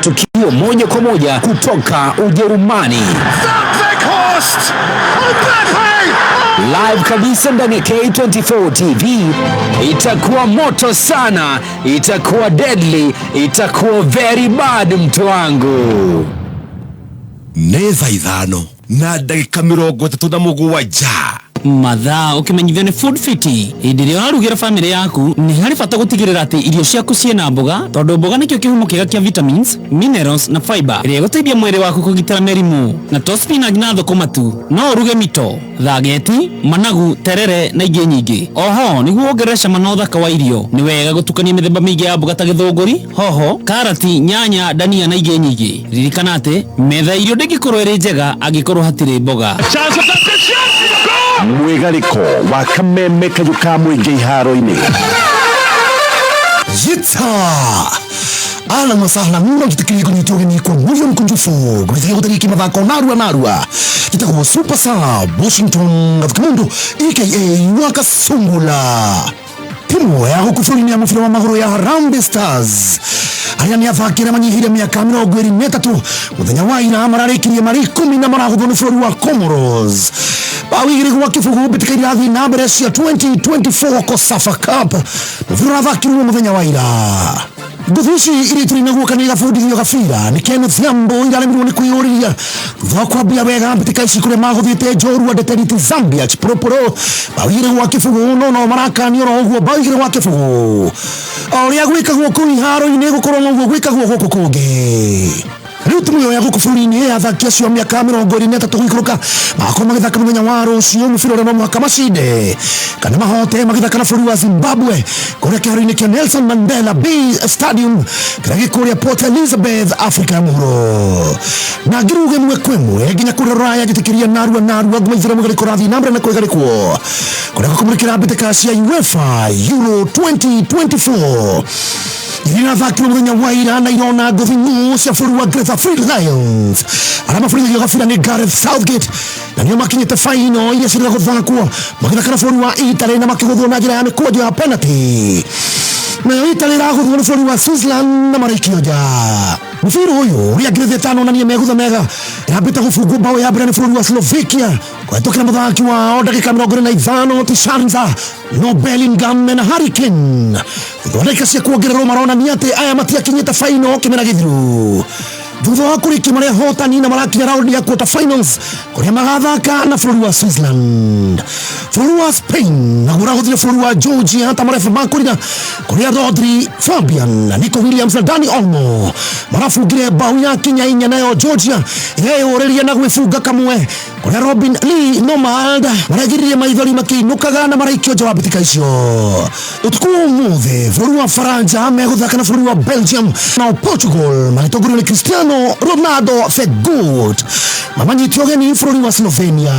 Tukio moja kwa moja kutoka Ujerumani. Live kabisa ndani ya K24 TV. Itakuwa moto sana, itakuwa deadly, itakuwa very bad, mtu wangu. Nĩ thaa 5:37. Mathaa ũkĩmenyithio nĩ Food Fiti. Hĩndĩ ĩrĩa ũrarugĩra bamĩrĩ yaku, nĩ harĩ bata gũtigĩrĩra atĩ irio ciaku ciĩna mboga, tondũ mboga nĩkĩo kĩhumo kĩega kĩa vitamins, minerals na fiber ĩrĩa ĩgũteithia mwĩrĩ waku kũgitĩra mĩrimũ. Na to spinach na thũkũma tu, no ũruge mito, thageti, managu, terere na ingĩ nyingĩ. Oho nĩguo wongerere cama na ũthaka wa irio, nĩ wega gũtukania mĩthemba mĩingĩ ya mboga ta gĩthũngũri, hoho, karati, nyanya, dania na ingĩ nyingĩ. Ririkana atĩ metha ya irio ndĩngĩkorwo ĩrĩ njega angĩkorwo hatirĩ mboga. Mwĩgarĩko wa Kameme kayũ ka mũingĩ iharo-inĩ. Yita ahlan wa sahlan, no njĩtĩkĩrie kũnyitwo ũgeni kwa moyo mkunjufu kũmĩthiĩ gũtarĩki mathako narua narua. Njĩtagwo Super Sub Washington Gathukimundu aka Wakasungula. Timu ya gũkũ bũrũri-inĩ ya mũbira wa magũrũ ya Harambee Stars, arĩa nĩ athaki arĩa manyihĩire mĩaka 23, mũthenya wa ira mararĩkirie marĩ 10 na maragũthwo nĩ bũrũri wa Comoros bao 2-0 mbĩtĩka irathiĩ na mbere cia 2024 COSAFA Cup, mũbira ũrathakirwo mũthenya wa ira. Ngũthi ici iria tũrĩ naguo kana igabundithio gabira nĩ Kenneth Yambo iraremirwo nĩ kwĩyũrĩria thutha wa kwambia wega mbĩtĩka ici kũrĩa magũthiĩte njorua ndeteriti Zambia Chipolopolo bao 2-0, no no marakanio oro ũguo bao 2-0. O ũrĩa gwĩkagwo kũu iharo-inĩ gũkorwo noguo gwĩkagwo gũkũ kũngĩ. Rĩu timu ĩyo ya gũkũ bũrũri-inĩ ya athaki acio a mĩaka 23 gũikũrũka magakorwo magĩthaka mũthenya wa rũciũ mũbira ũrĩa no mũhaka macinde kana mahote, magĩthaka na bũrũri wa Zimbabwe kũrĩa kĩharo-inĩ kĩa Nelson Mandela Bay Stadium kĩrĩa gĩ kũrĩa Port Elizabeth, Afrika ya Mũhuro. Na ngĩruge ĩmwe kwa ĩmwe nginya kũrĩa rũraya, njĩtĩkĩria narua narua ngumaithĩra mũgarĩko ũrathiĩ na mbere na kwĩgarĩkwo kũrĩa gũkũmũrĩkĩra mbĩtĩka cia UEFA Euro 2024 iria irathakirwo mũthenya wa ira na irona ngũthi ng'ũ cia bũrũri wa Greater Free Lions arĩa mabũrithagio gabira nĩ Gareth Southgate, na nĩo makinyĩte final iria cirĩga gũthakwo magĩthaka na bũrũri wa Italy na makĩgũthwo na njĩra ya mĩkwanjo ya penalty. Nayo Italy ĩragũthwo nĩ bũrũri wa Switzerland na maraikio nja. Mũbira ũyũ ũrĩa ngirĩthi ĩtano onanie megutha mega ĩrambĩte gũbungwo bao ya mbere nĩ bũrũri wa Slovakia kũhetũkĩra mũthaki wao ndagĩka 25 Tishanza, no Bellingham na Harry Kane thutha wa ndagĩka cia kuongererwo maronania atĩ aya matiakinyĩte final kĩmera gĩthiru thutha wa kũrĩkia marĩa hotani na marakinya raundi ya quarter finals kũrĩa magathaka na bũrũri wa Switzerland. Bũrũri wa Spain naguo ũragũthire bũrũri wa Georgia ta mareba makũrira, kũrĩa Rodri, Fabian na Nico Williams na Dani Olmo marabungire bao ya kinya 4, nayo Georgia ĩreyũrĩria na gwĩbunga kamwe kũrĩa Robin Lee Normand maragiririe maithori makĩinũkaga na maraikio nja wa mbĩtĩka icio. Ũtukũ wa ũmũthĩ bũrũri wa Faranja megũthaka na bũrũri wa Belgium, nao Portugal magĩtongorio nĩ Cristiano Ronaldo the GOAT mamanyite ũgeni bũrũri wa Slovenia.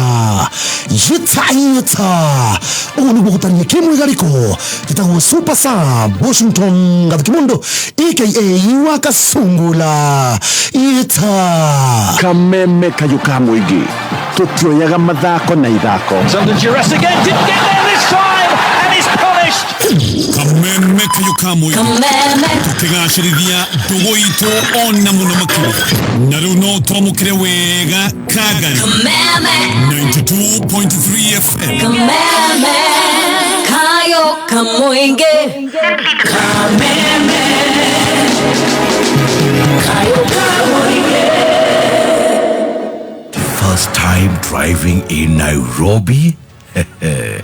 Yita yita, ũguo nĩguo gũtariĩ kĩmwĩgarĩko. Njĩtagwo Super Sub Washington Gathukimundu aka Wakasungula. Yita. Kameme kayũ ka mũingĩ, tũtioyaga mathako na ithako. Under duress again, didn't get there this time, and is punished. Kameme kayũ ka mũingĩ, tũkĩgacĩrithia ndũgũ itũ ona mũno makĩria. Na rĩu no twamũkĩre wega Kagari 92.3 FM. Kameme kayo kamoinge, kameme kayo kamoinge. First time driving in Nairobi?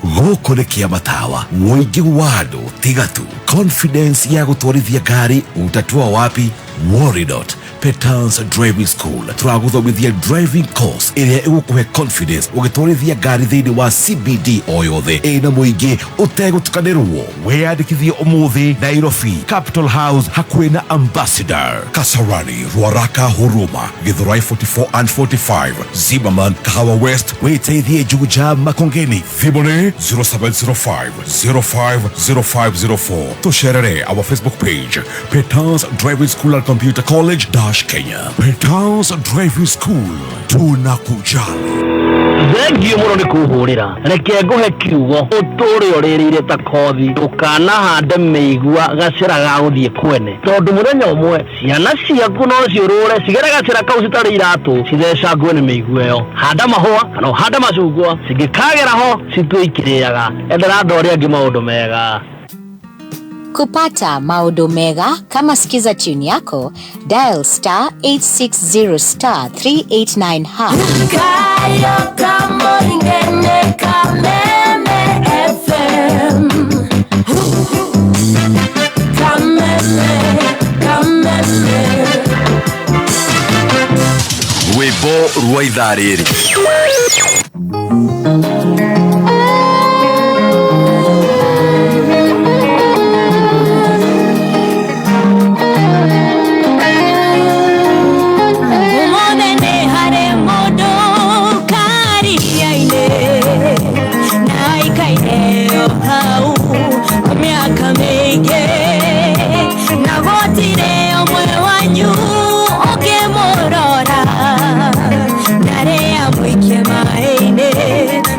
Gũkũ nĩ kĩamatawa mũingĩ wa andũ tiga tu confidence ya gũtwarithia ngari utatoa wapi? Worry not. Petans Driving School tũragũthomithia driving course ĩrĩa ĩgũkũhe confidence ũgĩtwarithia ngari thĩinĩ wa CBD o yothe ĩna mũingĩ ũtegũtukanĩrwo. Wĩyandĩkithie ũmũthĩ: Nairobi, Capital House hakuhĩ na Ambassador, Kasarani, Ruaraka, Huruma, Githurai 44 and 45, Zimmerman, Kahawa West, wĩteithie Juja, Makongeni. Thimũ nĩ 0705 050504. Tũcerere our Facebook page, Petans Driving School and Computer College dash Kenya. Petans Driving School, tunakujali. Thengio mũno nĩ kũhũrĩra. Reke ngũhe kiugo ũtũre ũrĩrĩire ta kothi, ndũkanahande mĩigua gacĩra ga gũthiĩ kwene, tondũ mũthenya ũmwe ciana ciaku no ciũrũre cigere gacĩra kau citarĩ iratũ, cithecangwo nĩ mĩigua ĩyo. Handa mahũa kana ũhande macungwa, cingĩkagera ho citue ikĩrĩaga. Endera andũ arĩa angĩ maũndũ mega. Kupata maodo mega kama Skiza tune yako, dial star 860 star 389 hash. Kayo Kamoinge Kameme FM. Kameme, Kameme. Rwĩmbo rwa ithaa rĩrĩ. Ũmũthĩ nĩ harĩ mũndũ karia-inĩ na aikaire o hau kwa mĩaka mĩingĩ, na gũtirĩ ũmwe wanyu ũngĩmũrora, ndarĩ amũikie maĩ-inĩ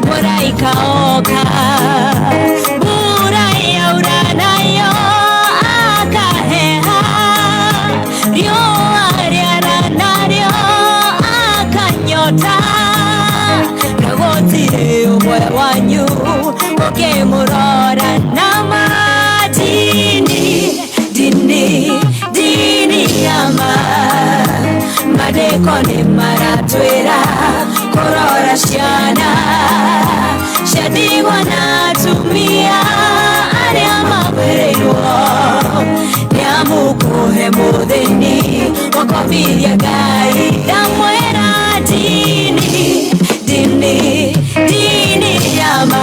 mũraika oka, mbura yaura nayo akaheha, riũa rĩara narĩo akanyota, na gũtirĩ ũmwe wanyu ũngĩmũrora na madini dini dini ya ma mandĩko nĩ maratwĩra kũrora ciana cia ndigwa na atumia arĩa makwĩrĩirwo nĩ amũkũhe mũthĩni wakomithia Ngai, ndamwĩra dini dini dini ya ma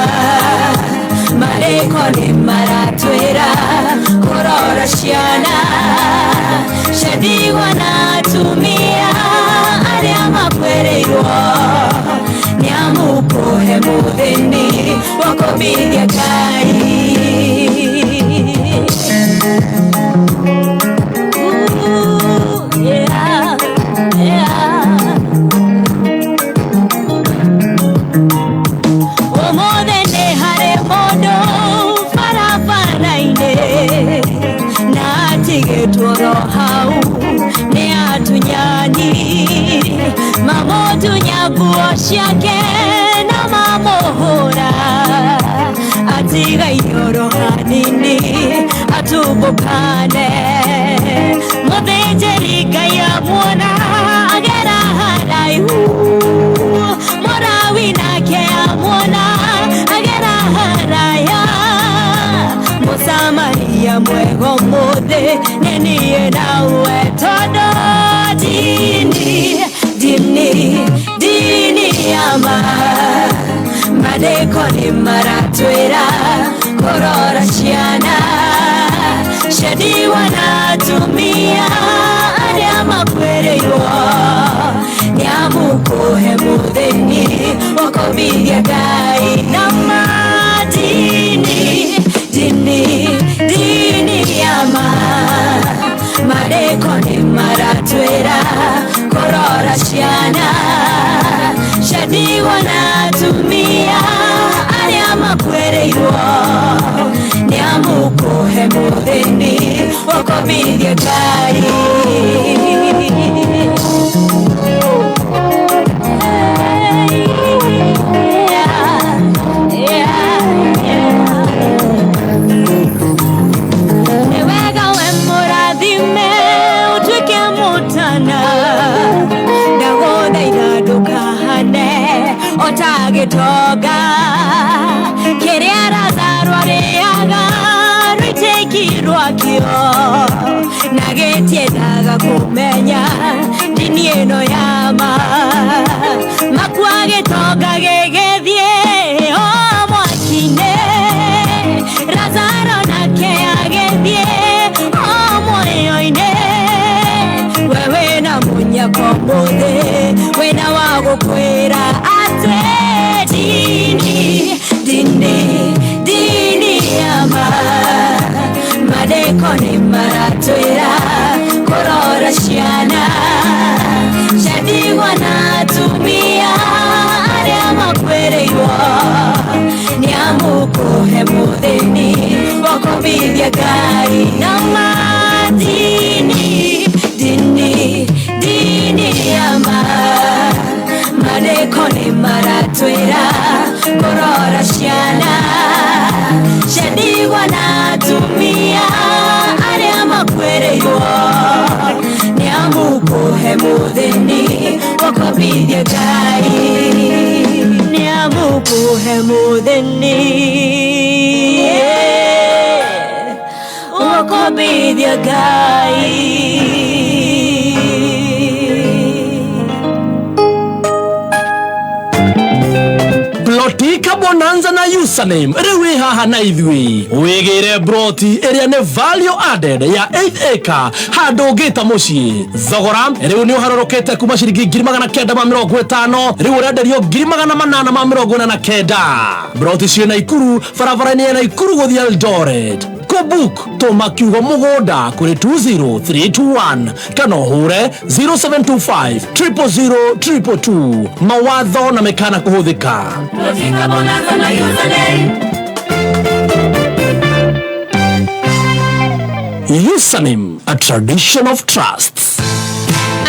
marĩko nĩ maratwĩra kũrora ciana cia ndigwa na atumia arĩa makwĩrĩirwo nĩ amũkũhe mũthĩni wakomithia Ngai. Ooh, yeah, yeah. Ũmũthĩ nĩ harĩ mũndũ barabara-inĩ na atigĩtwo oro hau nĩ atunyani, mamũtunya nguo ciake na mamũhũra, atigaire oro hanini atumbũkane, mũthĩnjĩri Ngai amuona agera haraihu, mũrawi nake amuona agera haraya, mũsamaria mwega ũmũthĩ nĩ niĩ nawe, tondũ dini dini dini ya ma mandĩko nĩ maratwĩra kũrora ciana cia ndigwa na atumia arĩa makwĩrĩirwo nĩ amũkũhe mũthĩni wakomithia Ngai na madini dini dini ya ma mandĩko nĩ maratwĩra kũrora ciana cia ndigwa na atumia arĩa makwĩrĩirwo nĩ amũkũhe mũthĩni wakomithia Ngai. Nĩ wega we mũrathime ũtuĩke mũtana, ndagũthaitha ndũkahane o ta gĩtonga kĩrĩa Lazaro arĩaga rũitĩki rwakĩo, na gĩtiendaga kũmenya ndini ĩno ya ma, makua gĩtonga gĩgĩthiĩ o mwaki-inĩ, Lazaro nake agĩthiĩ o muoyo-inĩ, we wĩna mũnyaka ũmũthĩ wĩna wa gũkwĩra atĩ dini dini dini ya ma mandĩko nĩ maratwĩra kũrora ciana cia ndigwa na atumia arĩa mũthĩni wakombithia Ngai na madini dini dini ya ma mandĩko nĩ maratwĩra kũrora ciana cia ndigwa na atumia arĩa makuĩrĩirwo nĩ amũkũhe mũthĩni wakombithia Ngai nĩ amũkũhe mũthĩni wakombithia Ngai. Plotika Bonanza na username rĩu wĩ haha na ithuĩ wĩgĩre broti ĩrĩa nĩ value added ya 8 acre handũ ũngĩta mũciĩ. Thogora rĩu nĩ ũharũrũkĩte kuma ciringi 950,000 rĩu ũrenderio 849. Broti ciĩ Naikuru barabara-inĩ ya Naikuru gũthiĩ Eldoret. Kũbook tũma kiugo mũgũnda kũrĩ 20321 kana ũhũre 0725 000 222. Mawatho na mĩkana kũhũthĩka. Plotika Bonanza na username. Username, a tradition of trust.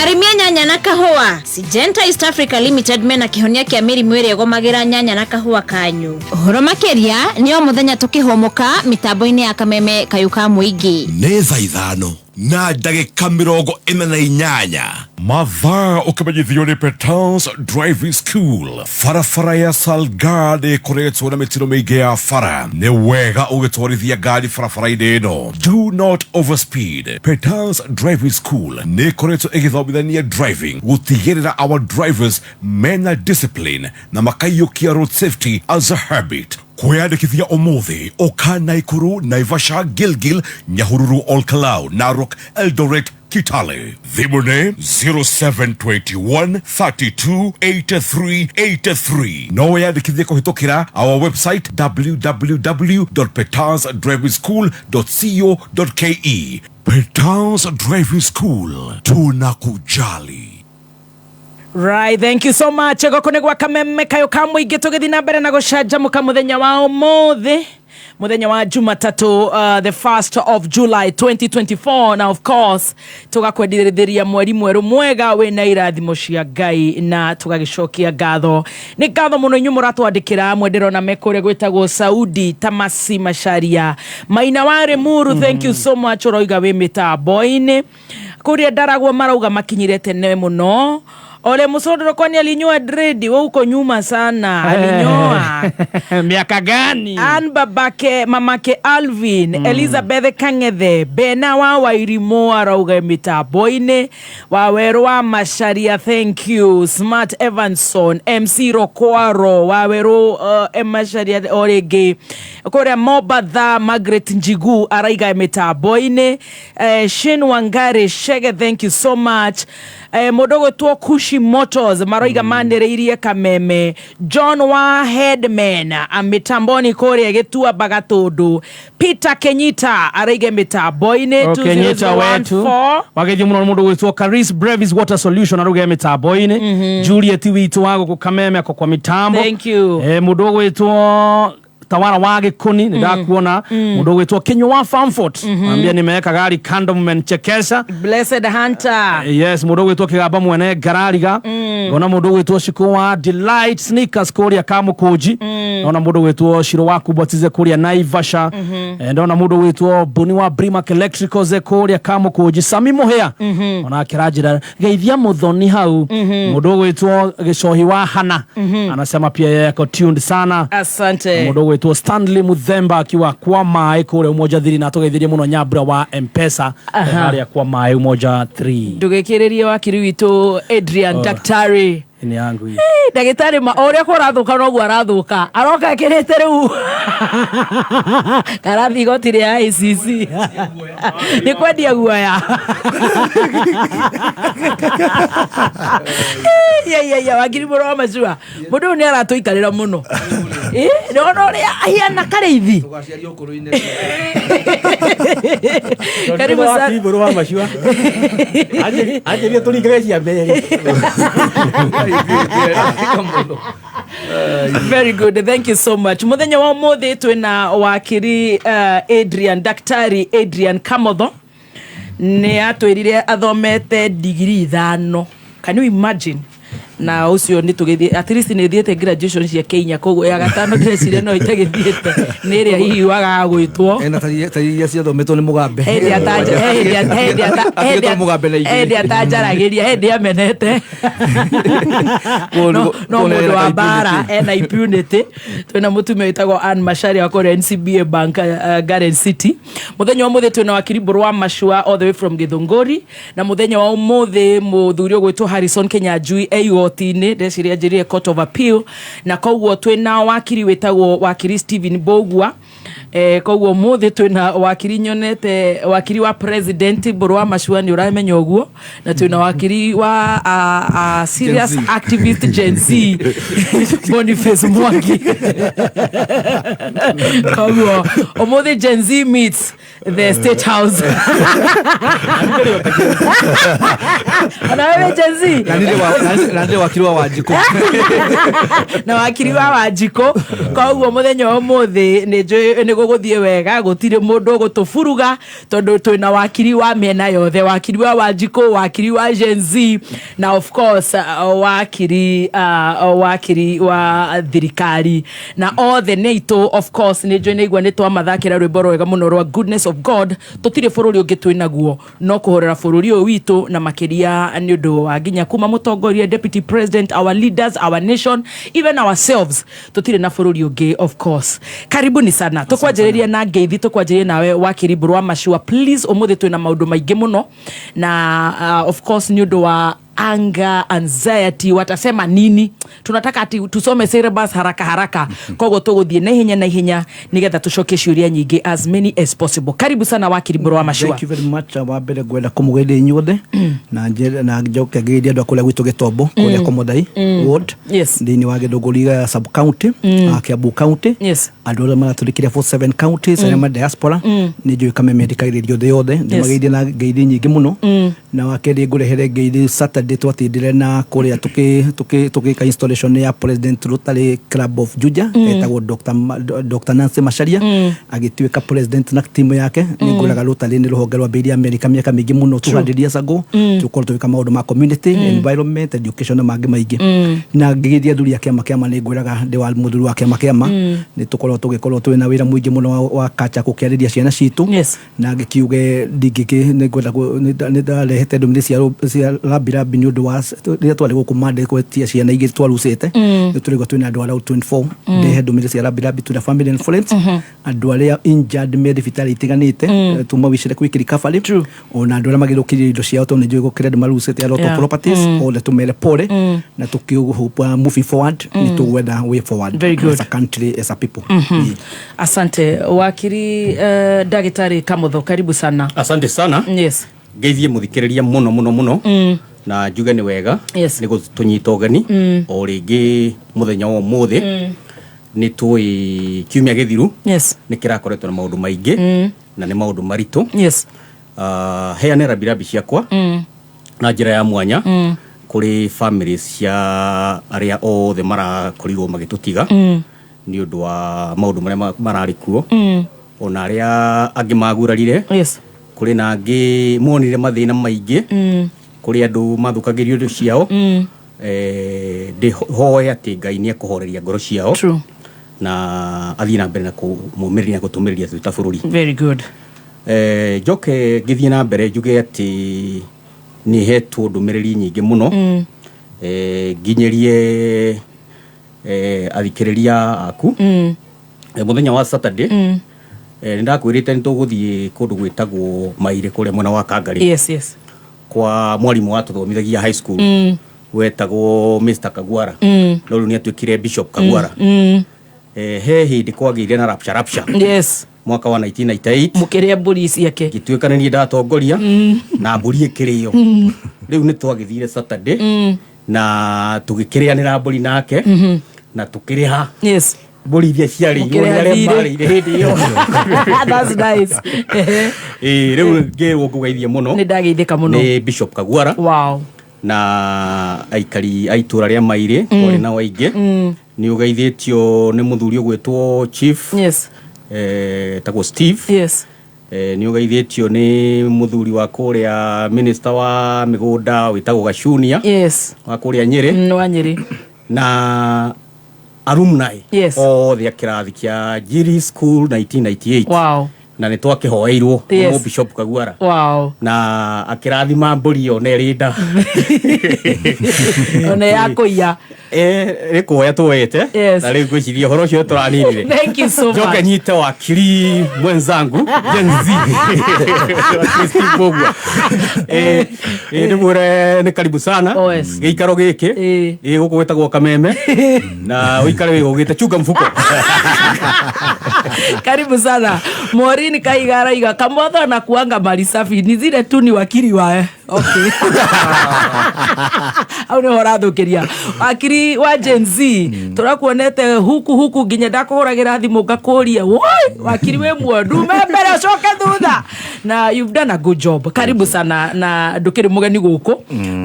Arĩmi a nyanya na kahũa, Syngenta East Africa Limited mena kĩhonia kĩa mĩrimũ ĩrĩa ĩgũmagĩra nyanya na kahũa kanyu. Ũhoro makĩria nĩ o mũthenya tũkĩhũmũka mĩtambo-inĩ ya Kameme Kayũ ka Mũingĩ. Nĩ thaa 5 na ndagĩka 48. Mathaa ũkĩmenyithio nĩ Petans Driving School. Barabara ya Salgad ĩkoretwo na mĩtino mĩingĩ ya bara. Nĩ wega ũgĩtwarithia ngari barabara-inĩ ĩno. Do not overspeed. Petans Driving School nĩ ĩkoretwo ĩgĩthomithania driving gũtigĩrĩra our drivers mena discipline na makaiyũkia road safety as a habit. Kwĩyandĩkithia ũmũthĩ ũka Naikuru, Naivasha, Gilgil, Nyahururu, Olkalau, Narok, Eldoret, Kitale. Thimũ nĩ 0721 32 83 83. No wĩyandĩkithie kũhĩtũkĩra our website www.petansdrivingschool.co.ke. Petans Driving School, tunakujali. Right, thank you so much. Gũkũ nĩ gwa Kameme Kayũ ka Mũingĩ tũgĩthiĩ na mbere na gũcanjamũka mũthenya wa ũmũthĩ, mũthenya wa Jumatatũ, the 1st of July 2024, na of course tũgakwendithĩria mweri mwerũ mwega wĩna irathimo cia Ngai na tũgagĩcokia ngatho. Nĩ ngatho mũno inyuĩ mũratwandĩkĩra, amwe ndĩrona me kũrĩa gwĩtagwo Saudi, Tamasi Macharia, Maina wa Limuru, thank you so much, ũroiga wĩ mĩtambo-inĩ. Kũrĩa Ndaragwo marauga makinyire tene mũno. Ole Musodro, kwani alinyoa dredi? Wewe uko nyuma sana. Alinyoa miaka gani? Ann babake mamake Alvin, Elizabeth Kang'ethe, Bena wa Wairimu arauga mitambo-inĩ, Waweru wa Macharia, thank you, Smart Evanson, MC Rokwaro, Waweru Macharia o rĩngĩ kũrĩa Mobatha, Margaret Njigu araiga mitambo-inĩ, Shin Wangari Shege, thank you so much. Mũndũ gwĩtwo Kushi Motors maroiga manĩrĩirie Kameme. John wa Headman mitamboni kũrĩa Gĩtuamba Gatũndũ. Peter Kenyita araiga mitambo-inĩ. Kenyita wetu 2014. Wageithio mũno nĩ mũndũ gwĩtwo Caris Brevis Water Solution aruge mĩtambo-inĩ. Juliet witũ wa gũkũ Kameme ako kwa mitambo. Thank you. Mũndũ ũgwĩtwo Tawara wa Gĩkũni nĩ ndakuona. Mũndũ ũgwĩtwo Kinyua wa Famfort ambia nimeweka gari kando mmenichekesha. Blessed Hunter. Yes, mũndũ ũgwĩtwo Kĩgamba mwene Ngarariga. Ngona mũndũ ũgwĩtwo Shiko wa Delight Sneakers kũrĩa Kamũkũnji. Ndona mũndũ ũgwĩtwo Shiro wa Kubwatize kũrĩa Naivasha. Ndona mũndũ ũgwĩtwo Buni wa Brimac Electricals kũrĩa Kamũkũnji. Sami Mũhĩa onake aranjĩra geithia Mũthoni hau. Mũndũ ũgwĩtwo Gĩcohi wa Hana anasema pia yeye ako tuned sana. Asante. Mũndũ ũgwĩtwo Stanley Muthemba akiwa kwa maĩ kũrĩa Umoja 3 na tũgeithirie mũno Nyambura wa M-Pesa harĩa kwa maĩ Umoja 3. Ndũgĩkĩrĩrie wakiri witũ Adrian. Oh. Daktari. Nĩ yangu hii. Ndagĩtarĩ ma o ũrĩa kũrathũka noguo arathũka, aroka ekĩrĩte rĩu karathi igoti rĩa ICC nĩ kwendia guoya. Ya wakiri mũro wa macua, mũndũ ũyũ nĩ aratũikarĩra mũno. Nĩwona ũrĩa ahiana karĩithi. Karibu sana. Mũrũ wa macua anjĩrie tũringage cia mbere. Very good, thank you so much. Muthenya wa umuthi twina wakiri Adrian, Daktari Adrian Kamotho. Nĩ atwĩrire athomete digiri 5. Can you imagine? Na ũcio nĩ tũgĩthiĩ, at least nĩ thiĩte graduation ciake 4, koguo ya gatano ndĩreciria no itagĩthiĩte, nĩ ĩrĩa hihi wagaga gwĩtwo. Ena ta iria ciathometwo nĩ Mũgambe. Hĩndĩ Atigĩtwo Mũgambe na igĩrĩ. Hĩndĩ atanjaragĩria, hĩndĩ amenete no mũndũ wa mbara ena impunity. Twĩna mũtumia wĩtagwo Ann Macharia wa kũrĩa NCBA Bank, Garden City. Mũthenya wa ũmũthĩ twĩna wakiri Mbũrũ wa Machua all the way from Githunguri, na mũthenya wa ũmũthĩ mũthuri ũgwĩtwo Harrison Kinyanjui e igoti-inĩ, ndeciria njĩrire Court of Appeal, na koguo twĩna wakiri wĩtagwo wakiri Stephen Mbugua. Koguo mũthĩ twĩna wakiri, nyonete wakiri wa president Mbũrũ wa Machua, nĩ ũramenya ũguo, na twĩna wakiri wa serious Gen Z. activist Gen Z Boniface Mwangi. Koguo ũmũthĩ Gen Z meets the State House. Ona wewe Gen Z. Na ndĩ wakiri wa Wanjikũ. Na wakiri wa Wanjikũ. Koguo mũthenya wa ũmũthĩ nĩ njũĩ nĩ gũgũthiĩ wega, gũtirĩ mũndũ ũgũtũburuga, tondũ twĩna wakiri wa mĩena yothe, wakiri wa Wanjikũ, wakiri wa Gen Z, na of course wakiri wa thirikari, na othe nĩ itũ. Of course nĩ njũĩ nĩ igua nĩ twamathakĩra rwĩmbo rwega mũno rwa Goodness of God. Tũtirĩ bũrũri ũngĩ twĩnaguo no kũhorera bũrũri ũyũ witũ, na makĩria nĩ ũndũ wa nginya kuma mũtongoria, deputy president, our leaders, our nation, even ourselves, tũtirĩ na bũrũri ũngĩ. Of course, karibuni sana. Tũkwanjĩrĩria na ngeithi, tũkwanjĩrĩria nawe wakiri Mbũrũ wa Machua, please. Ũmũthĩ twĩna maũndũ maingĩ mũno, na of course nĩ ũndũ wa anger, anxiety, watasema nini, tunataka ati tusome syllabus haraka haraka, koguo tũgũthiĩ na ihenya na ihenya nĩgetha tũcokie ciũria nyingĩ, as many as possible. Karibu sana, wakiri Mbũrũ wa Machua. Thank you very much. Wa mbere ngwenda kũmũgeithia inyuothe na na njoke ngeithie andũ a kũrĩa gwitũ Gĩtombo, kũrĩa Komothai ward, thĩinĩ wa Gĩthũngũri sub county, Kiambu County, andũ arĩa maratũrĩkĩria 47 counties, arĩa ma diaspora, nĩ njũĩ Kameme thikagĩrĩrio thĩ yothe. Ndĩmageithie na ngeithi nyingĩ mũno. Na wa kerĩ ngũrehere ngeithi, Saturday twatindire na kũrĩa tũgĩka installation ya president Rotary Club of Juja, etagwo Dr. Nancy Macharia, agĩtuĩka president na timu yake. Nĩ ngũraga Rotary nĩ rũhonge rwambĩrĩirie America mĩaka mĩingĩ mũno, 200 years ago. Tũkorwo tũgĩka maũndũ ma community, environment, education na mangĩ maingĩ. Na ngĩgeithia athuri a kĩama kĩama, nĩ ngwĩraga ndĩ wa mũthuri wa kĩama kĩama, nĩ tũkorwo tũgĩkorwo twĩna wĩra mũingĩ mũno wa kacha gũkĩarĩria ciana citũ. Na ngĩkiuge ndingĩkĩ nĩ ngwenda nĩ ndarehete ndũmĩrĩri cia rambirambi nĩ ũndũ wa rĩrĩa twarĩ gũkũ mande gwetia ciana igĩrĩ twarucĩte. Nĩ tũraigua twĩna andũ around 24. Ndehe ndũmĩrĩri cia rambirambi to the family and friends, andũ arĩa injured me thibitarĩ itiganĩte, tũmawicire quick recovery, ona andũ arĩa magĩthũkirie indo ciao, tondũ nĩ njũĩ gũkĩrĩ andũ marucĩte a lot of properties. Othe tũmere pole na tũkĩ hope moving forward nĩ tũgwetha way forward Very good. as a country, as a people. Asante wakiri. Ndagĩtarĩ Kamotho, karibu sana. Asante sana. Ngeithie muthikĩrĩria mũno mũno mũno, na njuge nĩ wega nĩ gũtũnyita ũgeni o rĩngĩ mũthenya wa ũmũthĩ. Nĩ tũĩ kiumia gĩthiru nĩ kĩrakoretwo na maũndũ maingĩ, na nĩ maũndũ maritũ. Heane rambirambi ciakwa na njĩra ya mwanya kũrĩ families cia arĩa othe marakorirwo magĩtũtiga nĩ ũndũ wa maũndũ marĩa mararĩ kuo, ona arĩa angĩ magurarire. Kũrĩ na angĩ monire mathĩna maingĩ, kũrĩ andũ mathũkagĩrio indo ciao. Ndĩhoe atĩ Ngai nĩ ekũhoreria ngoro ciao na athiĩ na mbere na kũmũmĩrĩria na gũtũmĩrĩria twĩ ta bũrũri. Very good. Njoke ngĩthiĩ na mbere njuge atĩ nĩ hetwo ndũmĩrĩri nyingĩ mũno. Nginyĩrie athikĩrĩria aku. Mũthenya wa Saturday, nĩ ndakwĩrĩte nĩ tũgũthiĩ kũndũ gwĩtagwo Mairĩ kũrĩa mwena wa Kangarĩ, kwa mwarimũ watũthomithagia high school, wetagwo Mr. Kagwara, no rĩu nĩ atuĩkire Bishop Kagwara. He hĩndĩ kwagĩire na rapture rapture mwaka wa 1998. Mũkĩrĩa mbũri ciake. Ngĩtuĩka nĩ niĩ ndatongoria na mbũri ĩkĩrĩo. Rĩu nĩ twagĩthire Saturday na tũgĩkĩrĩanĩra mbũri nake na tũkĩrĩha mbũri iria ciarĩirwo nĩ Mũkĩrĩha arĩa thirĩ. marĩire hĩndĩ ĩyo. That's nice. Ĩĩ, rĩu ngĩrwo ngũgeithie mũno. Nĩ ndageithĩka mũno. Nĩ Bishop Kagwara na aikari a itũra rĩa Mairĩ, twarĩ nao aingĩ. Nĩ ũgeithĩtio nĩ mũthuri ũgwĩtwo Chief. Yes. Tagwo Steve. Yes. Nĩ ũgeithĩtio nĩ mũthuri wa kũrĩa, minister wa mĩgũnda wĩtagwo Gacunia. Yes. Wa kũrĩa Nyĩrĩ. Wa Nyĩrĩ. Na alumni othe a kĩrathi kĩa Njiri School 1998. Na nĩ twakĩhoeirwo nĩ Bishop Kaguara. Na akĩrathima mbũri ĩyo na ĩrĩ nda. Ona ya kũiya. Nĩ kuoya tuoete. Na rĩu ngwĩciria ũhoro ũcio tũraninire. Thank you so much. Njoke nyite wakiri mwenzangu Gen Z, Wakiri Steve Mbugua. Ndĩmwĩre nĩ karibu sana. Gĩikaro gĩkĩ gũkũ gwĩtagwo Kameme, na ũikare wĩhũgĩte, chunga mfuko. Karibu sana. Maureen Kaiga araiga Kamotho anakuanga mali safi, ni zile tu ni wakiri wa, okay, au nĩ ũrathũkĩria wakiri wa Gen Z. Tũrakuonete huku huku, nginya ndakũhũragĩra thimũ ngakũria, "Woi, wakiri wĩ muoyo? Ndume mbere ũcoke thutha." Na you've done a good job. Karibu sana, na ndũkĩrĩ mũgeni gũkũ.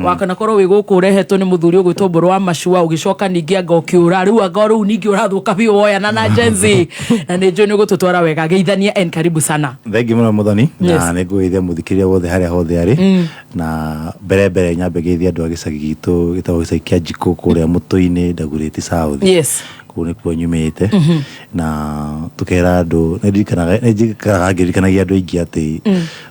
Wakana korwo wĩ gũkũ ũrehetwo nĩ mũthuri ũgwĩtwo Mbũrũ wa Macua, ũgĩcoka ningĩ anga ũkĩũra, rĩu anga rĩu ningĩ ũrathũka biũ woyana na Gen Z, na nĩ njũĩ nĩ ũgũtũtwara wega. Geithania and karibu sana. Thengi mũno, Mũthoni. Na nĩ ngũgeithia mũthikĩrĩria wothe harĩa hothe arĩ. Na mbere mbere nyambe ngeithie andũ a gĩcagi gitũ gĩtagwo gĩcagi kĩa Njikũ kũrĩa Mũtũ-inĩ, Ndagurĩti South. Kũu nĩkuo nyumĩte. Na tũkera andũ, nĩ ndirikanaga, nĩ njikaraga ngĩririkanagia andũ aingĩ atĩ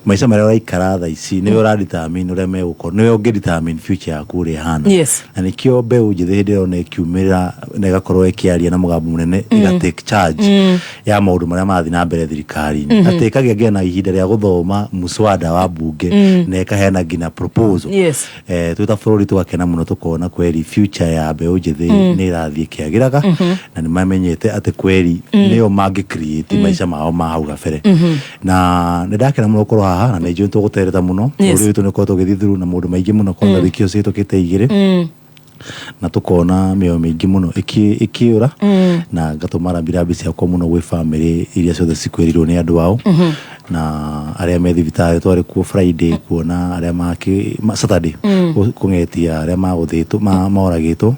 maica marĩa ũraikara thaa ici nĩwe ũradetermine ũrĩa megũkorwo, nĩwe ũngĩdetermine future yaku ũrĩa ĩhana. Na nĩkĩo mbeũ njĩthĩ hĩndĩ ĩrĩa ĩrona ĩkiumĩra na ĩgakorwo ĩkĩaria na mũgambo mũnene, ĩga take charge ya maũndũ marĩa marathiĩ na mbere thirikari-inĩ, atĩ ĩkagĩa nginya na ihinda rĩa gũthoma muswada wa bunge na ĩkaheana nginya proposal. Twĩ ta bũrũri tũgakena mũno, tũkona kweri future ya mbeũ njĩthĩ nĩ ĩrathiĩ ĩkĩagĩraga, na nĩ mamenyete atĩ kweri nĩo mangĩ create maica mao ma hau gabere. Na nĩ ndakena mũno gũkorwo haha, na nĩ njũĩ tũgũtereta mũno. Bũrũri witũ nĩ ũkoretwo ũgĩthiĩ through na maũndũ maingĩ mũno kwanza wiki icio cihĩtũkĩte 2, na tukona mĩoyo mĩingĩ mũno ĩkĩũra, na ngatũma rambirambi ciakwa mũno gwĩ bamĩrĩ iria ciothe cikwĩrĩirwo nĩ andũ ao na arĩa me thibitarĩ. Twarĩ kuo Friday kuona arĩa Saturday, kũng'etia arĩa magũthĩtwo, moragĩtwo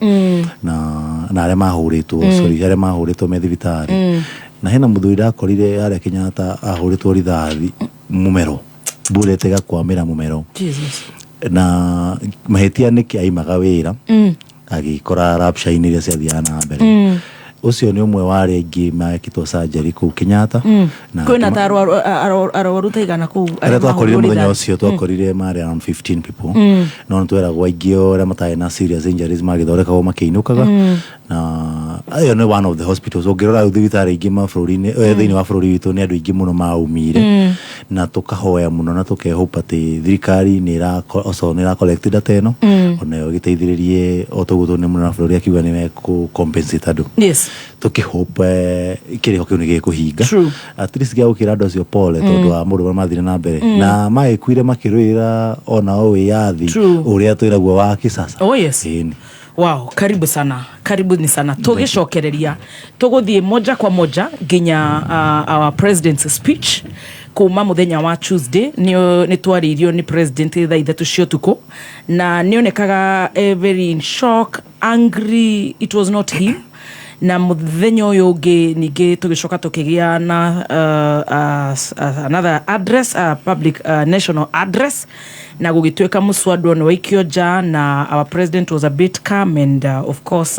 na arĩa mahũrĩtwo, sorry, arĩa mahũrĩtwo me thibitarĩ. Na hena mũthuri ndakorire harĩa Kenyatta ahũrĩtwo rithathi mũmero, bullet ĩgakwamĩra mũmero. Jesus. Na mahĩtia nĩkĩ? Aimaga wĩra, agĩkora rapture-inĩ iria ciathiaga na mbere. Ũcio nĩ ũmwe wa arĩa aingĩ mekĩtwo surgery kũu Kenyatta. Na Kwĩna ta arwaru ta igana kũu arĩa arĩa twakorire mahũrĩrwo mũthenya rithathi? ũcio twakorire marĩ around 15 people, no nĩ tweragwo aingĩ o arĩa matarĩ na serious injuries magĩthondekagwo makĩinũkaga. Na ĩyo nĩ one of the hospitals. Ũngĩrora rĩu thibitarĩ ingĩ mabũrũri-inĩ, thĩinĩ wa bũrũri witũ, nĩ andũ aingĩ mũno maumire. Na tũkahoya mũno na tũkehopa atĩ thirikari nĩ ĩra also nĩ ĩra collect data ĩno, onayo ĩgĩteithĩrĩrie o toguo tondũ nĩ mũnene wa bũrũri akiuga nĩ mekũ compensate andũ. Tũkĩhope kĩrĩho kĩu nĩ gĩkũhinga at least gĩa gũkĩra andũ acio pole, tondũ wa maũndũ marĩa mathire na mbere na magĩkuire makĩrũĩra onao wĩyathi ũrĩa twĩnaguo wa kĩsasa. Oh, yes. Ĩni. Wow, karibu sana, karibu ni sana. Tũgĩcokereria tũgũthiĩ moja kwa moja nginya our president's speech kuma mũthenya wa Tuesday. Nĩ twarĩirio nĩ president thaa 3 cia ũtukũ, na nĩonekaga very in shock, angry. It was not him. Na mũthenya ũyũ ũngĩ ningĩ tũgĩcoka tũkĩgĩa na another address, public national address, na gũgĩtuĩka mũswada nĩ waikio nja, na our president was a bit calm and of course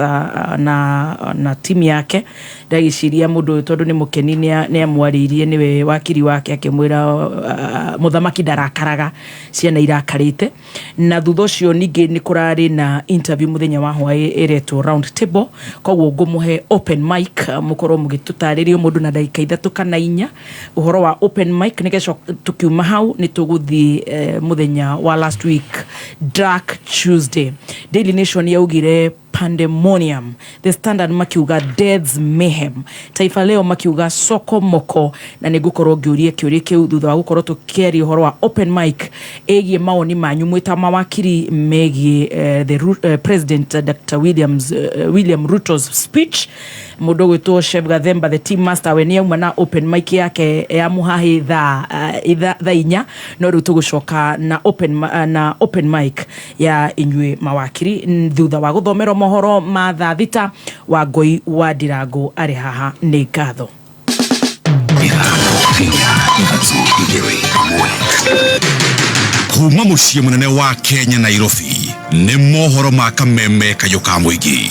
na timu yake. Ndagĩciria mũndũ ũyũ tondũ nĩ mũkeni, nĩ amwarĩirie, nĩwe wakiri wake, akĩmwĩra mũthamaki ndarakaraga, ciana irakarĩte. Na thutha ũcio ningĩ nĩ kũrarĩ na interview mũthenya wa hwaĩ ĩretwo round table. Koguo ngũmũhe open mic, mũkorwo mũgĩtũtarĩrio mũndũ na ndagĩka 3 kana 4 ũhoro wa open mic, nĩgeco tũkiuma hau nĩ tũgũthiĩ mũthenya wa last week, Dark Tuesday. Daily Nation yaugire pandemonium, The Standard makiuga deaths mayhem, Taifa Leo makiuga soko moko. Na nĩ ngũkorwo ngĩũria kĩũria kĩu thutha wa gũkorwo tũkĩaria ũhoro wa open mic ĩgiĩ mawoni manyu mwĩ ta mawakiri megiĩ the President Dr. William Ruto's speech. Mũndũ ũgwĩtwo Chef Gathemba, the team master, we nĩ auma na open mic yake ya mũhahi thaa 4, no rĩu tũgũcoka na open mic ya inyuĩ mawakiri thutha wa gũthomerwo mohoro ma thaa 6. Wa Ngoi wa Ndirango arĩ haha. Nĩ ngatho. Kuma muciĩ mũnene wa Kenya, Nairobi, nĩ mohoro ma Kameme kayũ ka mũingĩ.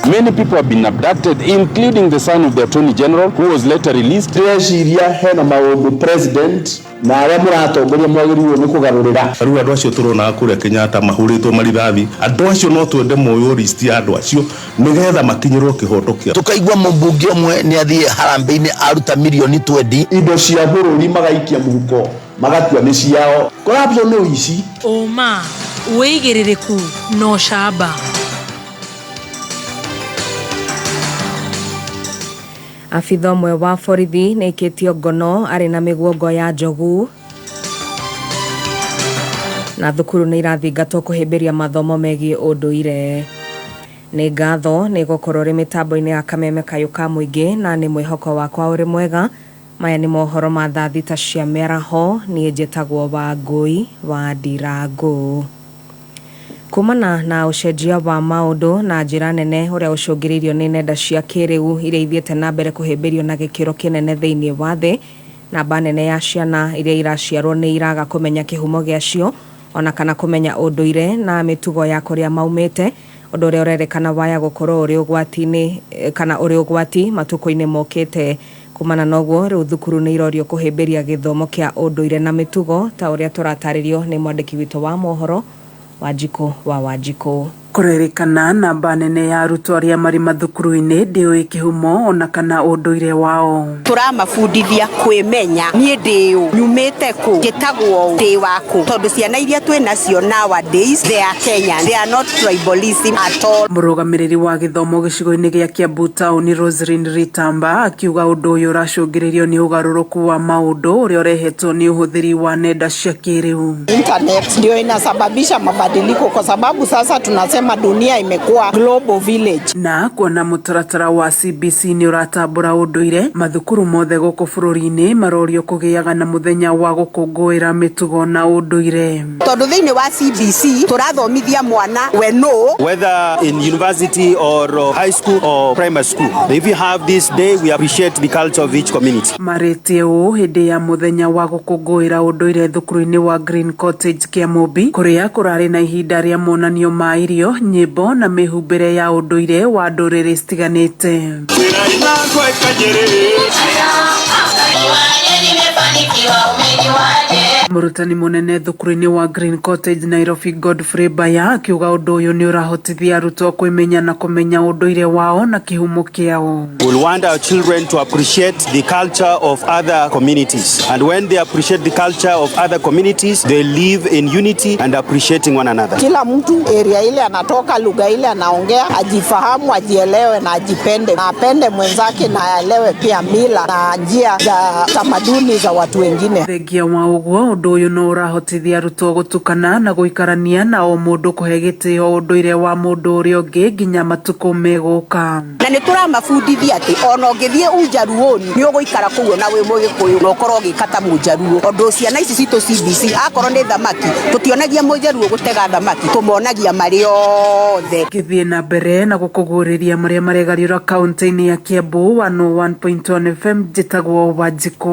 Many people have been abducted, including the son of the Attorney General, who was later released. Ndĩreciria hena maũndũ president na arĩa mũratongoria mwagĩrĩirwo nĩ kũgarũrĩra. Rĩu andũ acio tũronaga kũrĩa Kenyatta mahũrĩtwo marithathi, andũ acio no twende moywo list ya andũ acio nĩgetha makinyĩrwo kĩhoto kĩao. Tukaigua mũmbunge ũmwe nĩ athiĩ harambĩ-inĩ aruta mirioni 20. Indo cia bũrũri magaikia mũhuko, magatua nĩ ciao. Corruption nĩ ũici. Ũma, wĩigĩrĩrĩku na ũcamba. Abitha ũmwe wa borithi nĩ aikĩtio ngono arĩ na mĩguongo ya njogu, na thukuru nĩ irathingatwo kũhĩmbĩria mathomo megiĩ ũndũire. Nĩ ngatho nĩ gũkorwo ũrĩ mĩtambo-inĩ ya Kameme kayũ ka mũingĩ, na nĩ mwĩhoko wakwa ũrĩ mwega. Maya nĩ mohoro ma thaa 6 cia mĩaraho. Niĩ njĩtagwo Wangũi wa Ndirangũ. Kumana na ũcenjia wa maũndũ na njĩra nene ũrĩa ũcũngĩrĩirio nĩ nenda cia kĩrĩu iria ithiĩte na mbere kũhĩmbĩrio na gĩkĩro kĩnene thĩinĩ wa thĩ, namba nene ya ciana iria iraciarwo nĩ iraga kũmenya kĩhumo gĩacio ona kana kũmenya ũndũire na mĩtugo ya kũrĩa maumĩte, ũndũ ũrĩa ũrerĩkana waya gũkorwo ũrĩ ũgwati-inĩ kana ũrĩ ũgwati matukũ-inĩ mokĩte. Kumana na ũguo, rĩu thukuru nĩ irorio kũhĩmbĩria gĩthomo kĩa ũndũire na mĩtugo, ta ũrĩa tũratarĩrio nĩ mwandĩki witũ wa mohoro, Wanjikũ wa Wanjikũ. Kũrerĩkana namba nene ya arutwo arĩa marĩ mathukuru-inĩ ndĩũĩ kĩhumo ona kana ũndũire wao. Tũramabundithia kwĩmenya, niĩ ndĩ ũ, nyumĩte kũ, njĩtagwo ũ, ndĩ wakũ, tondũ ciana iria twĩ nacio nowadays, they are Kenyan, they are not tribalism at all. Mũrũgamĩrĩri wa gĩthomo gĩcigo-inĩ gĩa Kiambu Town, Roselyn Ritamba, akiuga ũndũ ũyũ ũracũngĩrĩrio nĩ ũgarũrũku wa maũndũ ũrĩa ũrehetwo nĩ ũhũthĩri wa nenda cia kĩrĩu. Internet ndio inasababisha mabadiliko kwa sababu sasa tunasema dunia imekuwa global village. Na kuona mũtaratara wa CBC nĩ ũratambũra ũndũire, mathukuru mothe gũkũ bũrũri-inĩ marorio kũgĩaga na mũthenya wa gũkũngũĩra mĩtugo na ũndũire. Tondũ thĩinĩ wa CBC tũrathomithia mwana we no Whether in university or high school or primary school, if you have this day, we appreciate the culture of each community. Marĩtie ũũ hĩndĩ ya mũthenya wa gũkũngũĩra ũndũire thukuru-inĩ wa Green Cottage Kĩamũmbi, kũrĩa kũrarĩ na ihinda rĩa monanio ma irio, nyĩmbo na mĩhumbĩre ya ũndũire wa ndũrĩrĩ citiganĩte. Mũrutani mũnene thukuru-inĩ wa Green Cottage Nairobi, Godfrey Baya, akiuga ũndũ ũyũ nĩ ũrahotithia arutwo kwĩmenya na kũmenya ũndũire wao na kĩhumo kĩao. We want our children to appreciate the culture of other communities, and when they appreciate the culture of other communities, they live in unity and appreciating one another. Kila mtu area ile anatoka, lugha ile anaongea, ajifahamu, ajielewe na ajipende, na apende mwenzake na aelewe pia mila na njia za tamaduni za watu wengine. Thengia wa ũguo, ũndũ ũyũ no ũrahotithia arutwo gũtukana na gũikarania na o mũndũ kũhe gĩtĩo ũndũire wa mũndũ ũrĩa ũngĩ nginya matukũ megũka. Na nĩ tũramabundithia atĩ ona ũngĩthiĩ Unjaruoni nĩ ũgũikara kũu ona wĩ Mũgĩkũyũ na ũkorwo ũgĩka ta Mũnjaruo, tondũ ciana ici citũ CBC akorwo nĩ thamaki tũtionagia Mũnjaruo gũtega thamaki, tũmonagia marĩ othe. Ngĩthiĩ na mbere na gũkũguũrĩria marĩa maregariũra kaunti-inĩ ya Kiambu, 101.1 FM, njĩtagwo Wanjikũ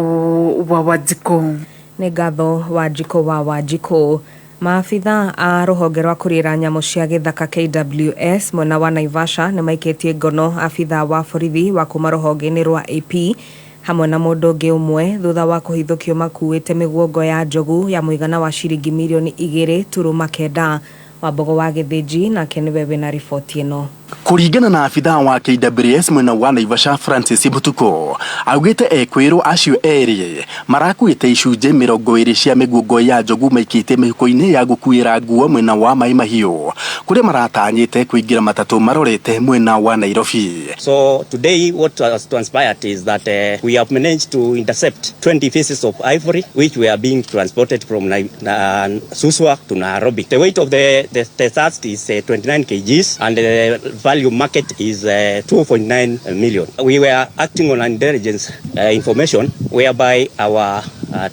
wa Wanjikũ. Nĩ ngatho, Wanjikũ wa Wanjikũ. Maabitha a rũhonge rwa kũrĩra nyamũ cia gĩthaka KWS mwena wa Naivasha nĩ maikĩtie ngono abitha wa borithi wa kuma rũhonge-inĩ rwa AP hamwe na mũndũ ũngĩ ũmwe thutha wa kũhithũkio makuĩte mĩguongo ya njogu ya mũigana wa ciringi mirioni 2.9. Wambogo wa Gĩthĩnji nake nĩwe wĩna riboti ĩno. Kũringana na abithaa wa KWS mwena wa Naivasha, Francis Mutuko, augĩte ekwĩrwo acio erĩ marakuĩte icunjĩ 20 cia mĩguongo ya njogu maikĩte mĩhuko-inĩ ya gũkuĩra nguo mwena wa Mai Mahiũ. Kũrĩa maratanyĩte kũingĩra matatũ marorete mwena wa Nairobi. So today what has transpired is that we have managed to intercept 20 pieces of ivory which were being transported from Suswa to Nairobi. The weight of the tusk is 29 kgs and the value market is 2.9 million. We were acting on intelligence information whereby our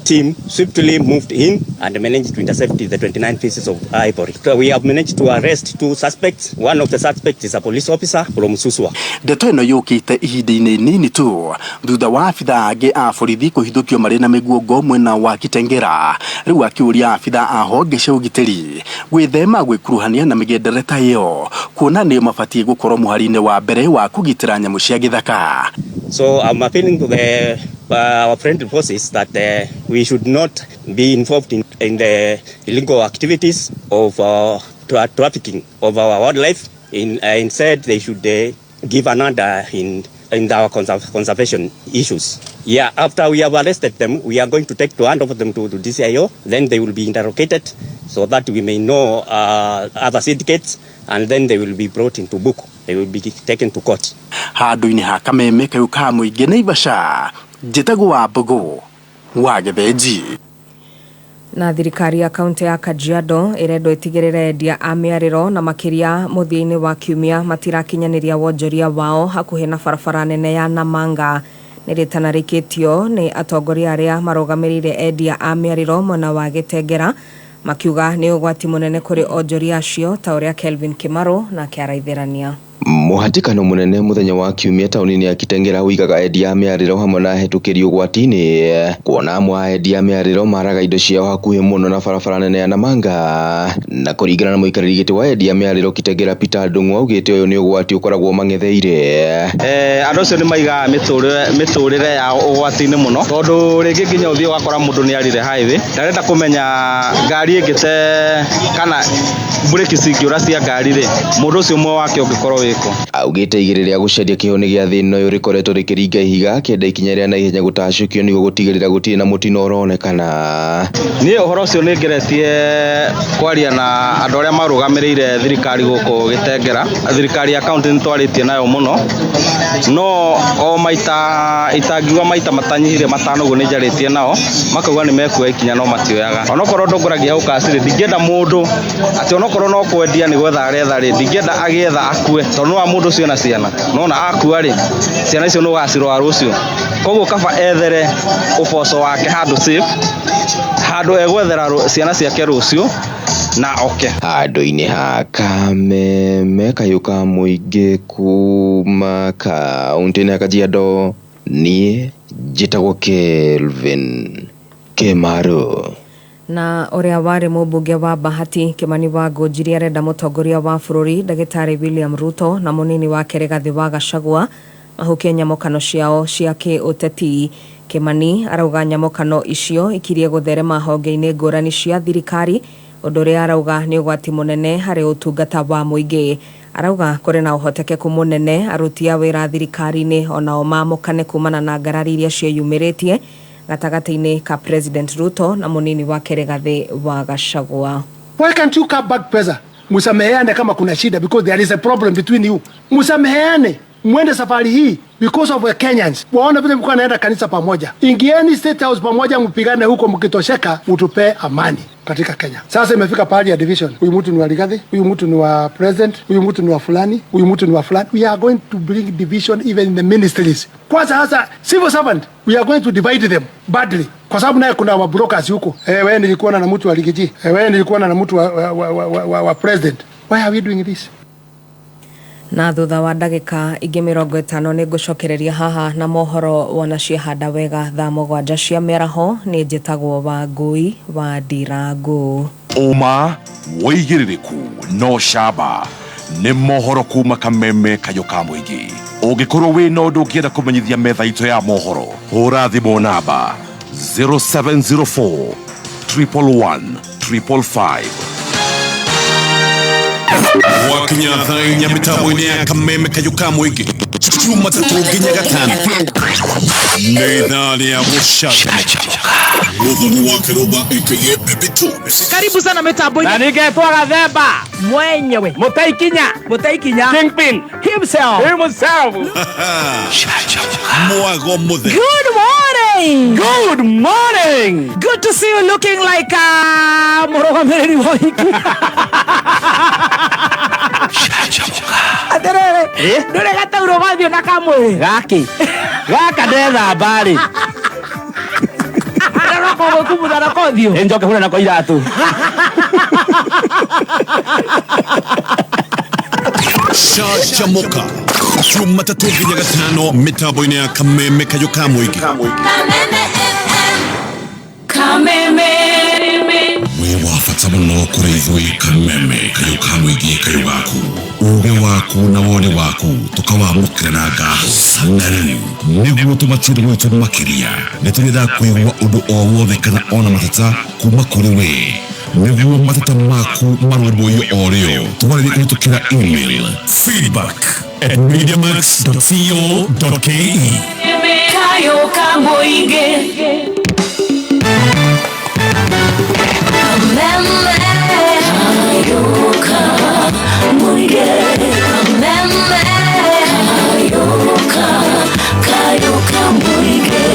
team swiftly moved in and managed to intercept the 29 pieces of ivory. So we have managed to arrest two suspects. One of the suspects is a police officer from Suswa. Ndeto ĩno yũkĩte ihinda-inĩ nini tu thutha wa abithaa angĩ a borithi kũhithũkio marĩ na mĩguongo mwena wa Kitengera. Rĩu akĩũria abithaa a honge cia ũgitĩri gwĩthema gwĩkuruhania na mĩgendere ta ĩyo, kuona nĩo mabatiĩ gũkorwo mũhari-inĩ wa mbere wa kũgitĩra nyamũ cia gĩthaka. So I'm appealing to the our friendly forces that we should not be involved in the illegal activities of trafficking of our wildlife. Instead, they should give an order in our conservation issues. Yeah, after we have arrested them, we are going to take to hand over them to DCIO. Then they will be interrogated so that we may know other syndicates, and then they will be brought into book. They will be taken to court. Handũ-inĩ ha Kameme kayũ ka mũingĩ Naivasha, njĩtagwo wa Mbũgũ wa Gĩthĩnji. Na thirikari ya kaunti ya Kajiado ĩrendwo ĩtigĩrĩre endia a mĩarĩro na makĩria mũthia-inĩ wa kiumia matirakinyanĩria wonjoria wao hakuhĩ na barabara nene ya Namanga. Nĩ rĩtana rĩikĩtio nĩ atongoria arĩa marũgamĩrĩire endia a mĩarĩro mwena wa Gĩtengera, makiuga nĩ ũgwati mũnene kũrĩ onjoria acio, ta ũrĩa Kelvin Kimaro nake araithĩrania. Mũhatĩkano mũnene mũthenya wa kiumia taũni-inĩ ya Kitengela ũigaga endia a mĩarĩro hamwe na ahetũkĩri ũgwati-inĩ, kuona amwe a endia a mĩarĩro maraga indo ciao hakuhĩ mũno na barabara nene ya Namanga. Na kũringana na mũikarĩri gĩtĩ wa endia a mĩarĩro Kitengela Peter Ndung'u, augĩte ũyũ nĩ ũgwati ũkoragwo mang'etheire. Andũ acio nĩ maigaga mĩtũrĩre yao ũgwati-inĩ mũno, tondũ rĩngĩ nginya ũthiĩ ũgakora mũndũ nĩ arire highway, ndarenda kũmenya ngari ĩngĩte kana breki cingĩũra cia ngari rĩ, mũndũ ũcio muoyo wake ũngĩkorwo wĩkũ. Augĩte igĩrĩ rĩa gũcaria kĩhonia gĩa thĩna ũyũ rĩkoretwo rĩkĩringa ihiga, akĩenda ikinya rĩa naihenya gũtacũkio nĩguo gũtigĩrĩra gũtirĩ na mũtino ũronekana. Niĩ ũhoro ũcio nĩ ngeretie kwaria na andũ arĩa marũgamĩrĩire thirikari gũkũ Gĩtengera. Thirikari ya kaunti nĩ twarĩtie nayo mũno, no o maita itangiuga maita matanyihire matano ũguo nĩ njarĩtie nao, makauga nĩ mekuoya ikinya no matioyaga. Onokorwo ndongoragia hau kacirĩ, ndingĩenda mũndũ atĩ onokorwo no kwendia nĩ gwetha aretha rĩ, ndingĩenda agĩetha akue, tondũ no wa mũndũ ũcio ena ciana, nona akua rĩ, ciana icio nĩ ũgacirora rũciũ. Koguo kaba ethere ũboco wake handũ safe, handũ egwethera ciana ciake rũciũ na oke. Handũ-inĩ ha Kameme kayũ ka mũingĩ kuma kaũntĩ-inĩ ya Kajiado, niĩ njĩtagwo Kelvin Kemaru. Na ũrĩa warĩ mũmbunge wa Bahati Kimani wa Ngũnjiri arenda mũtongoria wa bũrũri ndagĩtarĩ William Ruto na mũnini wake Rigathĩ wa Gachagua mahukie nyamũkano ciao cia kĩũteti. Kimani arauga nyamũkano icio ikirie gũtherema honge-inĩ ngũrani cia thirikari, ũndũ ũrĩa arauga nĩ ũgwati mũnene harĩ ũtungata wa mũingĩ. Arauga kũrĩ na ũhotekeku mũnene aruti a wĩra thirikari-inĩ onao mamũkane kumana na ngarari iria ciĩyumĩrĩtie gatagatĩ-inĩ ka President Ruto na mũnini wake Rigathĩ wa Gachagua. Why can't you cut back pesa? Musameheane kama kuna shida, because there is a problem between you. Musameheane, mwende safari hii because of the Kenyans. Waone vile mlikuwa naenda kanisa pamoja. Ingieni State House pamoja, mpigane huko, mkitosheka mtupe amani katika Kenya. Sasa imefika pahali ya division. Huyu mtu ni wa Rigathi, huyu mtu ni wa president, huyu mtu ni wa fulani, huyu mtu ni wa fulani. We are going to bring division even in the ministries. Kwa sasa civil servant, we are going to divide them badly. Kwa sababu naye kuna wa brokers huko. Wewe nilikuona na mtu wa Riggy G. Wewe nilikuona na mtu wa president. Why are we doing this? Na thutha wa ndagĩka ingĩ 50 nĩ ngũcokereria haha na mohoro wona ciahanda wega thaa 7 cia mĩaraho. Nĩ njĩtagwo Wangũi wa Ndirangu. Ũma wĩigĩrĩrĩku no camba nĩ mohoro kuma Kameme kayũ ka mũingĩ. Ũngĩkorwo wĩna ũndũ ũngĩenda kũmenyithia metha itũ ya mohoro, hũra thimũ namba 0704 111 555. Gwakinya thaa 4 mĩtambo-inĩ ya Kameme kayũ ka mũingĩ. Jumatatũ nginya gatano nĩ ithaa rĩa gũcanjamũka. Mũthoni wa Kĩrũmba aka Baby Two. Karibu sana mitambo-inĩ. Na ningetwo Gathemba mwenyewe Mũteikinya Mũteikinya Kingpin himself himself. Mwago mũtheri. Good morning. Good morning. Good to see you looking like a mũrũgamĩrĩri wa ũhiki. Atĩrĩrĩ, ndũrĩ gataurũ gathiĩ na kamwĩrĩ gaki gaka ndethamba rĩ gwĩkumutha nako ũthiũ. Njoke hure nako iratũ. Canjamũka Jumatatũ nginya gatano mĩtambo-inĩ ya Kameme kayũ ka mũingĩ. Kameme. Wĩ wa bata mũno kũrĩ ithuĩ Kameme kayũ ka mũingĩ kayũ gaku. Ũgĩ waku na woni waku tũkawamũkĩra na ngatho. Na rĩu nĩguo tũmatie gwitũ makĩria nĩ tũrĩendaga kũigua ũndũ o wothe kana ona mateta kuma kũrĩ we. Nĩguo mateta maku marũmbũiyo o rĩo twarĩrie kũhĩtũkĩra email feedback@mediamax.co.ke. Kayo ka mũingĩ. Kameme. Kayo ka mũingĩ. Kameme. Kayo ka, kayo ka mũingĩ.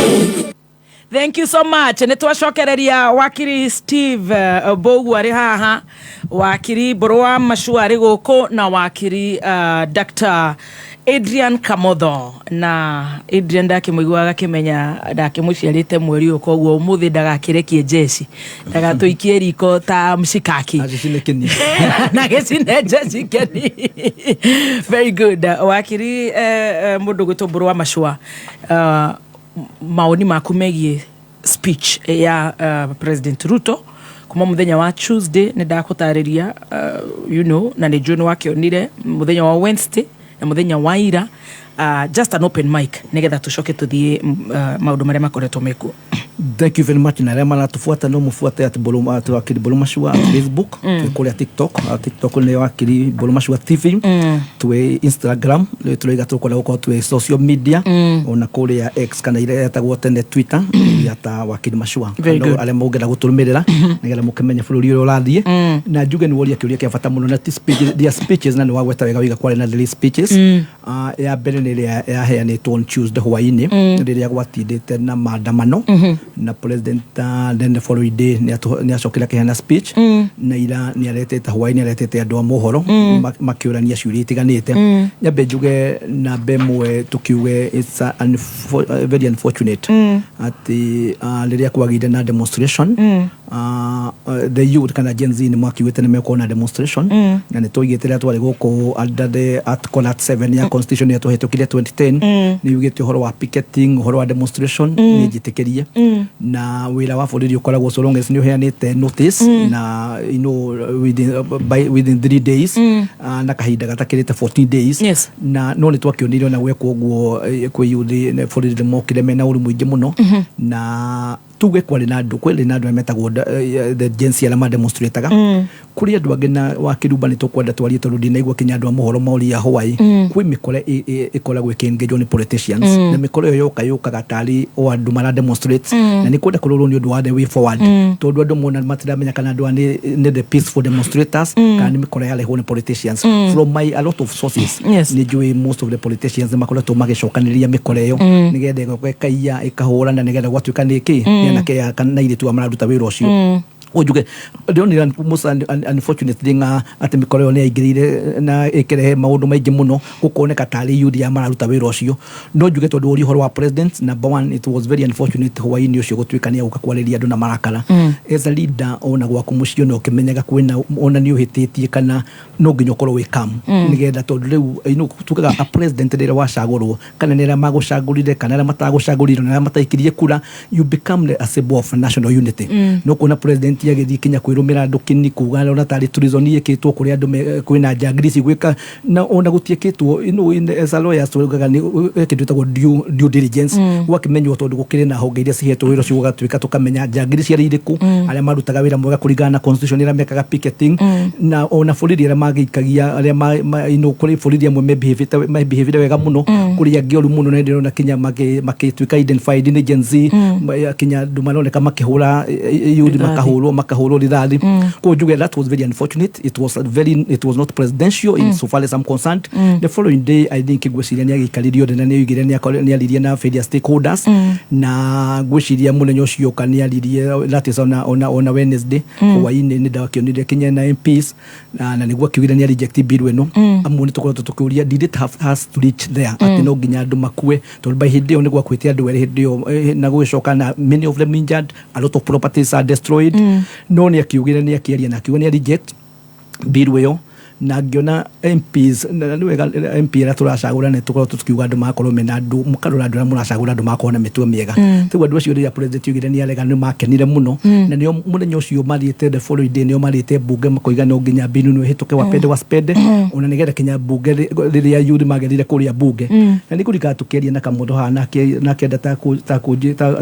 Thank you so much. Nĩ twacokereria wakiri Steve Bogu arĩ haha, wakiri Mbũrũ wa Macua arĩ gũkũ na wakiri Dr. Adrian Kamotho. Na Adrian ndakĩmũiguaga akĩmenya ndakĩmũciarĩte mweri ũyũ, koguo ũmũthĩ ndagakĩrekie njeci ndagatũikie riko ta mshikaki na gĩcine njeci keni. Very good. Wakiri mũndũ gwĩtwo Mbũrũ wa Macua, maoni maku megiĩ speech ya President Ruto kuma muthenya wa Tuesday nĩ ndakũtarĩria na nĩ njũĩ nĩ wakĩonire muthenya wa Wednesday na muthenya wa ira, just an open mic nĩgetha tũcoke tũthiĩ maũndũ marĩa makoretwo mekuo. Thank you very much. Na arĩa maratubuata no mũbuate at Mbũrũ, at Wakiri Mbũrũ Macua at Facebook, twĩ kũrĩa TikTok, TikTok nĩ Wakiri Mbũrũ Macua TV, twĩ Instagram, rĩu tũraiga tũkwenda gũkorwo twĩ social media, ona kũrĩa X kana ĩrĩa yetagwo tene Twitter, ya ta Wakiri Macua. Very good. Arĩa mũngĩenda gũtũrũmĩrĩra nĩgetha mũkĩmenye bũrũri ũrĩa ũrathiĩ. Na njuge nĩ woria kĩũria kĩa bata mũno na ti speech, their speeches, na nĩ wagweta wega wĩga kwarĩ na three speeches. Ya mbere nĩ ĩrĩa yaheanĩtwo on Tuesday hwaĩ-inĩ, rĩrĩa gwatindĩte na maandamano, na president then the following day nĩ acokire akĩheana speech, na ira nĩ aretete hwaĩ-inĩ aretete andũ a mohoro makĩũrania ciũria itiganĩte. Nyambe njuge namba ĩmwe tũkiuge it's a very unfortunate atĩ rĩrĩa kwagĩire na demonstration, the youth kana Gen Z nĩ makiugĩte nĩ mekuona na demonstration, na nĩ tũigĩte rĩrĩa twarĩ gũkũ under the article 7 ya constitution ĩrĩa twahĩtũkire 2010, nĩ yugĩte ũhoro wa picketing, ũhoro wa demonstration, nĩ njĩtĩkĩrie. Na wĩra wa borithi ũkoragwo so long as nĩ ũheanĩte notice na you know within 3 days, na kahinda gatakĩrĩte 14 days. Na no nĩ twakĩonire ona gwekwo ũguo, kwĩ youth borithi nĩ mokire mena ũru mũingĩ mũno, na tuge kwarĩ na andũ, kwĩrĩ na andũ arĩa metagwo the Gen Z arĩa mademonstrataga. Kũrĩ andũ angĩ na wa Kĩrumba nĩ tũkwenda twarie tondũ ndinaigua kinya andũ a mohoro moria Hawaii. Kwĩ mĩkora ĩkoragwo ĩkĩengageo nĩ politicians, na mĩkora ĩyo yoka yũkaga tarĩ o andũ mara demonstrate, na nĩ kwenda kũrorwo nĩ ũndũ wa the way forward, tondũ andũ mona matiramenya kana andũ aya nĩ the peaceful demonstrators kana nĩ mĩkora yarehwo nĩ politicians. From my a lot of sources, nĩ njũĩ most of the politicians nĩ makoretwo magĩcokanĩrĩria mĩkora ĩyo nĩgetha ĩgoka ĩkaiya ĩkahũrana nĩgetha gwatuĩka nĩ kĩ nĩ anake aya kana airĩtu aya mararuta wĩra ũcio. Ũnjuge ndĩronire most unfortunate thing, atĩ mĩkora ĩyo nĩ yaingĩrĩire na ĩkĩrehe maũndũ maingĩ mũno gũkoneka tarĩ youth ya mararuta wĩra ũcio. No njuge tondũ ũria ũhoro wa president, number one, it was very unfortunate hwaĩ-inĩ ũcio gũtuĩka nĩ agũka kwarĩria andũ na marakara. As a leader, ona gwaku mũciĩ no ũkĩmenyaga kwĩna ona nĩ ũhĩtĩtie kana no nginya ũkorwo wĩ calm, nĩgetha tondũ rĩu tugaga a president rĩrĩa wacagũrwo kana nĩ arĩa magũcagũrire kana arĩa matagũcagũrire na arĩa mataikirie kura, you become a symbol of national unity. No kuona president agĩthiĩ kinya kwĩrũmĩra andũ kĩni kuga ona tarĩ treason yĩkĩtwo kũrĩa andũ kwĩna njangiri cigwĩka na ona gũtiĩkĩtwo as a lawyer tugaga nĩ kĩndũ gĩtagwo due diligence. Gwakĩmenywo tondũ gũkĩrĩ na honge iria cihetwo wĩra ũcio, gũgatuĩka tũkamenya njangiri ciarĩ irĩkũ, arĩa marutaga wĩra mwega kũringana na constitution ĩrĩa mekaga picketing, na ona borithi arĩa magĩikagia arĩa kũrĩ borithi amwe mebehĩvĩte wega mũno, kũrĩ angĩ oru mũno, na ndĩrona kinya magĩtuĩka identified nĩ Gen Z. Kinya andũ maroneka makĩhũra youth, rithathi. Makahũrwo rithathi. Koguo njuge that was very unfortunate. It was not presidential in so far as I'm concerned. The following day, I think ngwĩciria nĩ agĩikarire othe na nĩ oigire nĩ aririe na various stakeholders, na ngwĩciria mũthenya ũcio ũka nĩ aririe, that is ona Wednesday hwaĩ-inĩ nĩ ndakĩonire kinya na MPs na nĩguo akiugire nĩ reject bill ĩno. Amwe nĩ tũkoretwo tũkĩũria, did it have has to reach there, atĩ no nginya andũ makue? Tondũ by hĩndĩ ĩyo nĩ gwakuĩte andũ erĩ hĩndĩ ĩyo, na gũgĩcoka na many of them injured, a lot of properties are destroyed. No nĩ akiugire nĩ akĩaria na akiuga nĩ reject bill ĩyo, na ngĩona MPs na nĩ wega MP arĩa tũracagũra nĩ tũkorwo tũkiuga andũ magakorwo mena andũ, mũkarora andũ arĩa mũracagũra, andũ magakorwo na mĩtugo mĩega. Rĩu andũ acio rĩrĩa president oigire nĩ arega, nĩ makenire mũno, na nĩo mũthenya ũcio mathiĩte, the following day nĩo mathiĩte mbunge makoiga no nginya bill ĩno ĩhĩtũke, wapende wasipende, ona nĩgetha kinya mbunge rĩrĩa youth magerire kũrĩa mbunge. Na nĩ kũrikana tũkĩaria na kamũndũ haha nake enda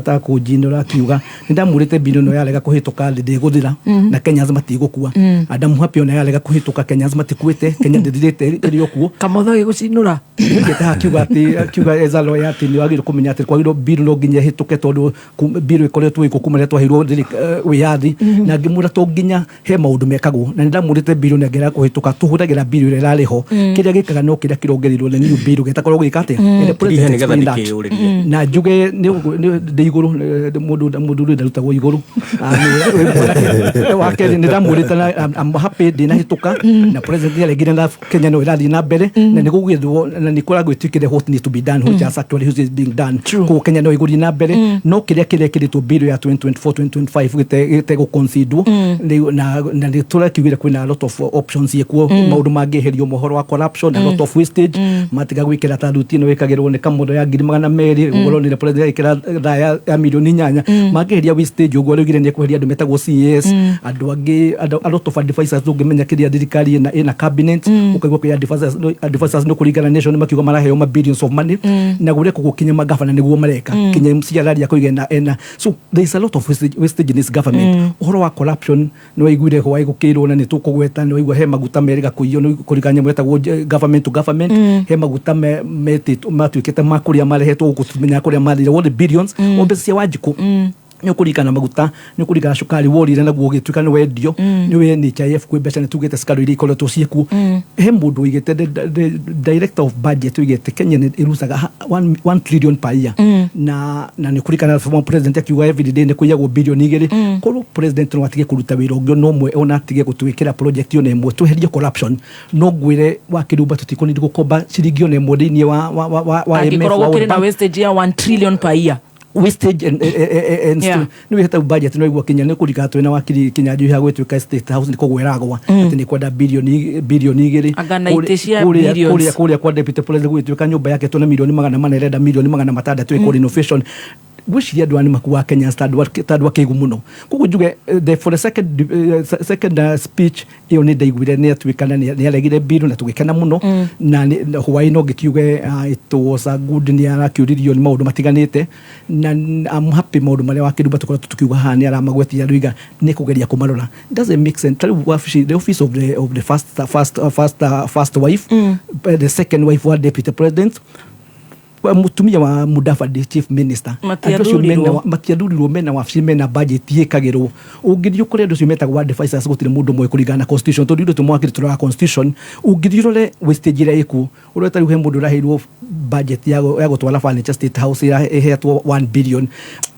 takũnjinũra akiuga nĩ ndamwĩrĩte bill ĩno yarega kũhĩtũka thĩ ndĩgũthira na Kenyans matigũkua. And I'm happy ona yarega kũhĩtũka, Kenyans matikuĩte, Kenya ndĩthirĩte, ĩrĩ o kuo. Kamotho gĩgũcinũra. Nĩkĩte akiuga atĩ akiuga as a lawyer atĩ nĩ wagĩrĩirwo kũmenya atĩ kwagĩrĩirwo bill no nginya ĩhĩtũke tondũ bill ĩkoretwo ĩkuo kuma rĩrĩa twaheirwo wĩyathi. Na ngĩmwĩra to nginya he maũndũ mekagwo, na nĩ ndamwĩrĩte bill nĩ angĩrega kũhĩtũka tũhũthagĩra bill ĩrĩa ĩrarĩ ho. Kĩrĩa gĩkaga no kĩrĩa kĩrongereirwo na new bill gĩtakorwo gĩka atĩa. And the president Nĩgetha explained that. ndĩkĩyũrĩrie. Na njuge ndĩ igũrũ, mũndũ mũndũ ũrĩa ndarutagwo igũrũ. Ah, wa kerĩ nĩ ndamwĩrĩte na I'm happy ndĩnahĩtũka na president nĩaregire na Kenya no ĩrathiĩ na mbere na nĩ gũgĩthwo na nĩ kũragwĩtwĩkire what needs to be done, which is actually which is being done. Koguo Kenya no ĩgũthiĩ na mbere, no kĩrĩa kĩrekĩrĩtwo bill ya 2024 2025 gĩtegũconsiderwo na nĩ tũrakiugire kwĩna a lot of options ĩkuo, maũndũ mangĩeherio, mohoro wa corruption, a lot of wastage, matiga gwĩkĩra ta ruti ĩno ĩkagĩrwo nĩ kamũndũ ya 200,000, ũguo ũronire president agĩkĩra thaa ya 8 milioni. Mangĩeheria wastage ũguo rĩugire nĩ ekweheria andũ metagwo CAS, andũ angĩ, a lot of advisors. Ũngĩmenya kĩrĩa thirikari ĩna cabinet, ũkaigua kwĩ advisors, advisors nĩ kũringana nation makiuga maraheo ma billions of money, na gũrĩa kũgũ magavana nĩguo mareka kinya MC araria kũiga ena. So there is a lot of wastage in this government. Ũhoro wa corruption nĩ waiguire hwaĩ gũkĩrwo na nĩ tũkũgweta, nĩ waigua he maguta merĩga kũiywo nĩ kũringana nyamũ ĩtagwo government to government. He maguta metĩtwo matuĩkĩte ma kũrĩa marehetwo gũkũ tũmenyaga kũrĩa mathire, worth billions, o mbeca cia Wanjikũ. Nĩ ũkũririkana maguta, nĩ ũkũririkana cukari worire naguo ũgĩtuĩka nĩ wendio nĩ wĩ NHIF, kwĩ mbeca nĩ tugĩte cukari iria ikoretwo ciĩkuo. He mũndũ ũigĩte the director of budget ũigĩte Kenya nĩ ĩrucaga 1 trillion per year, na nĩ ũkũririkana former president akiuga every day nĩ kũiyagwo 2 bilioni. Korwo president no atige kũruta wĩra ũngĩ no ũmwe, ona atige gũtwĩkĩra project ona ĩmwe, tweherie corruption, no ngwĩre wakĩrumba tũtikũnidi gũkomba ciringi ona ĩmwe thĩinĩ wa IMF, angĩkorwo wa World gũkĩrĩ na Bank. Wastage ya 1 trillion per year. Wastage and nĩ wĩhete budget no igua kinya nĩ kũrika twĩna wakiri Kinyanjui ha gwĩtuĩka State House nĩ kũgwĩragwa atĩ nĩ kwenda 2 bilioni. Anga na itĩ cia billions. Kũrĩa kwa deputy president gwĩtuĩka nyũmba yake tũna 400,000, ĩrenda 600,000 ĩkwo renovation. Ngwĩciria andũ aya nĩ makuaga Kenya ta andũ akĩgu mũno. Koguo njuge for the second speech ĩyo nĩ ndaiguire nĩ atuĩka na nĩ aregire bill na tũgĩkena mũno. Na hwaĩ no ngĩkiuge it was a good, nĩ arakĩũririo nĩ maũndũ matiganĩte na I'm happy maũndũ marĩa wakĩrumba tũkoretwo tũkiuga haha nĩ aramagwetia rĩu nĩ kũgeria kũmarora. Doesn't make sense. Ta rĩu wabici, the office of the first wife, the second wife wa deputy president, wa mutumia wa Mudavadi, chief minister. Andũ acio Matiathurirwo. Matiathurirwo mena wabici, mena budget ĩkagĩrwo. Ũngĩthiĩ ũkore andũ acio metagwo advisors, gũtirĩ mũndũ ũmwe kũringana na constitution, tondũ ithuĩ tũmwakĩrĩ tũroraga constitution. Ũngĩthiĩ ũrore wastage ĩrĩa ĩkuo, ũrore ta rĩu he mũndũ ũraheirwo budget ya gũtwara furniture State House ĩrĩa ĩhetwo 1 billion.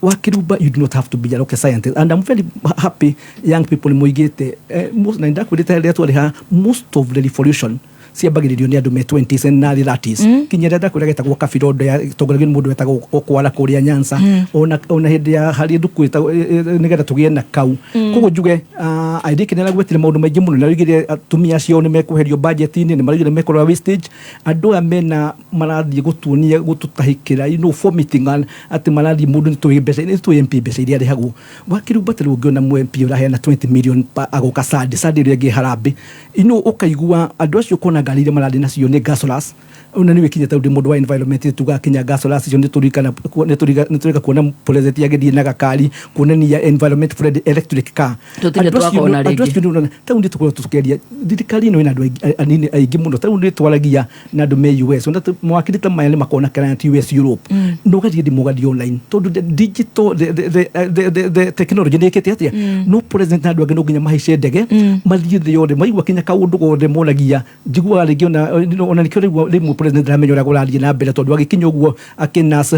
Wakĩrumba, you do not have to be a rocket scientist, and I'm very happy young people nĩ moigĩte, na nĩndakwĩrĩte rĩrĩa twarĩ haha, most of the revolution Ciambagĩrĩrio nĩ andũ me 20s and early 30s. Kinya rĩrĩa ndakwĩra getagwo kabirondo ya tongoragio nĩ mũndũ wetagwo Okwara kũrĩa Nyanza, ona hĩndĩ ya harĩ nduku ĩtagwo nĩgetha tũgĩe na kau. Koguo njuge Airiki nĩ aragwetire maũndũ maingĩ mũno, na oigire atumia acio nĩ mekweherio budget-inĩ, nĩ maraugire mekũrora wastage. Andũ aya mena marathiĩ gũtuonia gũtũtahĩkĩra, vomiting atĩ marathiĩ mũndũ nĩ tũĩ mbeca, nĩ tũĩ MP mbeca iria arĩhagwo. Wakĩrumba ta rĩu ũngĩona mũ MP ũraheana 20 million agoka Sunday, Sunday ĩrĩa ĩngĩ harambĩ, ũkaigua andũ acio ũkona ngari iria marathiĩ nacio nĩ gasolas. Ona nĩ wĩkinya tondũ mũndũ wa environment tugaga kinya gasolas icio nĩ tũrika kuona president agĩthiĩ na gakari kuonania environment friendly electric car. Tũtirĩ Andũ acio twakona andũ rĩngĩ. Acio nĩ ũrona taũni tũkoragwo tũkĩaria thirikari ĩno ĩna andũ anini aingĩ mũno. Taũni twaragia na andũ me US, ona mawakiri ta maya nĩ makona client US, Europe, no ũgathiĩ ndĩmũgathiĩ online tondũ the digital, the technology nĩ ĩkĩte atĩa. No president na andũ angĩ no nginya mahaice ndege mathiĩ thĩ yothe maigua kinya kaũndũ gothe monagia. Njiguaga rĩngĩ ona nĩkĩo rĩu rĩmwe president ndaramenya ũrĩa kũrathiĩ na mbere, tondũ agĩkinya ũguo akĩnas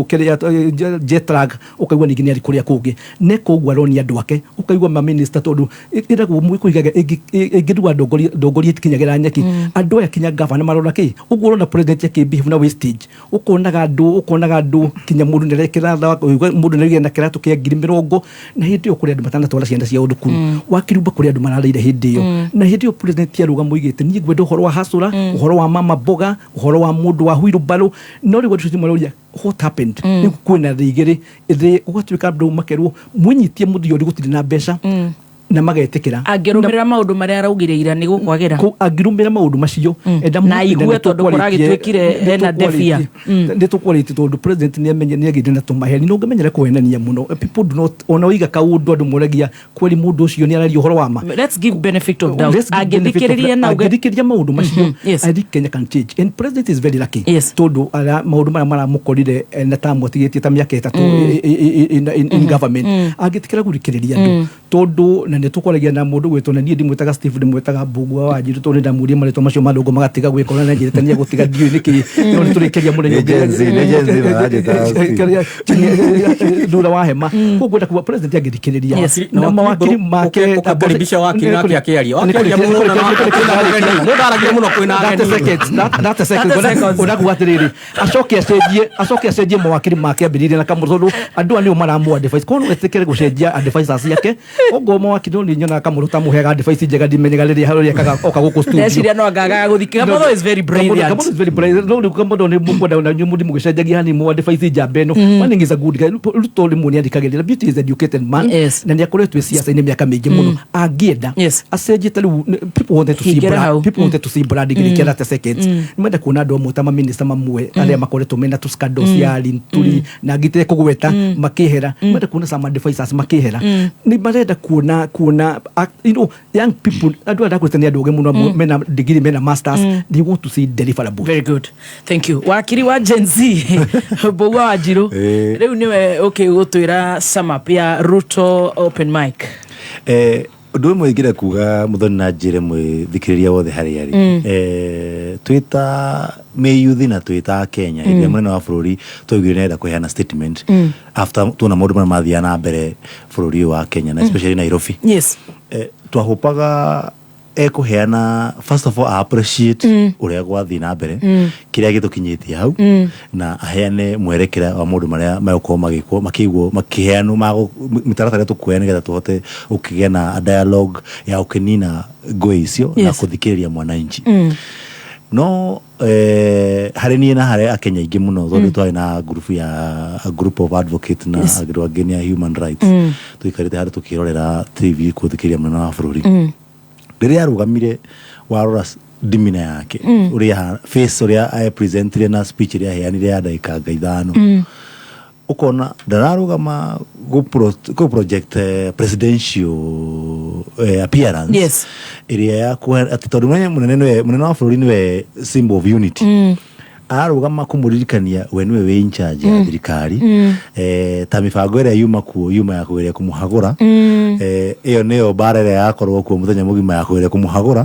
kĩrĩa jet lag, ũkaigua ningĩ nĩ arĩ kũrĩa kũngĩ neka ũguo aronia andũ ake, ũkaigua maminista tondũ ĩragwo mwĩkũigaga ĩngĩrua ndongoria ĩtikinyagĩra nyeki. Andũ aya kinya gavana marora kĩ ũguo ũrona president akĩbehave na wastage, ũkonaga andũ kinya mũndũ nĩarekĩra mũndũ nĩarĩgĩa na kĩratũ kĩa 80,000, na hĩndĩ ĩyo kũrĩ andũ matanatwara ciana ciao thukuru. Wakirumba kũrĩ andũ mararĩire hĩndĩ ĩyo, na hĩndĩ ĩyo president arũgama oigĩte niĩ ngwenda ũhoro wa hasũra, ũhoro wa mama mboga, ũhoro wa mũndũ wa wheelbarrow. No rĩu andũ acio maroria what happened. Rĩu kwĩna thĩ igĩrĩ, thĩ gũgatuĩka andũ makerwo mwĩnyitie mũthiori gũtirĩ na mbeca na magetĩkĩra. Angĩrũmĩrĩra maũndũ marĩa araugire ira nĩ gũkwagĩra. Angĩrũmĩrĩra maũndũ macio enda Na aigue tondũ kũragĩtuĩkire hena ndebia. Nĩ tũkwarĩtie tondũ president nĩ amenye nĩ agĩire na tũmaheni na ũngĩmenyera kũhenania mũno, people do not ona oiga kaũndũ andũ moragia kweri mũndũ ũcio nĩ araria ũhoro wa ma. Let's give benefit of doubt. Let's give benefit of Angĩthikĩrĩria na auge angĩthikĩrĩria maũndũ macio, I think Kenya can change and president is very lucky tondũ maũndũ marĩa maramũkorire na tamu atigĩtie ta mĩaka 3 in government, angĩtĩkĩra gũthikĩrĩria andũ, tondũ na nĩ tũkwaragia na mũndũ gwĩtwo na niĩ ndimwĩtaga Steve, ndĩmwĩtaga Mbugua wa Njirũ, tondũ nĩ ndamũria marĩtwa macio ma ndũngũ magatiga gwĩkora na njĩrĩte nĩ egũtiga, ndiũĩ nĩkĩ, no nĩ tũrĩkĩria mũthenya Nĩ Gen Z, nĩ Gen Z maranjĩta Steve. Kĩrĩa thutha wa hema. Koguo ngwenda kuga president angĩthikĩrĩria na mawakiri make Ũkũkaribisha wakiri nake akĩaria. Wakĩaria mũno na mũndũ aragia mũno kwĩna ageni. 30 seconds. Ũrakuga atĩrĩrĩ, acoke acenjie mawakiri make ambĩrĩrie na Kamũtũ, tondũ andũ aya nĩo maramũ advice. Koguo no etĩkĩre gũcenjia advisors ciake okorwo mawakiri, no nĩ nyonaga Kamũtũ ta mũheaga advice njega, ndimenyaga rĩrĩa harĩa ekaga oka gũkũ studio. Ndeciria no angagaga gũthikĩra. Kamotho is very brilliant. Kamotho is very brilliant. No rĩu Kamotho nĩ mũkwenda na inyuĩ mũthiĩ mũgĩcenjagia hanini mũ advice njamba ĩno. One is a good guy. Ruto rĩmwe nĩ athikagĩrĩria. Beauty is educated man na nĩ akoretwo ciaca-inĩ mĩaka mĩingĩ mũno. Angĩenda acenjie ta rĩu people wanted to see Hingĩra brand, hau. people wanted to see brand ngĩrĩkia 30 seconds. Nĩ menda kuona andũ amwe ta maminista mamwe arĩa makoretwo mena tu scandals ya Linturi na angĩ kũgweta makĩhera. Nĩ menda kuona some advisors makĩhera. Nĩ marenda kuona young people, andũ arĩa ndakwĩte nĩ andũ ogĩ mũno, mena degree, mena masters. They want to see deliverables. Very good, thank you. Wakiri wa Gen Z Mbugua wa Njirũ, rĩu nĩwe ũkĩgũtwĩra sum up ya Ruto open mic. Ũndũ ũmwe ingĩenda kuga mũthoni na njĩre mwĩthikĩrĩria wothe harĩa arĩ, twĩta mĩyuthi na twĩta Kenya, hĩndĩ ĩrĩa mũnene wa bũrũri twaiguire nĩarenda kũheana statement after tuona maũndũ marĩa mathiaga na mbere bũrũri ũyũ wa Kenya na especially Nairobi, twahopaga ekũheana first of all appreciate ũrĩa gwathiĩ na mbere, kĩrĩa gĩtũkinyĩtie hau, na aheane mwerekera wa maũndũ marĩa megũkorwo magĩkwo makĩigwo makĩheanwo mĩtaratara ĩrĩa tũkuoya nĩgetha tũhote gũkĩgĩa na a dialogue ya gũkĩnina ngũĩ icio na kũthikĩrĩria mwananchi. No harĩ niĩ na harĩ akenya aingĩ mũno, tondũ twarĩ na group ya a group of advocate na andũ angĩ nĩ a human rights, tũikarĩte handũ tũkĩrorera TV kũthikĩrĩria mũnene wa bũrũri rĩrĩa arũgamire, warora demeanor yake, ũrĩa face ũrĩa apresentire na speech ĩrĩa aheanire ya ndagĩka nga 5, ũkona ndararũgama gũ project presidential appearance ĩrĩa ya atĩ tondũ mũnene mũnene wa bũrũri nĩwe symbol of unity, ararũgama kũmũririkania we nĩwe wĩ in charge ya thirikari, ta mĩbango ĩrĩa yuma kuo yuma ya kũgeria kũmũhagũra. Ĩyo nĩyo mbara ĩrĩa yakorwo kuo mũthenya mũgima ya kũgeria kũmũhagũra.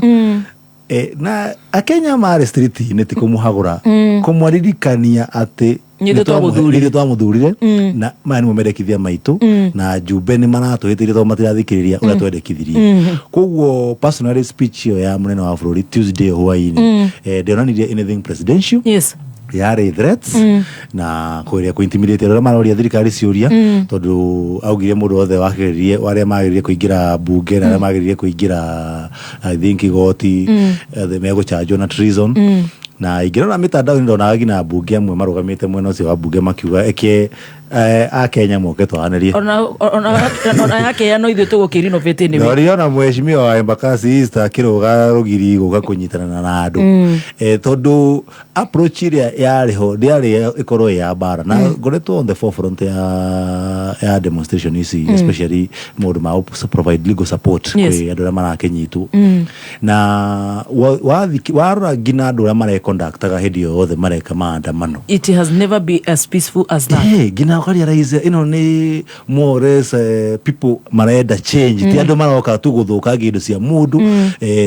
Na akenya marĩ street-inĩ ti kũmũhagũra, kũmwaririkania atĩ Nĩ ithuĩ twamũthurire. Nĩ ithuĩ twamũthurire na maya nĩmo mendekithia maitũ na njumbe nĩ maratũhĩtĩirie tondũ matirathikĩrĩria ũrĩa twendekithirie. Koguo personally speech ĩyo ya mũnene wa bũrũri Tuesday hwaĩ-inĩ ndĩonanirie anything presidential. Yarĩ threats na kũgeria kũ-intimidate andũ arĩa maroria thirikari ciũria, tondũ augire mũndũ wothe wageririe, arĩa mageririe kũingĩra bunge na arĩa mageririe kũingĩra, I think, igoti, megũchanjwo na treason. Na ingĩrora mĩtandao-inĩ ndonaga nginya mbunge amwe marũgamĩte mwena ũcio wa mbunge makiuga eke a Kenya moke twaranĩrie. Ona yake no ithuĩ tũgũkĩ-renovate anyway. Ndorire ona mheshimiwa wa Embakasi East akĩrũga rũgiri gũka kũnyitana na andũ, tondũ approach ĩrĩa yarĩ ho ndĩarĩ ĩkorwo ĩ ya mbara na ngoretwo on the forefront ya demonstration ici, especially maũndũ ma provide legal support kwĩ andũ arĩa marakĩnyitwo. Na warora nginya andũ arĩa mareconductaga hĩndĩ ĩyo yothe mareka maandamano, it has never been as peaceful as that. Nginya ũkarealize ĩno nĩ more or less people marenda change, ti andũ maroka tu gũthũkangia indo cia mũndũ,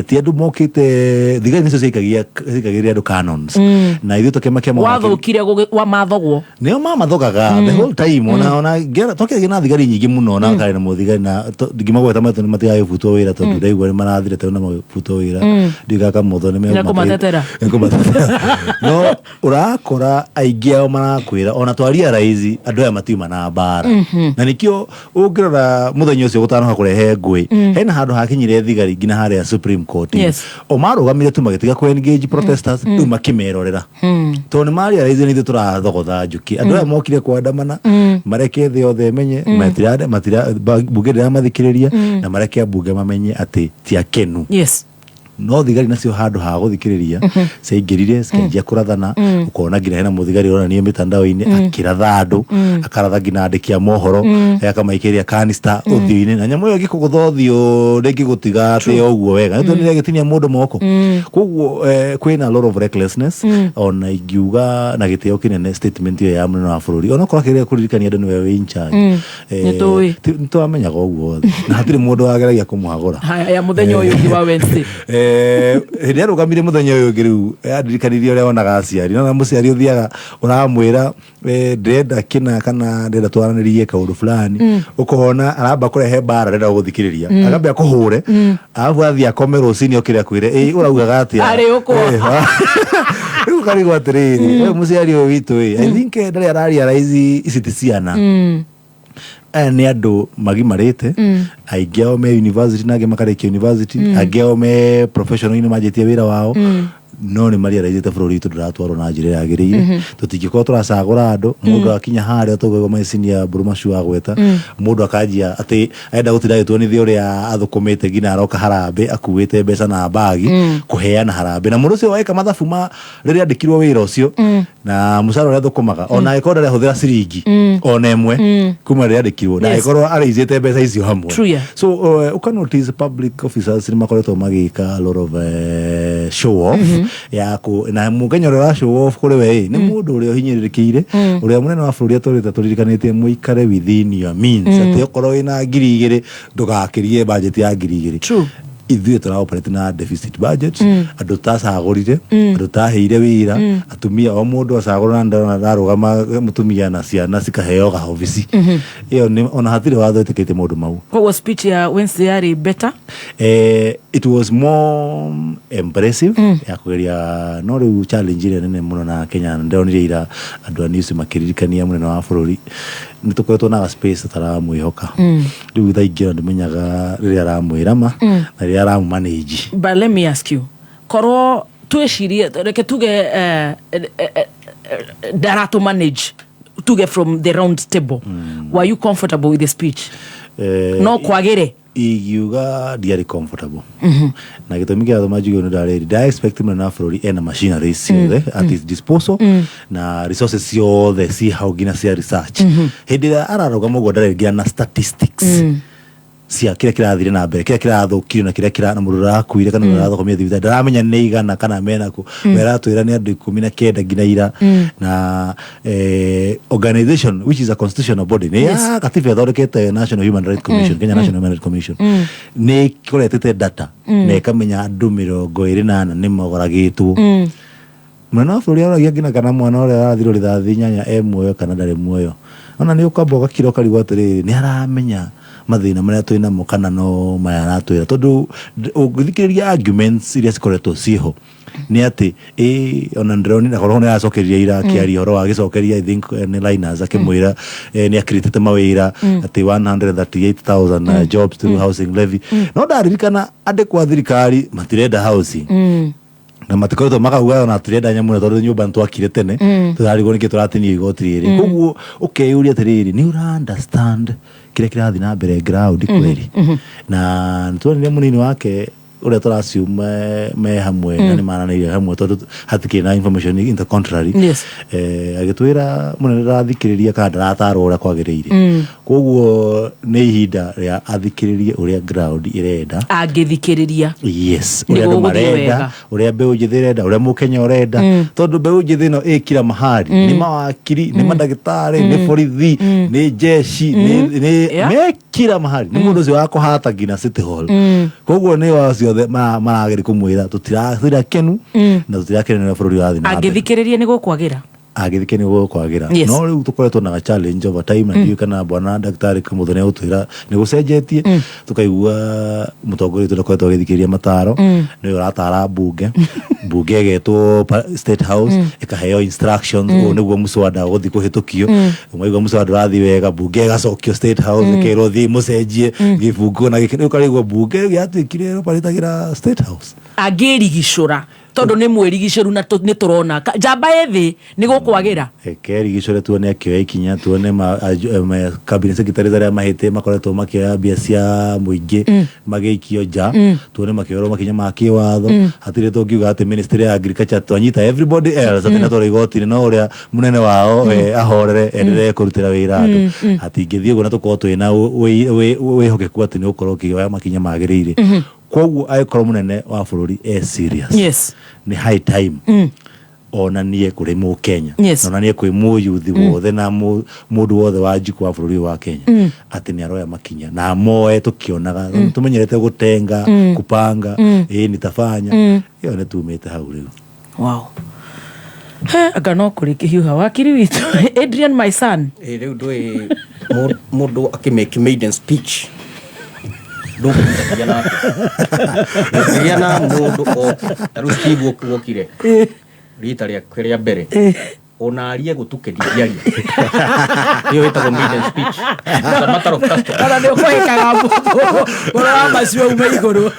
ti andũ mokĩte. Thigari nĩcio ciaikagĩria andũ cannons na ithuĩ tũkĩmakia. Wathũkire wa mathogwo. Nĩo mamathogaga the whole time. Ona twakĩragia na thigari nyingĩ mũno na karĩ na mũthigari na ndingĩmagweta maitũ nĩ matigagĩbutwo wĩra, tondũ ndaigua nĩ marathire tondũ nĩ magĩbutwo wĩra, ndigaga kamũtho nĩ Nĩekũmatetera. Nĩekũmatetera. No ũrakora aingĩ ao marakwĩra ona twarealize andũ aya matiuma na mbara, na nĩkĩo ũngĩrora mũthenya ũcio gũtanoka kũrehe ngũĩ, hena handũ hakinyire thigari nginya harĩa Supreme Court. O marũgamire tu magĩtiga kũ engage protesters, rĩu makĩmerorera, tondũ nĩ marealize nĩ ithuĩ tũrathogotha njũkĩ. Andũ aya mokire kwandamana mareke thĩ yothe ĩmenye matira bunge ndĩramathikĩrĩria, na mareke ambunge mamenye atĩ ti akenu. No thigari nacio handũ ha gũthikĩrĩria ciaingĩrire cikĩanjia kũrathana. Ũkona nginya hena mũthigari ũronanio mĩtandao-inĩ akĩratha andũ, akaratha nginya andĩki a mohoro, akamaikĩria canister ũthiũ-inĩ, na nyamũ ĩyo ĩngĩkũgũtha ũthiũ ndĩngĩgũtiga atĩ o ũguo wega, nĩ tuonire agĩtinia mũndũ moko. Koguo kwĩna a lot of recklessness. Ona ingiuga na gĩtĩo kĩnene statement ĩyo ya mũnene wa bũrũri, onokorwo akĩgeria kũririkania andũ nĩwe wĩ in charge, Nĩtũĩ. Nĩtwamenyaga ũguo othe na hatirĩ mũndũ wageragia kũmũhagũra. Haya, ya mũthenya ũyũ ũngĩ wa Wednesday. Hĩndĩ ĩrĩa arũgamire mũthenya ũyũ ũngĩ rĩu andirikanirie ũrĩa wonaga aciari nona mũciari ũthiaga ũramwĩra, ndĩrenda kĩna kana ndĩrenda twaranĩrie kaũndũ fulani, ũkona aramba kũrehe mbara, arenda gũgũthikĩrĩria, akambia kũhũre, arabu athiĩ akome, rũcinĩ okĩre akwĩre, ĩ ũraugaga atĩa? Arĩ ũkwa. Rĩu ũkarigwo atĩrĩrĩ, mũciari ũyũ witũ ĩ, I think ndarĩ ararealize ici ti ciana, aya nĩ andũ magimarĩte. Aingĩ ao me university na angĩ makarĩkia university, angĩ ao me professional-inĩ manjĩtie wĩra wao, no nĩ marealizĩte bũrũri witũ ndũratwarwo na njĩra ĩrĩa yagĩrĩire. Tũtingĩkorwo tũracagũra andũ, mũndũ akinya harĩa tũgũigua maicinia mbũrũ agweta, mũndũ akanjia atĩ arenda gũtinda agĩtuonithia ũrĩa athũkũmĩte, nginya aroka harambĩ akuĩte mbeca na mbagi kũheana harambĩ, na mũndũ ũcio weka mathabu ma rĩrĩa andĩkirwo wĩra ũcio na mũcara ũrĩa athũkũmaga, ona angĩkorwo ndarahũthĩra ciringi ona ĩmwe kuma rĩrĩa andĩkirwo, na angĩkorwo arĩizĩte mbeca icio hamwe. True, yeah. So uka notice public officers nĩ makoretwo magĩka a lot of show off ya ku na mũkenya ũrĩa ũra show off kũrĩ we ĩ nĩ mũndũ ũrĩa ũhinyĩrĩrĩkĩire. Ũrĩa mũnene wa bũrũri atũrĩte tũririkanĩtie mũikare within your means, atĩ okorwo wĩna 2000 ndũgakĩrie budget ya 2000. Ithuĩ tũra operate na deficit budget, andũ tacagũrire, andũ taheire wĩra, atumia o mũndũ acagũra na ndona ndarũgama mũtumia na ciana cikaheo kahobici ĩyo nĩ ona hatirĩ watho ĩtĩkĩtie maũndũ mau. Koguo speech ya Wednesday yarĩ better? It was more impressive ya kũgeria, no rĩu challenge ĩrĩa nene mũno na Kenya ndĩronire ira andũ a news makĩririkania mũnene wa bũrũri nĩ tũkoretwo na space tũtaramwĩhoka. Rĩu thaa ingĩ ona ndĩmenyaga rĩrĩa aramwĩra ma na rĩrĩa aramũmanage. But let me ask you, korwo twĩcirie, reke tuge ndaratũ manage, tuge from the round table, were you comfortable with the speech? No kwagĩre. Ingiuga ndiarĩ comfortable, na gĩtũmi kĩa gũtũma njuge ũũ nĩ ndarĩrĩ nda expect mũnene wa bũrũri ena machinery ciothe at his disposal na resources ciothe ci hau nginya cia research. Hĩndĩ ĩrĩa ararũgama ũguo ndarĩ na statistics cia kĩrĩa kĩrathire na mbere, kĩrĩa kĩrathũkirio na kĩrĩa kĩra na mũndũ ũrakuire kana mũndũ ũrathũkũmire thibitarĩ, ndaramenya nĩ igana kana mena kũ. Meratwĩra nĩ andũ 19 nginya ira, na organization which is a constitutional body nĩ ya katiba ĩthondekete, National Human Rights Commission, Kenya National Human Rights Commission, nĩ ĩkoretete data na ĩkamenya andũ 24 nĩ mogoragĩtwo. Mũnene wa bũrũri aroragia nginya kana mwana ũrĩa arathirwo rithathi 8 e muoyo kana ndarĩ muoyo. Ona nĩ ũkamba ũgakira ũkarigwo atĩrĩrĩ, nĩ aramenya mathĩna marĩa twĩ namo kana no maya aratwĩra, tondũ ũngĩthikĩrĩria arguments iria cikoretwo ciĩho nĩ atĩ ĩ ona ndĩronire korwo nĩ aracokeria ira akĩaria ũhoro wa agĩcokeria, I think nĩ Linus akĩmwĩra nĩ akĩrĩtĩte mawĩra atĩ 138,000 jobs through housing levy, no ndaririkana andĩkwo a thirikari matirenda housing na matikoretwo makauga ona turenda nyamũ ĩno tondũ nyũmba nĩtwakire tene, tũrarigwo nĩkĩ tũratinio igoti rĩrĩ. Koguo ũkeyũria atĩrĩrĩ, nĩ ũra understand kĩrĩa kĩrathiĩ na mbere ground kweri? Na nĩtuonire mũnini wake ũrĩa tũraciuma me hamwe na nĩ maranĩirie hamwe, tondũ hatikĩrĩ na information in the contrary. Agĩtwĩra mũnene ndarathikĩrĩria kana ndaratarwo ũrĩa kwagĩrĩire. Koguo nĩ ihinda rĩa athikĩrĩrie ũrĩa ground ĩrenda. Angĩthikĩrĩria, yes, nĩ ũrĩa andũ gũgũthiĩ marenda, wega. Ũrĩa mbeũ njĩthĩ ĩrenda, ũrĩa mũkenya ũrenda, tondũ mbeũ njĩthĩ ĩno ĩ kila mahali, nĩ mawakiri, nĩ mandagĩtarĩ, nĩ borithi, nĩ jeshi, nĩ me kila mahali, nĩ mũndũ ũcio wa kũhata nginya City Hall. Koguo nĩ o ciothe marageria kũmwĩra tũtirakenu na tũtirakenera bũrũri ũrathiĩ na mbere. Angĩthikĩrĩria nĩ gũkwagĩra. Agĩthike nĩ gũkwagĩra. No rĩu tũkoretwo na challenge over time, na ndiũĩ kana bwana ndagĩtarĩ Kamũtho nĩ egũtwĩra nĩ gũcenjetie. Tũkaigua mũtongoria witũ ndakoretwo agĩthikĩrĩria mataro, nĩwe ũratara mbunge, mbunge ĩgetwo State House, ĩkaheo instructions, ũũ nĩguo mũswada ũgũthiĩ kũhĩtũkio. Mwaigua mũswada ũrathiĩ wega, mbunge ĩgacokio State House, ĩkerwo thiĩ mũcenjie gĩbungo na gĩkĩ. Rĩu ũkarigwo mbunge rĩu yatuĩkire ĩroparĩtagĩra State House. Angĩrigicũra, tondũ nĩ mwĩrigicũru na nĩ tũrona njamba ĩthĩ nĩ gũkwagĩra. Kerigicũre tuone akĩoya ikinya, tuone cabinet secretaries arĩa mahĩte makoretwo makĩoya mbia cia mũingĩ magĩikio nja, tuone makĩoerwo makinya ma kĩwatho. Hatirĩ tũngiuga atĩ ministry ya agriculture twanyita everybody else atĩ natwarwo igoti-inĩ, no ũrĩa mũnene wao ahorere endelee kũrutĩra wĩra andũ. Hatingĩthiĩ ũguo na tũkorwo twĩna wĩhokeku atĩ nĩ ũkorwo ũkĩoya makinya magĩrĩire. Koguo angĩkorwo mũnene wa bũrũri e serious, nĩ high time onanie kũrĩ mũkenya, na onanie kwĩ mũyuthi wothe na mũndũ wothe wa njikũ wa bũrũri ũyũ wa Kenya atĩ nĩ aroya makinya na moe tũkĩonaga. Tũmenyerete gũtenga, kupanga, ĩ nitafanya, ĩyo nĩ tumĩte hau rĩu. Wow. He, anga no kũrĩ kĩhiũha wakiri witũ Adrian, my son. Ĩ, rĩu ndũĩ mũndũ akĩmake maiden speech ndũkũgĩa nake, ndũkĩgĩa na mũndũ oke ta rĩu Steve wokire rita rĩake rĩa mbere, ona arie gũtuke ndingĩaria. Ĩyo ĩtagwo maiden speech. It's a matter of custom. Ona nĩ ũkũhĩkaga mũro wa macio ume igũrũ.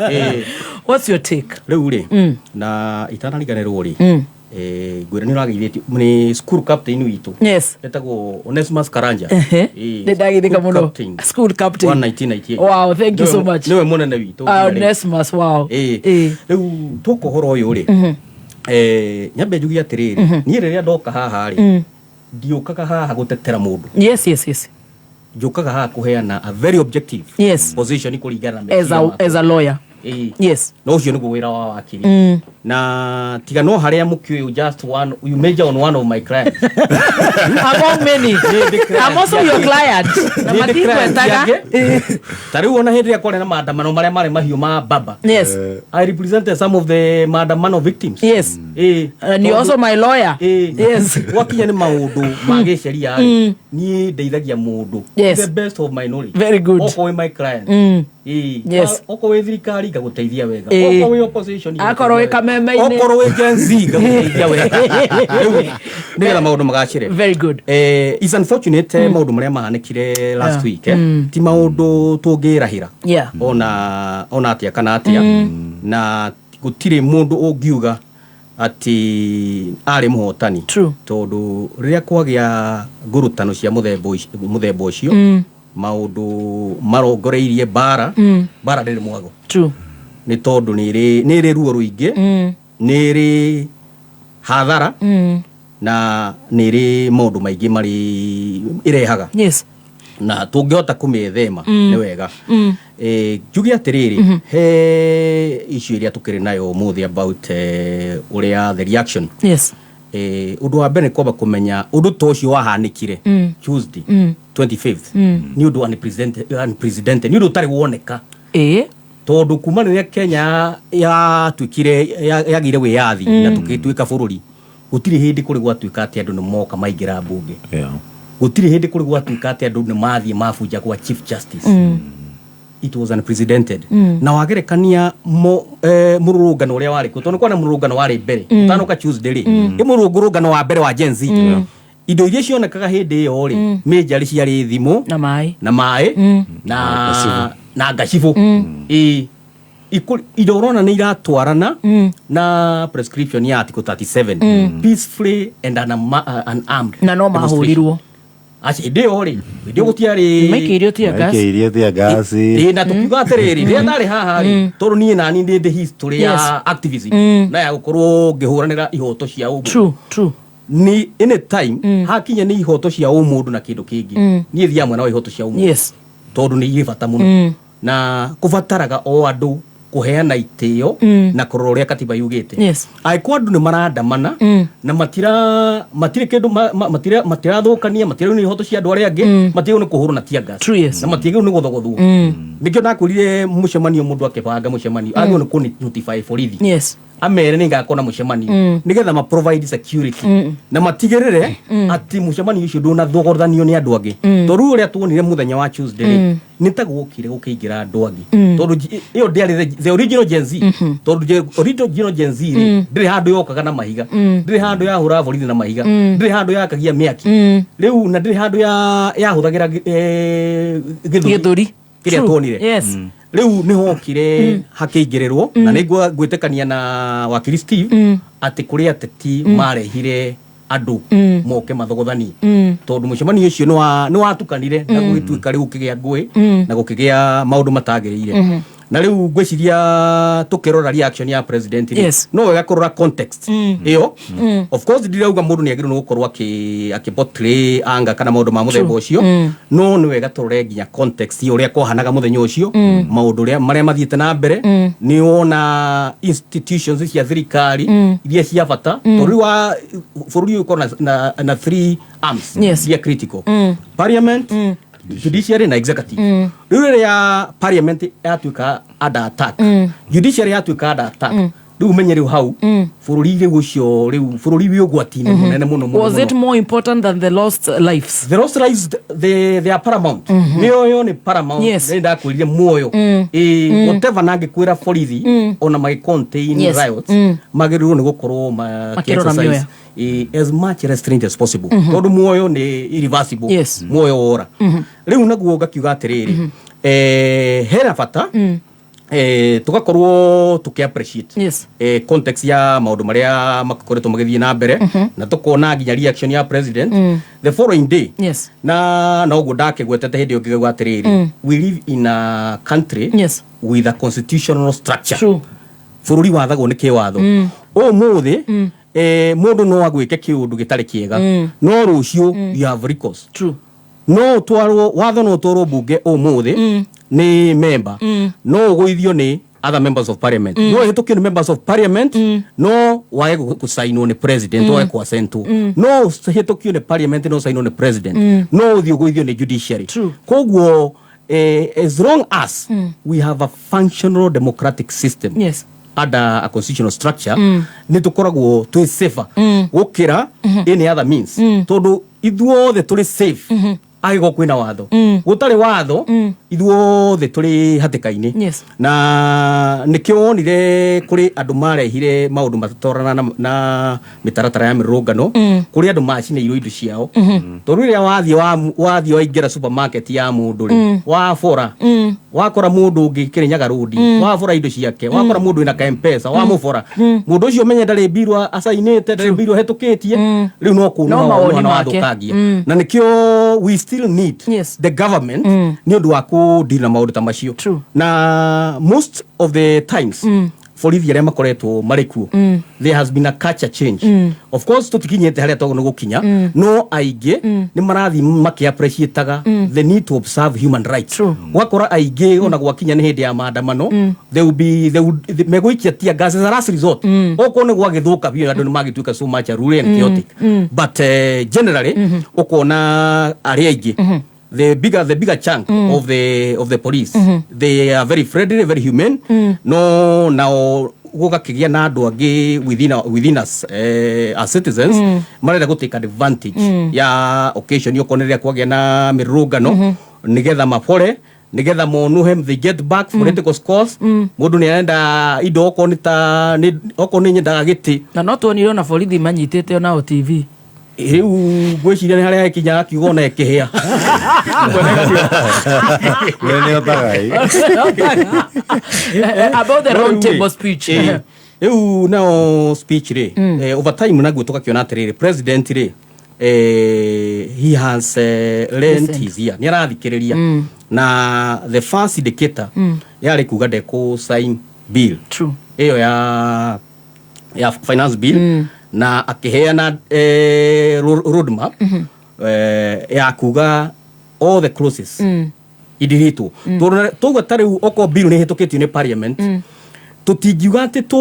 What's your take? Rĩu rĩ, na itanariganĩrwo rĩ, ngwĩra nĩ ũrageithĩtio nĩ school captain witũ, etagwo Onesimus Karanja. Nĩ ndageithĩka school mũno. Captain. School captain. Wa 1998. Wow, thank you so much. Nĩwe mũnene witũ. Ah, Onesimus, wow. Rĩu tũka ũhoro ũyũ rĩ, nyambe njuge atĩrĩrĩ, niĩ rĩrĩa ndoka haha rĩ, ndiũkaga haha gũtetera mũndũ. Njũkaga haha kũheana a very objective position kũringana na As meciria makwa. As a lawyer. No ũcio nĩguo wĩra wa wakiri. Na tiga no harĩa mũkĩũyũ, just one, you major on one of my clients. Among many. I'm also your client. Na Nĩ ndĩ client matingwetaga. ciake. Ta rĩu ona hĩndĩ ĩrĩa kwarĩ na maandamano marĩa marĩ mahiũ ma baba, I represented some of the maandamano victims. And you're also my lawyer. Gwakinya nĩ maũndũ ma gĩceria rĩ, niĩ ndeithagia mũndũ the best of my knowledge. Very good. Okorwo wĩ my client, okorwo wĩ thirikari ngagũteithia wega, okorwo wĩ opposition ngagũteithia Akorwo wĩ wega. kameme-inĩ. Okorwo wĩ Gen Z ngagũteithia wega. Rĩu nĩgetha maũndũ magacĩre. Very good. It's unfortunate, maũndũ marĩa mahanĩkire last week, ti maũndũ tũngĩrahĩra ona atĩa kana atĩa, na gũtirĩ mũndũ ũngiuga atĩ arĩ mũhotani, tondũ rĩrĩa kwagĩa ngurutano cia mũthemba ũcio, maũndũ marongoreirie mbara, mbara ndĩrĩ mwago. Nĩ tondũ nĩ ĩrĩ ruo rũingĩ, nĩ ĩrĩ hathara, na nĩ ĩrĩ maũndũ maingĩ marĩ ĩrehaga, na tũngĩhota kũmĩthema nĩ wega. Njuge atĩrĩrĩ, he issue ĩrĩa tũkĩrĩ nayo ũmũthĩ about ũrĩa the reaction, ũndũ wa mbere nĩ kwamba kũmenya ũndũ ta ũcio wahanĩkire Tuesday 25th nĩ ũndũ unprecedented, nĩ ũndũ ũtarĩ woneka, tondũ kuma rĩrĩa Kenya yatuĩkire yagĩire wĩyathi na tũgĩtuĩka bũrũri, Gũtirĩ hĩndĩ kũrĩ gwatuĩka atĩ andũ nĩ moka maingĩra mbunge. Gũtirĩ hĩndĩ kũrĩ gwatuĩka atĩ andũ nĩ mathiĩ mabunja gwa Chief Justice. It was unprecedented. Na wagerekania mũrũrũngano ũrĩa warĩ kuo, tondũ kwana mũrũrũngano warĩ mbere ũtanoka Tuesday rĩ, ĩ mũrũrũngano wa mbere wa Gen Z, indo iria cionekaga hĩndĩ ĩyo rĩ, majorly ciarĩ thimũ na maĩ na maĩ na ngacibũ. Ĩ indo ũrona nĩ iratwarana na prescription ya article 37, peacefully and unarmed Na no demonstration. Mahũrirwo. Aca, hĩndĩ ĩyo rĩ, hĩndĩ ĩyo gũtiarĩ Maikĩirio tear gas. Maikĩirio tear gas. Ĩ, na tũkiuga atĩrĩrĩ, rĩrĩa ndarĩ haha rĩ, tondũ niĩ nani ndĩ history ya activism na ya gũkorwo ngĩhũranĩra ihoto cia ũmũndũ. True, true. Ni anytime hakinya nĩ ihoto cia ũmũndũ na kĩndũ kĩngĩ, niĩ thiaga mwena wa ihoto cia ũmũndũ, tondũ nĩ irĩ bata mũno na kũbataraga o andũ kũheana itĩo na kũrora ũrĩa katiba yugĩte. Angĩkorwo andũ nĩ marandamana na matira matirĩ kĩndũ matirathũkania, matiragĩrĩirwo nĩ ihoto cia andũ arĩa angĩ, matiragĩrĩirwo nĩ kũhũrwo na tear gas na matiagĩrĩirwo nĩ gũthogothwo. Nĩkĩo ndakwĩrire mũcemanio, mũndũ akĩbanga mũcemanio agĩrĩirwo nĩ kũ notify borithi, amere nĩ ngakorwo na mũcemanio, nĩgetha ma provide security na matigĩrĩre atĩ mũcemanio ũcio ndũnathogothanio nĩ andũ angĩ. Tondũ rĩu ũrĩa tuonire mũthenya wa Tuesday rĩ, nĩ ta gwokire gũkĩingĩra andũ angĩ, tondũ ĩyo ndĩarĩ the original Gen Z, tondũ original Gen Z rĩ, ndĩrĩ handũ yokaga na mahiga, ndĩrĩ handũ yahũraga borithi na mahiga, ndĩrĩ handũ yakagia mĩaki rĩu, na ndĩrĩ handũ yahũthagĩra gĩthũri Gĩthũri. kĩrĩa tuonire. Rĩu nĩ hokire hakĩingĩrĩrwo, na nĩ ngwĩtĩkania na wakiri Steve atĩ kũrĩ ateti marehire andũ moke mathogothanie, tondũ mũcemanio ũcio nĩ watukanire na gũgĩtuĩka rĩu gũkĩgĩa ngũĩ na gũkĩgĩa maũndũ matagĩrĩire. Na rĩu ngwĩciria tũkĩrora reaction ya president rĩ, no wega kũrora context ĩyo. Of course ndirauga mũndũ nĩ agĩrĩirwo nĩ gũkorwo akĩ portray anga kana maũndũ ma mũthemba ũcio, no nĩ wega tũrore nginya context ya ũrĩa kwahanaga mũthenya ũcio, maũndũ ũrĩa marĩa mathiĩte na mbere. Nĩ wona institutions cia thirikari iria cia bata, tondũ rĩu bũrũri ũyũ ũkorwo na three arms iria critical: parliament, judiciary na executive. Rĩu rĩrĩa parliament yatuĩka under attack, judiciary yatuĩka under attack, rĩu ũmenye rĩu hau bũrũri rĩu ũcio, rĩu bũrũri wĩ ũgwati-inĩ mũnene mũno mũno. Was it Mũno. more important than the lost lives? The lost lives, they are paramount. Mĩoyo nĩ paramount. Nĩ ndakwĩrire muoyo, ĩ whatever, na ngĩkwĩra borithi ona magĩ contain riots, magĩrĩirwo nĩ gũkorwo Makĩrora exercise as much restraint as possible, tondũ muoyo nĩ irreversible. Muoyo wora. Rĩu naguo ngakiuga atĩrĩrĩ, hena bata tugakorwo tuki appreciate context ya maundu maria makoretwo magithie na mbere, na tukona nginya reaction ya president the following day. Na uguo ndakĩgwetete hĩndĩ ĩyo ngĩgauga atĩrĩrĩ, we live in a country with a constitutional structure. Bũrũri wathagwo nĩ kĩwatho. Ũmũthĩ mũndũ no agwĩke kĩũndũ gĩtarĩ kĩega, no rũciũ you have recourse. No ũtwarwo watho, no ũtwarwo mbunge ũmũthĩ nĩ member, no ũgũithio nĩ other members of parliament, no ũhĩtũkio nĩ members of parliament, no wage gũcainwo nĩ president, wage kwasentwo. No ũhĩtũkio nĩ parliament, no ũcainwo nĩ president, no ũthiĩ ũgũithio nĩ judiciary. Koguo as long as we have a functional democratic system under a constitutional structure, nĩ tũkoragwo twĩ safer gũkĩra any other means, tondũ ithuothe tũrĩ safe angĩkorwo kwĩna watho. Gũtarĩ watho, ithuothe tũrĩ hatĩka-inĩ. Na nĩkĩo wonire kũrĩ andũ marehire maũndũ matatwarana na mĩtaratara ya mĩrũrũngano, kũrĩ andũ macinĩirwo indo ciao, tondũ rĩrĩa wathiĩ wathiĩ waingĩra supermarket ya mũndũ rĩ, wabora, wakora mũndũ ũngĩ Kĩrĩnyaga rũndi, wabora indo ciake, wakora mũndũ wĩna ka Mpesa, wamũbora mũndũ ũcio, menye ndarĩ mbirũ acainĩte, ndarĩ mbirũ ahĩtũkĩtie, rĩu no kũnũha. No mawoni na make. wathũkangia. Na nĩkĩo we still need the government nĩ ũndũ wa kũdeal na maũndũ ta macio. Na most of the times, borithi arĩa makoretwo marĩ kuo, there has been a culture change. Of course tũtikinyĩte harĩa twagĩrĩirwo nĩ gũkinya, no aingĩ nĩ marathiĩ makĩ-appreciataga the need to observe human rights. Ũgakora aingĩ ona gwakinya nĩ hĩndĩ ya maandamano, they will be they will megũikia tear gas as a last resort, okorwo nĩ gwagĩthũka biũ, andũ nĩ magĩtuĩka so much unruly and chaotic. But generally ũkona arĩa aingĩ, the bigger chunk of the police, they are very friendly, very humane. No nao Gũgakĩgĩa na andũ angĩ within us as citizens marenda gũ take advantage ya occasion, okorwo nĩ rĩrĩa kwagĩa na mĩrũrũngano, nĩgetha mabore, nĩgetha monuhe, they get back political scores. Mũndũ nĩ arenda indo, okorwo nĩ ta okorwo nĩ nyendaga gĩtĩ. Na no tuonire ona borithi manyitĩte onao TV. Rĩu ngwĩciria nĩ harĩa ĩkinyaga akiuga ona ĩkĩhĩa. We nĩ otaga, ĩ. About the round table speech. Rĩu nao speech rĩ, over time naguo tũgakĩona atĩrĩrĩ, president rĩ, he has lent Listened. his ear, nĩ arathikĩrĩria. Na the first indicator yarĩ kuga ndekũ sign bill ĩyo ya finance bill, na akĩheana roadmap ya kuga all the clauses idiritwo. Tondũ tauga ta rĩu okorwo bill nĩ ĩhĩtũkĩtio nĩ parliament, tũtingiuga atĩ tũ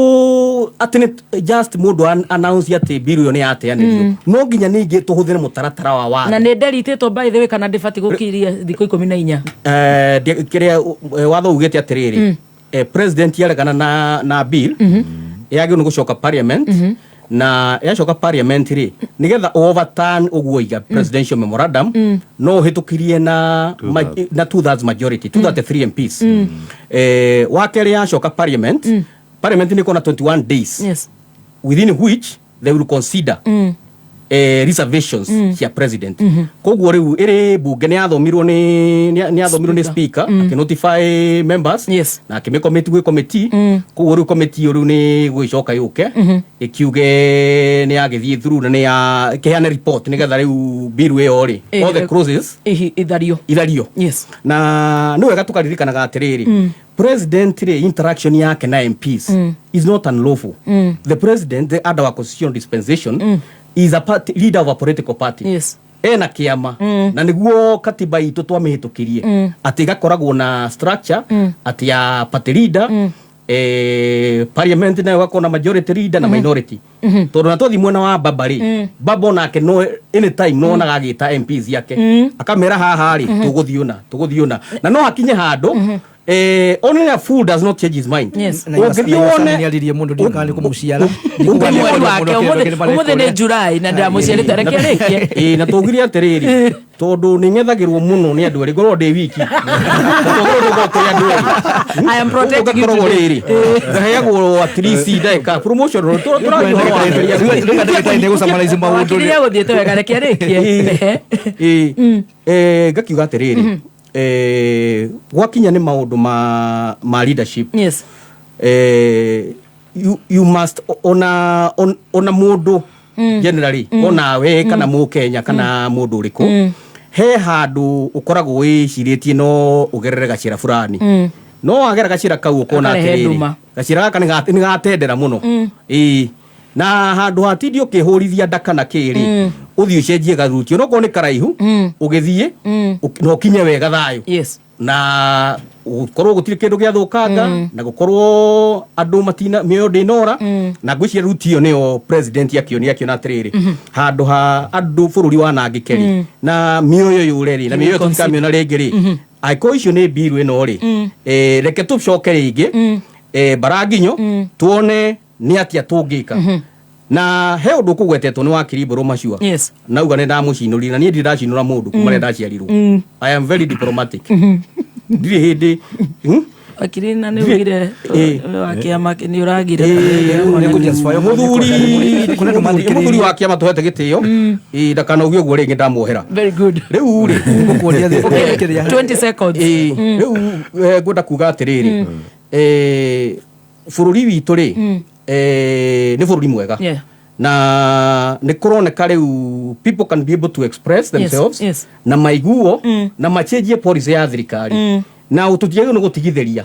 atĩ nĩ just mũndũ announce atĩ bill ĩyo nĩ yateanĩrio. No nginya ningĩ tũhũthĩre mũtaratara wa watho. Na nĩ nderitĩtwo, by the way, kana ndĩbatiĩ gũkiria thikũ 14? Kĩrĩa watho ugĩte atĩrĩrĩ, president yaregana na bill, yagĩrĩirwo nĩ gũcoka parliament. Na yacoka parliament rĩ, nĩgetha overturn ũguo iga presidential memorandum, no ũhĩtũkirie na 2/3 majority, 233 MPs. Wa kerĩ, yacoka parliament, parliament nĩ ĩkorwo na 21 days within which they will consider reservations cia president. Koguo rĩu ĩrĩ bunge nĩ yathomirwo nĩ speaker, akĩnotify members na akĩmĩcommit gwĩ committee. Koguo rĩu committee ĩyo rĩu nĩ gũgĩcoka yũke ĩkiuge nĩ yagĩthiĩ through na nĩ ya ĩkĩheane report, nĩgetha rĩu bill ĩyo rĩ, all the clauses ithario. Ithario. Na nĩ wega tũkaririkanaga atĩrĩrĩ, president rĩ, interaction yake na MPs is not unlawful. The president, under our constitutional dispensation, is a party, leader of a political party. Ena kĩama, na nĩguo katiba itũ twamĩhĩtũkirie atĩ ĩgakoragwo na structure atĩ ya party leader, parliament nayo ĩgakorwo na majority leader na minority. Tondũ na twathiĩ mwena wa baba rĩ, baba onake no anytime no onaga agĩta MPs yake, akamera haha rĩ, tũgũthiĩ ũna, tũgũthiĩ ũna, na no hakinye handũ, only a fool does not change his mind. Ũngĩthiĩ wone nĩ aririe mũndũ ndiũkaga nĩ kũmũciara. Nĩ mweri wake ũmũthĩ, nĩ July na ndamũciarĩte, reke rĩkie. Ĩĩ, na tũgire atĩrĩrĩ, tondũ nĩ ng'ethagĩrwo mũno nĩ andũ erĩ, ngorwo ndĩ wiki, tũkorwo tũkorwo tũrĩ andũ erĩ. I am protecting you Ũguo today. rĩrĩ, ngaheagwo at least ndagĩka promotion tũraria ũhoro wa Wakiri nĩegũthiĩte wega, reke arĩkie. Ĩĩ. Ngakiuga atĩrĩrĩ, gwakinya nĩ maũndũ ma leadership, you must ona mũndũ generally, onawe kana mũkenya kana mũndũ ũrĩkũ, he handũ ũkoragwo wĩcirĩtie no ũgerere gacĩra fulani. No wagera gacĩra kau ũkona Gakarehe atĩrĩrĩ, nduma. Gacĩra gaka nĩ gatendera mũno. Ĩĩ, na handũ hatindi ũkĩhũrithia ndaka na kĩrĩ, ũthiĩ ũcenjie garuti onokorwo nĩ karaihu, ũgĩthiĩ na ũkinye wega thayũ, na gũkorwo gũtirĩ kĩndũ gĩathũkanga, na gũkorwo andũ matina mĩoyo ndĩnora. Na ngwĩciria ruti ĩyo nĩyo president akĩonia, akĩona atĩrĩrĩ, handũ ha andũ bũrũri wanangĩke rĩ, na mĩoyo yũre rĩ, na mĩoyo tũtikamĩona rĩngĩ rĩ, angĩkorwo icio nĩ mbiru ĩno rĩ, reke tũcoke rĩngĩ baranginyo, tuone nĩ atĩa tũngĩka. Na he ũndũ ũkũgwetetwo nĩ wakiri Mbũrũ Macua, nauga nĩ ndamũcinũrire, na niĩ ndirĩ ndacinũra mũndũ kuma rĩrĩa ndaciarirwo. I am very diplomatic, ndirĩ hĩndĩ, Wakiri, na nĩ ugire wa kĩama nĩ ũragire. Mũthuri wa kĩama tũhete gĩtĩo. Ĩĩ, ndakanauge ũguo rĩngĩ, ndamuohera. Very good. Rĩu rĩ, Okay, 20 seconds. Ĩĩ, rĩu ngwenda kuga atĩrĩrĩ, bũrũri witũ rĩ, nĩ bũrũri mwega, na nĩ kũroneka rĩu people can be able to express themselves na maiguo na machenjie policy ya thirikari, na tũtiagĩrĩirwo nĩ gũtigithĩria,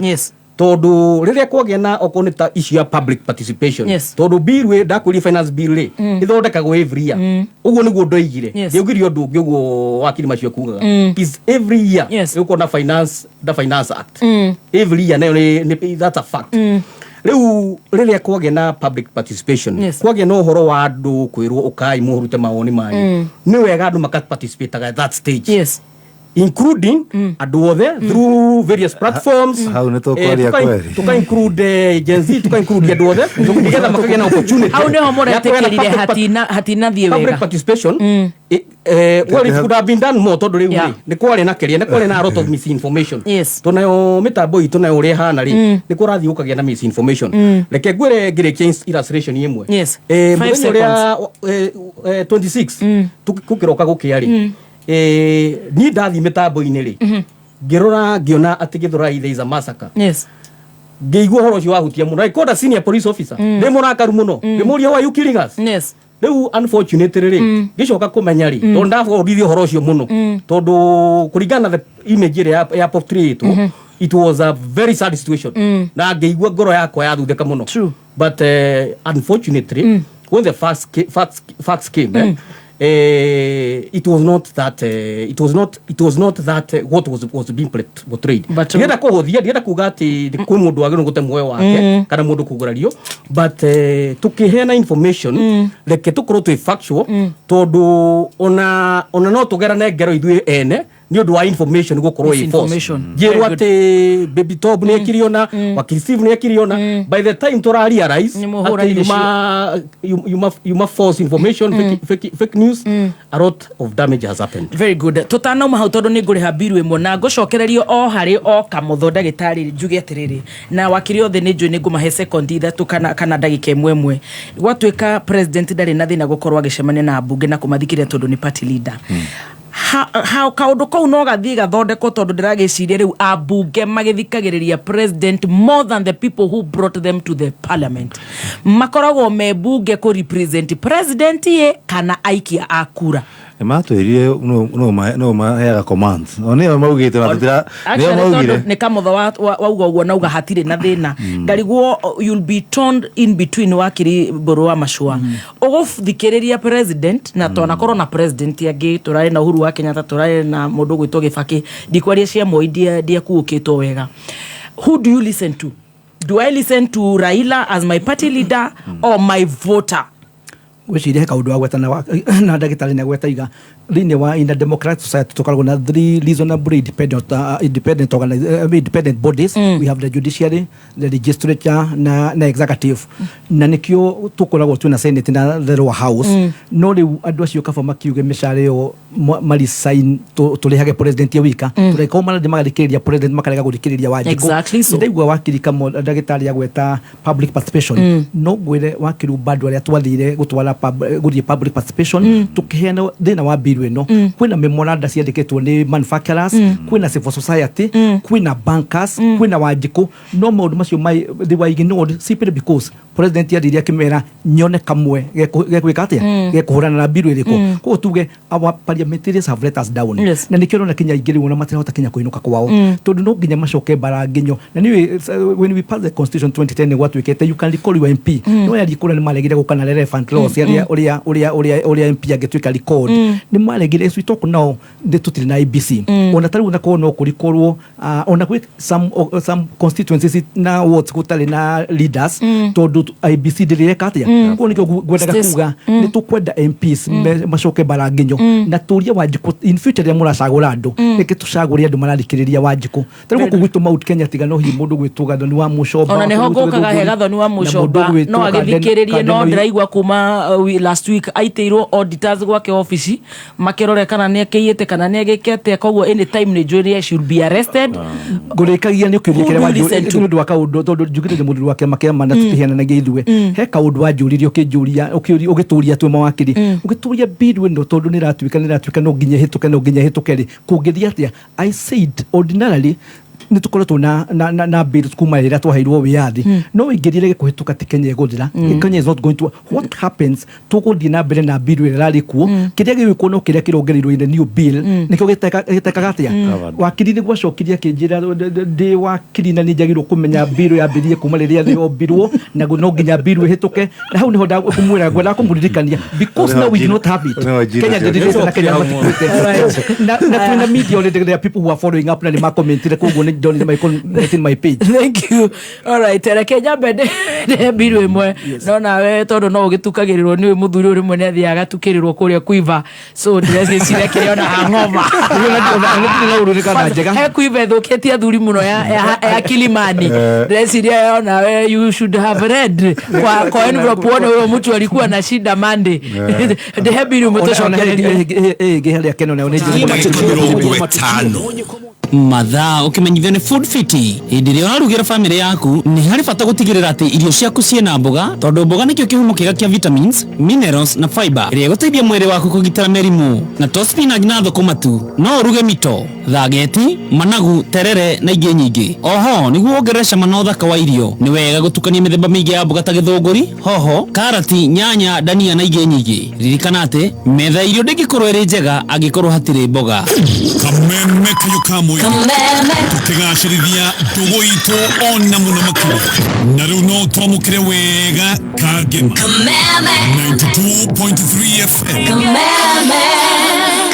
tondũ rĩrĩa kwagĩa na okorwo nĩ ta issue ya public participation, tondũ bill ĩ ndakwĩria, finance bill rĩ, ĩthondekagwo every year. Ũguo nĩguo ndoigire. Ndiaugire ũndũ ũngĩ ũguo wakiri macio kugaga. Is every year ĩgũkorwo na finance, the Finance Act, every year, nayo that's a fact. Rĩu rĩrĩa kwagĩa na public participation, kwagĩa na ũhoro wa andũ kwĩrwo ũkai mũrute mawoni manyu, nĩ wega andũ makaparticipate at that stage. Including andũ othe through various platforms. Hau nĩ tũkwaria kweri. Tuka include Gen Z, tuka include andũ othe nĩgetha makagĩa na opportunity Hau nĩho ya kũgĩa na mũretĩkĩrire hatinathiĩ public wega. participation. Well, it could have been done more, tondũ rĩu rĩ, nĩ kwarĩ na kĩrĩa, nĩ kwarĩ na a lot of misinformation. Tondũ nayo mĩtambo itũ nayo ũrĩa ĩhana rĩ, nĩ kũrathiĩ gũkagĩa na misinformation. Reke ngwĩre ngĩrĩkia illustration ĩmwe. Five Mũthenya ũrĩa 26 gũkĩroka gũkĩa rĩ, niĩ ndathiĩ mĩtambo-inĩ rĩ, ngĩrora ngĩona atĩ Gĩthũrai there is a massacre. Ngĩigua ũhoro ũcio wahutia mũno. I called a senior police officer ndĩ mũrakaru mũno, ngĩmũria, "Why are you killing us?" Rĩu unfortunately rĩ, ngĩcoka kũmenya rĩ, tondũ ndabundithio ũhoro ũcio mũno, tondũ kũringana na the image ĩrĩa ya portrayĩtwo, it was a very sad situation, na ngĩigua ngoro yakwa yathuthĩka mũno. But unfortunately, when the facts came, it was not that what was being portrayed. Ndienda kũhũthia, ndienda kuga atĩ nĩ kwĩ mũndũ wagĩrĩirwo gũte muoyo wake kana mũndũ kũgurario, but tũkĩheana information, reke tũkorwo twĩ factual, tondũ ona no tũgerane ngero ithuĩ ene nĩ ũndũ wa information gũkorwo ĩ false. Misinformation. Njĩrwo Very good. atĩ Baby Top nĩ ekire ona, Wakili Steve nĩ ekire ona, by the time tũra realize Nĩ mũhũranire. atĩ yuma false information, fake news, a lot of damage has happened. Very good. Tũtanauma hau, tondũ nĩ ngũrĩha mbiru ĩmwe na ngũcokererio o harĩ o kamũtho, ndagĩtarĩ, njuge atĩrĩrĩ, na wakiri othe nĩ njũĩ nĩ ngũmahe sekondi 3 kana ndagĩka ĩmwe ĩmwe. Gwatuĩka president ndarĩ na thĩna gũkorwo agĩcemania na mbunge na kũmathikĩrĩria tondũ nĩ party leader, ha, kaũndũ kau no gathiĩ gathondekwo, tondũ ndĩragĩciria rĩu ambunge magĩthikagĩrĩria president more than the people who brought them to the parliament. Makoragwo me mbunge kũ represent president ye kana aikia a kura? Nĩ matwĩrire no maheaga commands, o nĩo maugĩte na tũtira nĩo Actually, maugire. tondũ nĩ kamũtho wauga ũguo nauga hatirĩ na thĩna, ngarigwo you'll be torn in between. Wakiri mbũrũ wa macua, ũgũthikĩrĩria president na twanakorwo na president angĩ, tũrarĩ na Uhuru wa Kenyatta, tũrarĩ na mũndũ ũgwĩtwo Gĩbakĩ, ndikwaria cia Moi, ndiakuũkĩtwo wega. Who do you listen to? Do I listen to Raila as my party leader or my voter? Gwĩciria he kaũndũ wagweta na ndagĩtarĩ nĩ agweta iga thĩinĩ wa in a democratic society tũkoragwo na three reasonably independent bodies. We have the judiciary, the legislature na executive, na nĩkĩo tũkoragwo twĩna senate na the lower house. No rĩu andũ acio kaba makiuge mĩcara ĩyo marisign tũrĩhage president ye wika, tũrĩkorwo marathiĩ magathikĩrĩria president, makarega gũthikĩrĩria Wanjikũ. Exactly so. Ndaigua wakiri kamo ndagĩtarĩ agweta public participation, no ngwĩre wakiri bado arĩa twathire gũtwara gũthiĩ public participation, tũkĩheana thĩna wa bill ĩno, kwĩna memoranda ciandĩkĩtwo nĩ manufacturers, kwĩna civil society, kwĩna bankers, kwĩna Wanjikũ, no maũndũ macio they were ignored simply because president athire akĩmera nyone kamwe gegwĩka atĩa, gekũhũrana na bill ĩrĩkũ. Koguo tuge our parliamentarians have let us down. Na nĩkĩo ũrona kinya aingĩ rĩu ona matirahota kinya kũinũka kwao, tondũ no nginya macoke mbara nginyo. Na niĩ, when we passed the constitution 2010, gwatuĩkĩte you can recall your MP, no yathiĩ kũrĩa nĩ maregire gũka na relevant laws ũrĩa ũrĩa MP angĩtuĩka record, nĩ maregire. As we talk now, nĩ tũtirĩ na IEBC. Ona tarĩu na no kũrikorwo ona gwĩ some constituencies na wards gũtarĩ na leaders, tondũ IEBC ndĩrĩreka atĩa. Koguo nĩkĩo ngwendaga kuga nĩ tũkwenda MPs macoke mbara nginyo na tũrie Wanjikũ in future rĩrĩa mũracagũra andũ, reke tũcagũre andũ marathikĩrĩria Wanjikũ. Tarĩu gũkũ gwitũ Mount Kenya, tiga no hihi mũndũ gwĩtwo Gathoni wa Mũcomba, Ona nĩho wa kũrĩa gwitũ ngũkaga he Gĩthũngũri, Gathoni wa na Mũcomba mũndũ ũgwĩtwo no agĩthikĩrĩrie, no ndĩraigua kuma last week aitĩirwo auditors gwake ofici makĩrore kana nĩ akĩiyĩte kana nĩ agĩkete, koguo anytime nĩ njũĩ nĩ should be arrested. Ngũrĩkagia nĩ ũkĩũria Who kĩrĩa do you listen to? nĩ ũndũ wa kaũndũ, tondũ njugĩte nĩ mũndũ wa kĩama kĩama na tũtihiananagia ithuĩ. He kaũndũ wanjũririe, ũkĩnjũria, ũgĩtũria twĩ mawakiri, ũgĩtũria bill ĩno, tondũ nĩ ĩratuĩka no nginya ĩhĩtũke, no nginya ĩhĩtũke rĩ, kũngĩthiĩ atĩa? I said ordinarily nĩ tũkoretwo na bills kuma rĩrĩa twaheirwo wĩyathi, no ingĩrire gĩkũhĩtũka ti Kenya ĩgũthira. Kenya is not going to, what happens, tũgũthiĩ na mbere na bill ĩrĩa ĩrarĩ kuo, kĩrĩa gĩgwĩkwo no kĩrĩa kĩrongereirwo in the new bill, nĩkĩo gĩtekaga atĩa. Wakiri nĩguo acokirie akĩnjĩra ndĩ wakiri na nĩ njagĩrĩirwo kũmenya bill yambĩrĩrie kuma rĩrĩa thĩ yombirwo na no nginya bill ĩhĩtũke, na hau nĩho ndakũmwĩra ngwendaga kũmũririkania because now we do not have it. Nĩho Gina Kenya ndĩrĩte na Kenya matikuĩte na twĩna media already, there are people who are following up na nĩ makomentire, koguo nĩ ndonire Michael in my page. Thank you. All right, reke nyambe ndembiru ĩmwe no nawe tondũ no ũgĩtukagĩrĩrwo nĩ mũthuri ũyũ rĩmwe nĩ athiaga agatukĩrĩrwo kũrĩa Quiver, so ndĩreciria kĩrĩa ona hangover. He Quiver ĩthũkĩtie athuri mũno ya Kilimani. Ndĩreciria onawe you should have read kwa envelope uone huyo mtu alikuwa na shida Monday. Ndĩhe ĩmwe tũcokererie. Ĩngĩ harĩa Keno nayo nĩ 50. Mathaa ũkĩmenyithio nĩ Food Fiti. Hĩndĩ ĩrĩa ũrarugĩra bamĩrĩ yaku nĩ harĩ bata gũtigĩrĩra atĩ irio ciaku ciĩna mboga, tondũ mboga nĩkĩo kĩhumo kĩega kĩa vitamins, minerals na fiber ĩrĩa ĩgũteithia mwĩrĩ waku kũgitĩra mĩrimũ. Na to spinach na thũkũma tu, no ũruge mito, thageti, managu, terere na ingĩ nyingĩ. Oho nĩguo wongerere cama na ũthaka wa irio, nĩ wega gũtukania mĩthemba mĩingĩ ya mboga ta gĩthũngũri, hoho, karati, nyanya, dania na ingĩ nyingĩ. Ririkana atĩ metha irio ndĩngĩkorwo ĩrĩ njega angĩkorwo hatirĩ mboga. Kameme kayo ka mũingĩ tũkĩgacĩrithia ndũgũ itũ ona mũno makĩria, na rĩu no twamũkĩre wega Kangema 92.3 FM. Kameme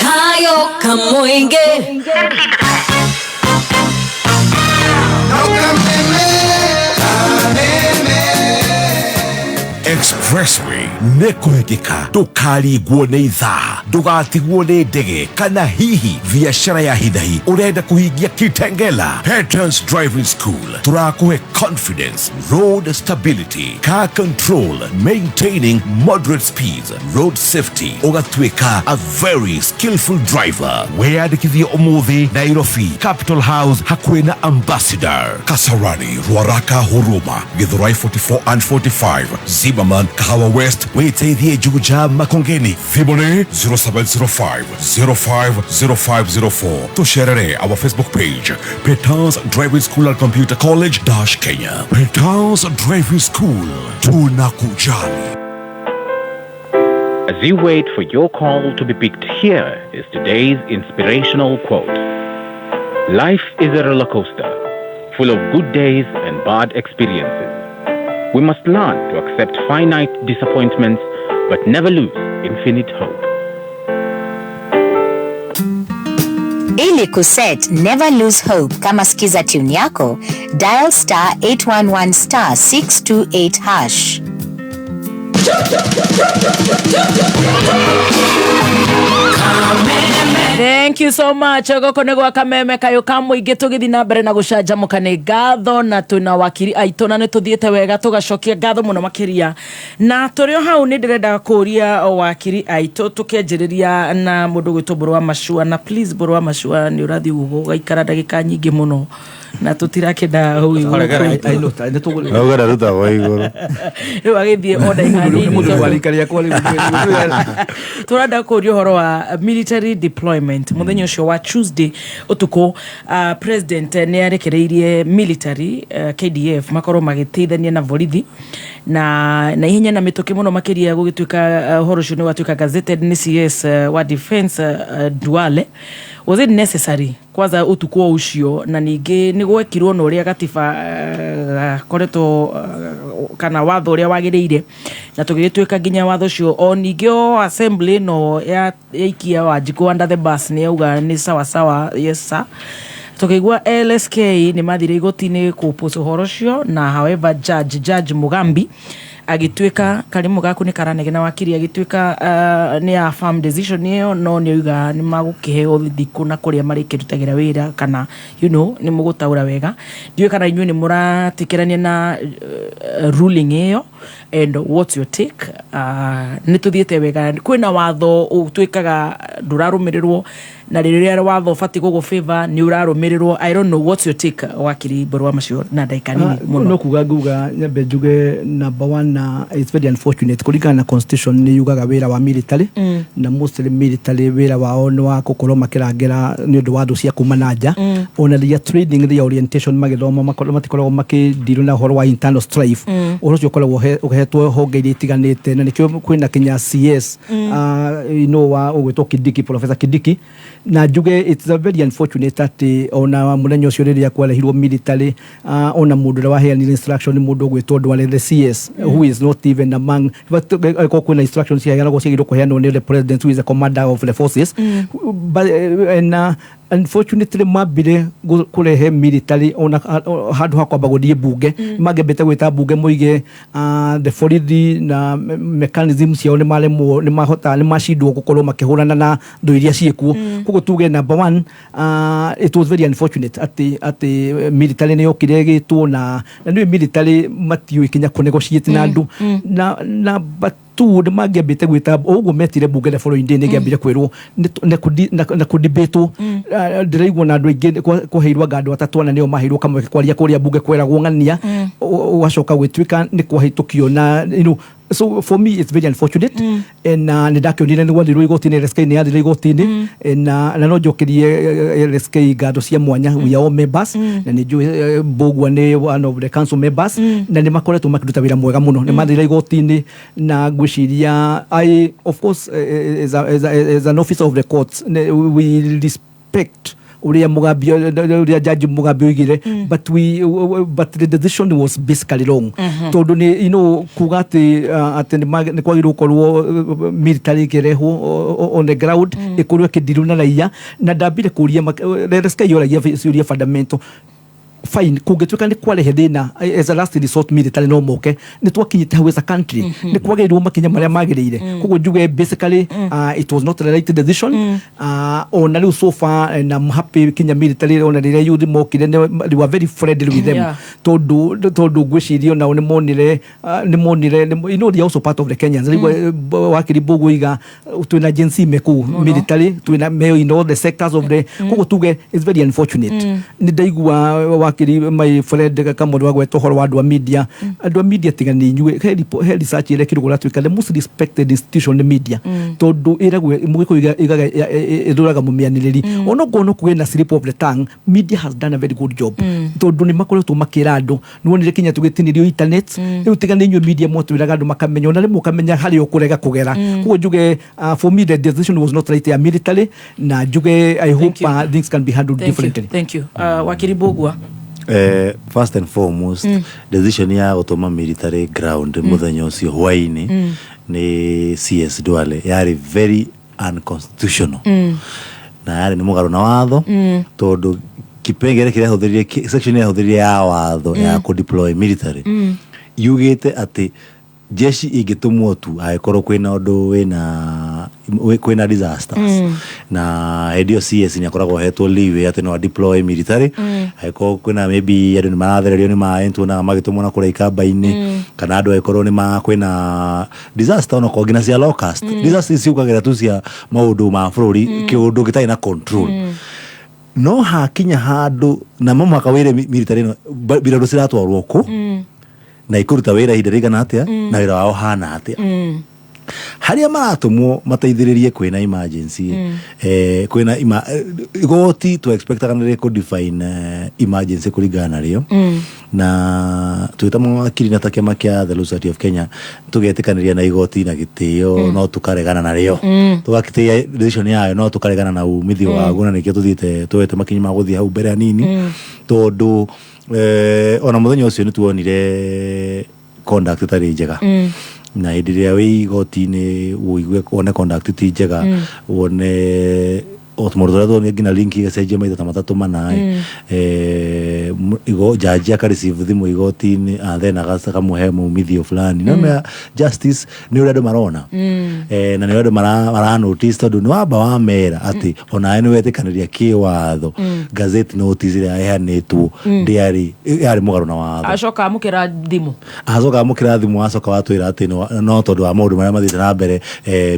kayo kamuinge. Expressway nĩ kũhĩtĩka, ndũkarigwo nĩ ithaa, ndũgatigwo nĩ ndege kana hihi biacara ya hinahi ũrenda kũhingia Kitengela. Patterns Driving School tũrakũhe confidence, road stability, car control, maintaining moderate speeds, road safety, ũgatuĩka a very skillful driver. Wĩyandĩkithie ũmũthĩ Nairobi, Capital House hakuhĩ na Ambassador, Kasarani, Ruaraka, Huruma, Githurai 44 and 45, Zimmerman, Kahawa West, wĩteithie Juja, Makongeni. Thimũ 0705 050504. Tũcerere our Facebook page, Petals Driving School and Computer College dash Kenya. Petals Driving School, tunakujali. As you wait for your call to be picked, here is today's inspirational quote. Life is a roller coaster, full of good days and bad experiences. We must learn to accept finite disappointments, but never lose infinite hope. Ili kuset Never Lose Hope kama skiza tune yako, dial star 811 star 628 hash. Thank you so much. Goko nĩ gwa Kameme kayo ka mũingĩ tũgĩthiĩ na mbere na gũcanjamũka nĩ ngatho, na twĩna wakiri aitũ na nĩ tũthiĩte wega tũgacokia ngatho mũno makĩria. Na tũrĩ o hau nĩ ndĩrenda kũria wakiri aitũ tũkĩanjĩrĩria na mũndũ gwĩtwo Mbũrũ wa Macua, na please Mbũrũ wa Macua nĩ ũrathiĩ ũguo ũgaikara ndagĩka nyingĩ mũno na tũtirakĩenda hau igũrũ. Rĩu agĩthiĩ o ndagĩka nini tũrenda kũria ũhoro wa military deployment. Mũthenya ũcio wa Tuesday ũtukũ, president nĩ arekereirie military KDF makorwo magĩteithania na borithi na ihenya na mĩtũkĩ mũno makĩria gũgĩtuĩka ũhoro ũcio nĩ watuĩka gazetted nĩ CS wa defense Duale. Was it necessary kwanza ũtukũ ũcio, na ningĩ nĩ gwekirwo na ũrĩa gatiba gakoretwo kana watho ũrĩa wagĩrĩire, na tũgĩgĩtuĩka nginya watho ũcio o ningĩ o assembly no yaikia Wanjikũ under the bus nĩ yauga nĩ sawa sawa, yes sir. Tũkĩigua LSK nĩ mathire igoti-inĩ kũpost ũhoro ũcio, na however Judge Mugambi agĩtuĩka karimũ gaku nĩ karanegena wakiri agĩtuĩka nĩ a firm decision ĩyo, no nĩ oiga nĩ magũkĩheo thikũ na kũrĩa marĩkĩrutagĩra wĩra kana you know nĩ mũgũtaũra wega. Ndiũĩ kana inyuĩ nĩ mũratĩkĩrania na ruling ĩyo, and what's your take? Nĩ tũthiĩte wega, kwĩna watho ũtuĩkaga ndũrarũmĩrĩrwo, na rĩrĩa watho ũbatiĩ gũgũ favor nĩ ũrarũmĩrĩrwo. I don't know what's your take wakiri Mbũrũ wa Macio na ndagĩka nini mũno. No kuga nguga nyambe njuge number one, na it's very unfortunate kũringana na constitution nĩ yugaga wĩra wa military, na mostly military wĩra wao nĩ wa gũkorwo makĩrangĩra nĩ ũndũ wa thũ cia kuma na nja. Ona their training, their orientation magĩthoma matikoragwo makĩndirwo na ũhoro wa internal strife. Ũhoro ũcio ũkoragwo ũhetwo honge iria itiganĩte, na nĩkĩo kwĩna kinya CS you know wa ũgwĩtwo Kindiki, Professor Kindiki. Na njuge it's a very unfortunate atĩ ona mũthenya ũcio rĩrĩa kwarehirwo military, ona mũndũ ũrĩa waheanire instruction nĩ mũndũ ũgwĩtwo Duale the CS, who is not even among, but kwĩna instructions ciaheanagwo ciagĩrĩirwo kũheanwo nĩ the president, who is the commander of the forces. But na Unfortunately mambire kũrehe military ona handũ ha kwamba gũthiĩ bunge, mangĩambĩte gwĩta bunge moige the borithi na mechanism ciao nĩ maremwo, nĩ mahota, nĩ macindwo gũkorwo makĩhũrana na thũ iria ciĩkuo. Koguo tuge number one, it was very unfortunate atĩ military nĩ yokire ĩgĩtwo na nĩ military matiũĩ kinya kũ negotiate na andũ. Na but two, nĩ mangĩambĩte gwĩta o ũguo metire bunge the following day, nĩ ngĩambire kwĩrwo na kũdebatwo. Ndĩraigua na andũ aingĩ kwaheirwo anga andũ atatũ ana nĩo maheirwo kamweke kwaria kũrĩa bunge, kweragwo ng'ania, ũgacoka gwĩtuĩka nĩ kwahĩtũkio na so for me it's very unfortunate. And nĩ ndakĩonire nĩ gwathirwo igoti-inĩ, LSK nĩ yathire igoti-inĩ. And na no njokerie LSK ngatho cia mwanya. We are all members, na nĩ njũĩ Mbũgua nĩ one of the council members, na nĩ makoretwo makĩruta wĩra mwega mũno. Nĩ mathire igoti-inĩ na ngwĩciria I of course, as an officer of the courts, we respect uria Mugambi, uria Judge Mugambi oigire, but the decision was basically wrong, tondu ni kuga ati nĩ kwagĩrĩirwo gũkorwo military ĩkĩrehwo on the ground, ĩkorwo ĩkĩndirwo na raia. Na ndambire kũria LSK yoragia ciũria fundamental. Fine, kũngĩtuĩka nĩ kwarehe thĩna, as a last resort military no moke, nĩ twakinyĩte hau as a country, nĩ kwagĩrĩirwo makinya marĩa magĩrĩire. Koguo njuge basically it was not the right decision. Ona rĩu so far, and I'm happy, kinya military ona rĩrĩa youth mokire they were very friendly with them, tondu ngwĩciria onao nĩ monire they are also part of the Kenyans. Rĩu wakiri Mbũgua iga twĩna Gen Z me kũu military, twĩna me in all the sectors of the. Koguo tuge it's very unfortunate. Nĩ ndaigua wakiri my friend Kamũndũ agweta ũhoro wa andũ a media. Andũ a media, tiga nĩ inyuĩ, he research ĩrekirwo kũratuĩka the most respected institution nĩ media, tondũ ĩragwo mũgĩkũyũ igaga ĩthũraga mũmĩanĩrĩri. Onokorwo no kũgĩe na slip of the tongue, media has done a very good job, tondũ nĩ makoretwo makĩra andũ. Nĩ wonire kinya tũgĩtinĩrio internet rĩu, tiga nĩ inyuĩ media mwatwĩraga andũ makamenya, ona rĩmwe ũkamenya harĩa ũkũrega kũgera. Koguo njuge for me the decision was not right ya military, na njuge I hope things can be handled Thank you. differently. Thank you. Wakiri Mbũgua. First and foremost, decision ya gũtũma military ground mũthenya ũcio hwainĩ nĩ CS Duale yarĩ very unconstitutional, na yarĩ nĩ mũgarũ na watho, tondũ kipengere kĩrĩa ahũthĩrire, section ĩrĩa ahũthĩrire ya watho ya kũ-deploy military yugĩte atĩ jeshi ingĩtũmwo tu angĩkorwo kwĩna ũndũ wĩna disasters. Na hĩndĩ ĩyo CS nĩ akoragwo ahetwo leeway atĩ no deploy military angĩkorwo kwĩna maybe andũ nĩ marathererio nĩ maĩ, tuonaga magĩtũmwo na kũrĩa ikamba-inĩ, kana andũ angĩkorwo nĩ ma kwĩna disaster, onakorwo nginya cia locust disaster ciũkagĩra tu cia maũndũ ma bũrũri, kĩũndũ gĩtarĩ na control. No hakinya handũ na mo mũhaka wĩre military ĩno mbirarũ ciratwarwo kũ na ikũruta wĩra ihinda rĩigana atĩa na wĩra wao hana atĩa. Harĩa maratũmwo mateithĩrĩrie kwĩna emergency, kwĩna igoti tũ expectaga nĩ rĩkũ define emergency kũringana na rĩo. Na twĩta mawakiri na ta kĩama kĩa The Law Society of Kenya, tũgetĩkanĩria na igoti na gĩtĩo, no tũkaregana narĩo. Tũgakĩtĩĩa decision yayo, no tũkaregana na umithio waguo, na nĩkĩo tũthiĩte tuoete makinya ma gũthiĩ hau mbere hanini, tondũ ona mũthenya ũcio nĩ tuonire conduct ĩtarĩ njega. Na hĩndĩ ĩrĩa wĩ igoti-inĩ ũigue wone conduct ti njega, wone o tũmaũndũ tũrĩa tuonire, nginya link ĩgacenjio maita ta matatũ mana, jaji aka receive thimũ igoti-inĩ and then akamũhe mumithio fulani. No mea justice nĩ ũrĩa andũ marona, na nĩ ũrĩa andũ mara notice, tondũ nĩ wamba wamera atĩ onawe nĩ wetĩkanĩria kĩwatho gazette notice ĩrĩa ĩheanĩtwo ndĩarĩ, yarĩ mũgarũ na watho. Acoka amũkĩra thimũ. Acoka amũkĩra thimũ, acoka watwĩra atĩ no tondũ wa maũndũ marĩa mathiĩte na mbere,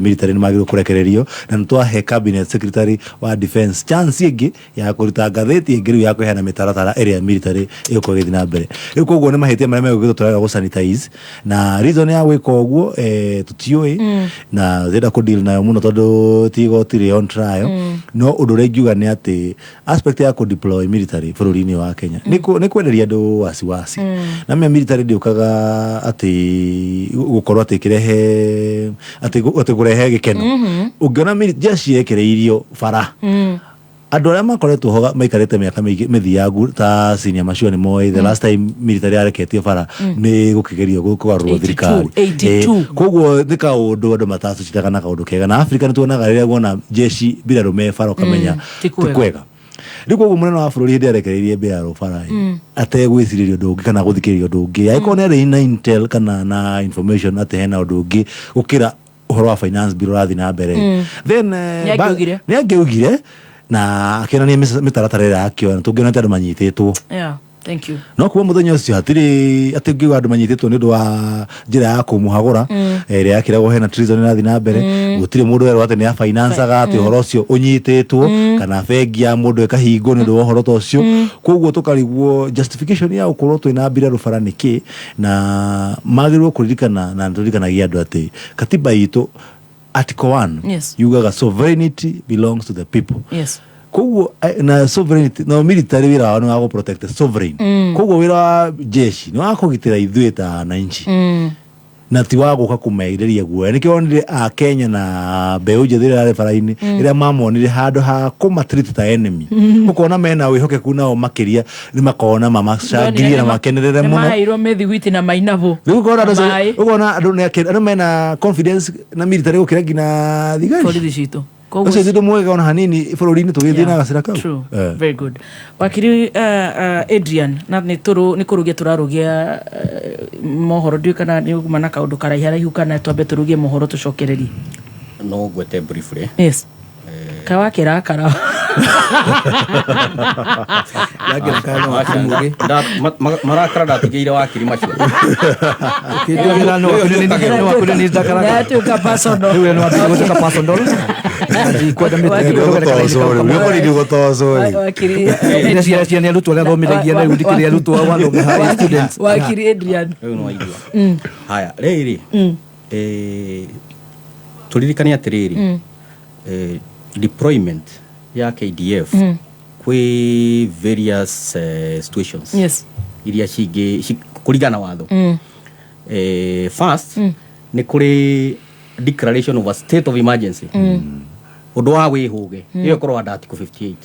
military nĩ magĩrĩirwo kũrekererio, na nĩ twahe cabinet secretary wa defense chance ĩngĩ ya kũruta ngathĩti ĩngĩ rĩu ya kũheana mĩtaratara ĩrĩa military ĩgũkorwo ĩgĩthiĩ na mbere rĩu. Koguo nĩ mahĩtia marĩa megũkĩtwo tũrarega gũ sanitize, na reason ya gwĩka ũguo tũtiũĩ, na ndĩrenda kũ deal nayo mũno tondũ ti igoti rĩ on trial. No ũndũ ũrĩa ingiuga nĩ atĩ aspect ya kũ deploy military bũrũri-inĩ wa Kenya nĩ kwenderia andũ wasiwasi. Na mĩa military ndĩũkaga atĩ gũkorwo atĩ ĩkĩrehe atĩ kũrehe gĩkeno. Ũngĩona jeshi yekereirio bara, andũ arĩa makoretwo ho maikarĩte mĩaka mĩingĩ mĩthiangu ta senior macio nĩ moĩ the last time military yareketio bara nĩ gũkĩgerio kũgarũrwo 82, thirikari. 82. Koguo nĩ kaũndũ andũ matacocitaga na kaũndũ kega, na Africa nĩ tuonaga rĩrĩa guona jeshi mbirarũ me bara ũkamenya ti ti kwega. Kwega. Rĩu koguo mũnene wa bũrũri hĩndĩ arekereirie mbirarũ bara ategwĩcirĩria ũndũ ũngĩ kana gũthikĩrĩria ũndũ ũngĩ, angĩkorwo nĩ arĩ na intel kana na information atĩ hena ũndũ ũngĩ gũkĩra ũhoro wa finance bill ũrathiĩ na mbere, then Nĩ angĩaugire. Nĩ angĩaugire na akĩonania mĩtaratara ĩrĩa akĩoya, na tũngĩona atĩ andũ manyitĩtwo. Yeah, thank you. No kuma mũthenya ũcio hatirĩ atĩ ngiuga andũ manyitĩtwo nĩ ũndũ wa njĩra ya kũmũhagũra ĩrĩa yakĩragwo hena treason ĩrathiĩ na mbere. Gũtirĩ mũndũ werwo atĩ nĩ abainancaga atĩ ũhoro ũcio ũnyitĩtwo kana bengi ya mũndũ ĩkahingwo nĩ ũndũ wa ũhoro ta ũcio. Koguo tũkarigwo justification ya gũkorwo twĩna mbirarũ bara nĩkĩ, na magĩrĩirwo kũririkana na tũririkanagia andũ atĩ katiba itũ article 1 yugaga sovereignty belongs to the people. Koguo na sovereignty na military wĩra wao nĩ wa gũ protect the sovereign. Koguo wĩra wa jeshi nĩ wa kũgitĩra ithuĩ ta wananchi na ti wa gũka kũmerirĩria guoya. Nĩkĩo wonire a Kenya na mbeũ njĩthĩ ĩrĩa yarĩ bara-inĩ ĩrĩa mamonire handũ ha kũmatreat ta enemy, ũkona mena wĩhokeku nao makĩria, nĩ makona mamacangirie na makenerere mũno. Maheirwo mĩthiguiti na mainabũ. Rĩu ũkona andũ Na maĩ. Ũkona andũ andũ mena confidence na military gũkĩra nginya thigari borithi citũ. Koguo ũcio ti ũndũ mwega ona hanini bũrũri-inĩ tũgĩthiĩ na gacĩra kau. True. Eh. Very good. Wakiri Adrian, na nĩ tũrũ nĩ kũrũgia tũrarũgia mohoro, ndiũĩ kana nĩ ũguma na kaũndũ karaiha raihu kana twambe tũrũgie mohoro tũcokererie. No ngwete briefly. Yes. Kawakĩrakara. Marakara ndatigĩire wakiri macio. Ũkĩndigĩra no waku nĩ ndakaraga. Yatuĩka personal. Rĩu nĩ wambĩrĩria gũtuĩka personal. Na ndikwenda mĩtĩ. Wakiri Ĩrĩa ciana ciana arutwo arĩa athomithagia na rĩu ndikĩrĩ arutwo wathomithagia students. Wakiri Adrian. Rĩu nĩ waigua. Haya, rĩrĩ, tũririkane atĩrĩrĩ, deployment ya KDF kwĩ various situations iria cingĩ kũringana na watho. First, nĩ kũrĩ declaration of a state of emergency, ũndũ wa wĩhũge. Ĩyo ĩkorwo under article 58.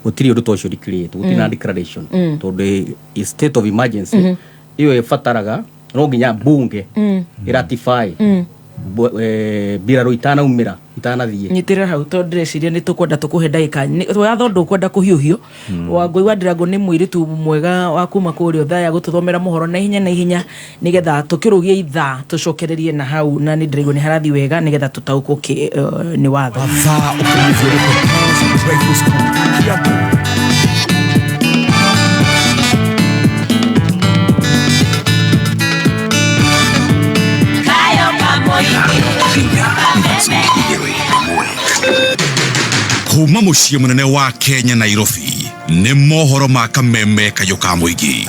Gũtirĩ ũndũ ta ũcio declare, gũtirĩ na declaration, tondũ state of emergency ĩyo ĩbataraga no nginya bunge ĩratify mbirarũ itanaumĩra, itanathiĩ. Nyitĩrĩra hau tondũ ndĩreciria nĩ tũkwenda tũkũhe ndagĩka watho ndũkwenda kũhiũhio. Wangũi wa Ndirango nĩ mũirĩtu mwega wa kuma kũrĩa Othaya gũtũthomera mohoro na ihenya na ihenya nĩgetha tũkĩrũgie ithaa tũcokererie na hau, na nĩ ndĩraigua nĩ harathi wega nĩgetha tũtaũkwo nĩ watho. Mathaa ũkĩnyithio nĩ Hotels Rifle School, Kiambu. Kayo kamoingĩ. Inya ithatũ igĩrĩ ĩmwe. Kuma mũciĩ mũnene wa Kenya, Nairobi, nĩ mohoro ma kameme kayũ ka mũingĩ.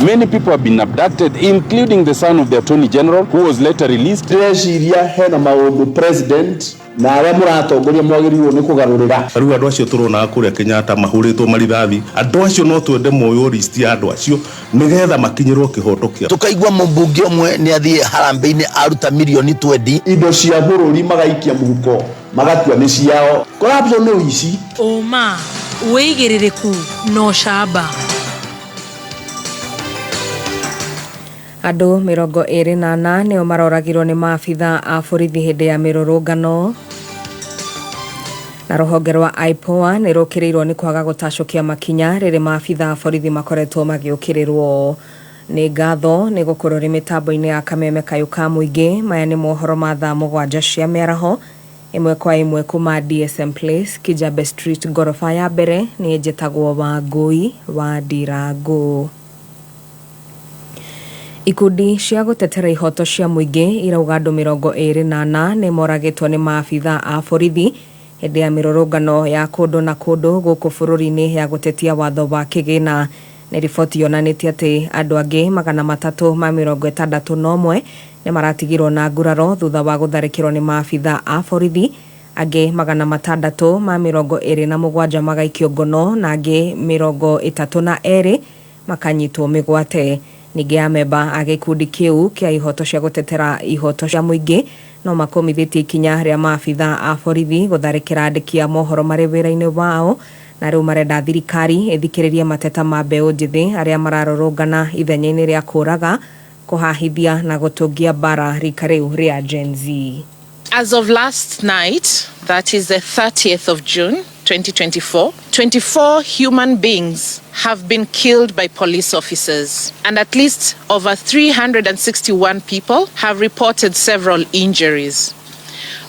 Many people have been abducted, including the son of the Attorney General, who was later released. Ndĩreciria hena maũndũ president na arĩa mũratongoria mwagĩrĩirwo nĩ kũgarũrĩra. Rĩu andũ acio tũronaga kũrĩa Kenyatta mahũrĩtwo marithathi, andũ acio no twende moywo list ya andũ acio nĩgetha makinyĩrwo kĩhoto kĩao. Tukaigua mũmbunge ũmwe nĩ athiĩ harambĩ-inĩ aruta mirioni 20. Indo cia bũrũri magaikia mũhuko magatua nĩ ciao. Corruption nĩ ũici. Ũma, wĩigĩrĩrĩku na ũcamba. Andũ 24 nĩo maroragirwo nĩ maabitha a borithi hĩndĩ ya mĩrũrũngano. Na rũhonge rwa IPOA nĩ rũkĩrĩirwo nĩ kwaga gũtacũkia makinya rĩrĩ maabitha a borithi makoretwo magĩũkĩrĩrwo. Nĩ ngatho nĩ gũkorwo rĩ mĩtambo-inĩ ya kameme kayũ ka mũingĩ. Maya nĩ mohoro ma thaa 7 cia mĩaraho ĩmwe kwa ĩmwe kuma DSM Place, Kijabe Street, ngoroba ya mbere. Nĩ njĩtagwo Wangũi wa Ndirango. Ikundi cia gũtetera ihoto cia mũingĩ irauga andũ 24 nĩ moragĩtwo nĩ maabitha a borithi hĩndĩ ya mĩrũrũngano ya kũndũ na kũndũ gũkũ bũrũri-inĩ ya gũtetia watho wa kĩgĩna. Nĩ riboti yonanĩtie atĩ andũ angĩ 361 nĩ maratigirwo na nguraro thutha wa gũtharĩkĩrwo nĩ maabitha a borithi, angĩ 627 magaikio ngono na angĩ 32 makanyitwo mĩgwate. Ningĩ amemba a gĩkundi kĩu kĩa ihoto cia gũtetera ihoto cia mũingĩ no makũmithĩtie ikinya rĩa maabitha a borithi gũtharĩkĩra andĩki a mohoro marĩ wĩra-inĩ wao, na rĩu marenda thirikari ĩthikĩrĩrie mateta ma mbeũ njĩthĩ arĩa mararũrũngana ithenya-inĩ rĩa kũraga, kũhahithia na gũtũngia mbara rika rĩu rĩa Gen Z. As of last night, that is the 30th of June, 2024, 24 human beings have been killed by police officers, and at least over 361 people have reported several injuries.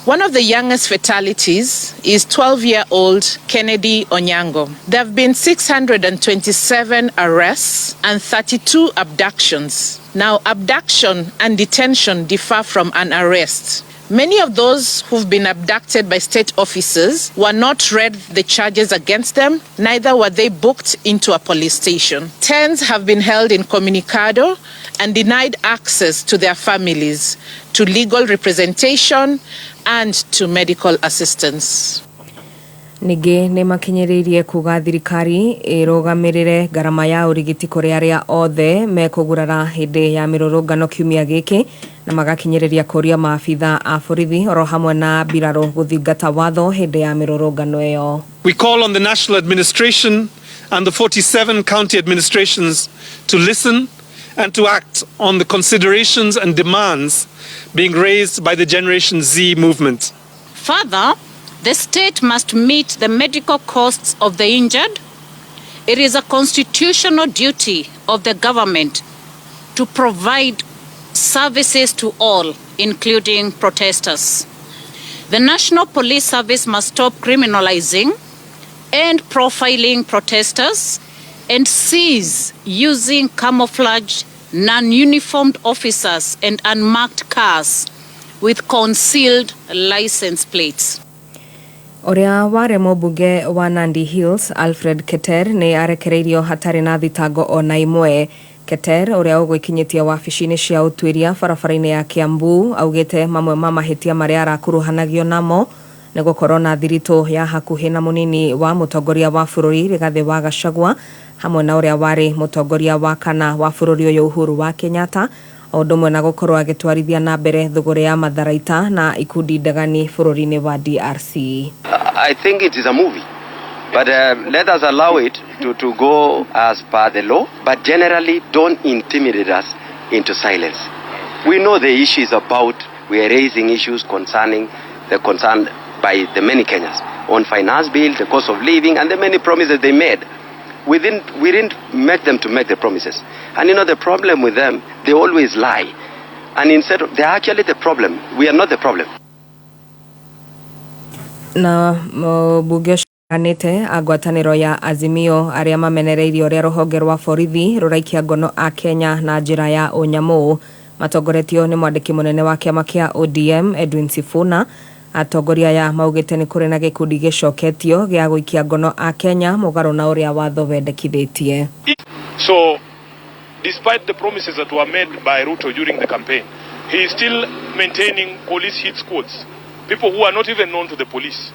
One of the youngest fatalities is 12-year-old Kennedy Onyango. There have been 627 arrests and 32 abductions. Now, abduction and detention differ from an arrest. Many of those who've been abducted by state officers were not read the charges against them, neither were they booked into a police station. Tens have been held incommunicado and denied access to their families, to legal representation, and to medical assistance. Ningĩ nĩ makinyĩrĩirie kuga thirikari ĩrũgamĩrĩre ngarama ya ũrigiti kũrĩ arĩa othe mekũgurara hĩndĩ ya mĩrũrũngano kiumia gĩkĩ na magakinyĩrĩria kũria maabitha a borithi oro hamwe na mbirarũ gũthingata watho hĩndĩ ya mĩrũrũngano ĩyo. We call on the national administration and the 47 county administrations to listen and to act on the considerations and demands being raised by the Generation Z movement. Further, the state must meet the medical costs of the injured. It is a constitutional duty of the government to provide services to all, including protesters. The National Police Service must stop criminalizing and profiling protesters and cease using camouflaged, non-uniformed officers and unmarked cars with concealed license plates. Ũrĩa warĩ mũmbunge wa Nandi Hills Alfred Keter nĩ arekereirio hatarĩ na thitango ona ĩmwe. Keter ũrĩa ũgwĩkinyĩtie wabici-inĩ cia ũtuĩria barabara-inĩ ya Kiambu augĩte mamwe ma mahĩtia marĩa arakuruhanagio namo nĩ gũkorwo na thiritũ ya hakuhĩ na mũnini wa mũtongoria wa bũrũri Rigathĩ wa Gachagua hamwe na ũrĩa warĩ mũtongoria wa kana wa bũrũri ũyũ Uhuru wa Kenyatta, o ũndũ ũmwe na gũkorwo agĩtwarithia na mbere thũgũrĩ ya matharaita na ikundi ndegani bũrũri-inĩ wa DRC. I think it is a movie. But let us allow it to go as per the law. But generally, don't intimidate us into silence. We know the issue is about, we are raising issues concerning the concern by the many Kenyans on finance bill, the cost of living, and the many promises they made. We didn't make them to make the promises. And the problem with them, they always lie. And instead, they're actually the problem. We are not the problem. Na mũmbunge ũcio anĩte a ngwatanĩro ya Azimio arĩa mamenereirie ũrĩa rũhonge rwa borithi rũraikia ngono a Kenya na njĩra ya ũnyamũ, matongoretio nĩ mwandĩki mũnene wa kĩama kĩa ODM Edwin Sifuna. Atongoria aya maugĩte nĩ kũrĩ na gĩkundi gĩcoketio gĩa gũikia ngono a Kenya mũgarũ na ũrĩa watho wendekithĩtie. So, despite the promises that were made by Ruto during the campaign, he is still maintaining police hit squads, people who are not even known to the police.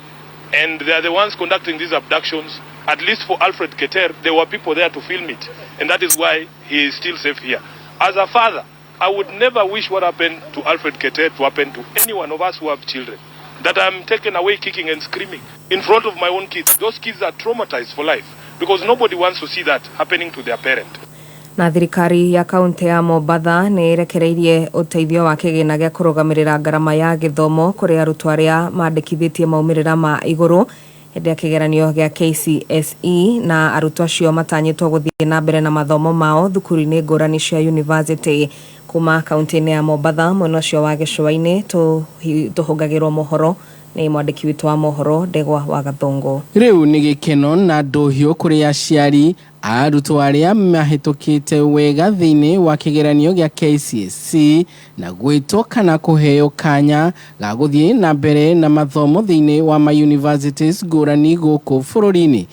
And they are the ones conducting these abductions. At least for Alfred Keter, there were people there to film it. And that is why he is still safe here. As a father, I would never wish what happened to Alfred Keter to happen to any one of us who have children. That I'm taken away kicking and screaming in front of my own kids. Those kids are traumatized for life because nobody wants to see that happening to their parent. Na thirikari ya kaunti ya Mombatha nĩ ĩrekereirie ũteithio wa kĩgĩna gĩa kũrũgamĩrĩra ngarama ya gĩthomo kũrĩ arutwo arĩa mandĩkithĩtie maumĩrĩra ma igũrũ hĩndĩ ya kĩgeranio gĩa KCSE, na arutwo acio matanyĩtwo gũthiĩ na mbere na mathomo mao thukuru-inĩ ngũrani cia university. Kuma kaunti-inĩ ya Mombatha, mwena ũcio wa gĩcũa-inĩ, tũhũngagĩrwo mohoro nĩ mwandĩki witũ wa mohoro Ndegwa wa Gathũngũ. Rĩu nĩ gĩkeno na ndũhiũ kũrĩ aciari a arutwo arĩa mahĩtũkĩte wega thĩinĩ wa kĩgeranio gĩa KCSE na gwĩtwo kana kũheo kanya ga gũthiĩ na mbere na mathomo thĩinĩ wa ma universities ngũrani gũkũ bũrũri-inĩ,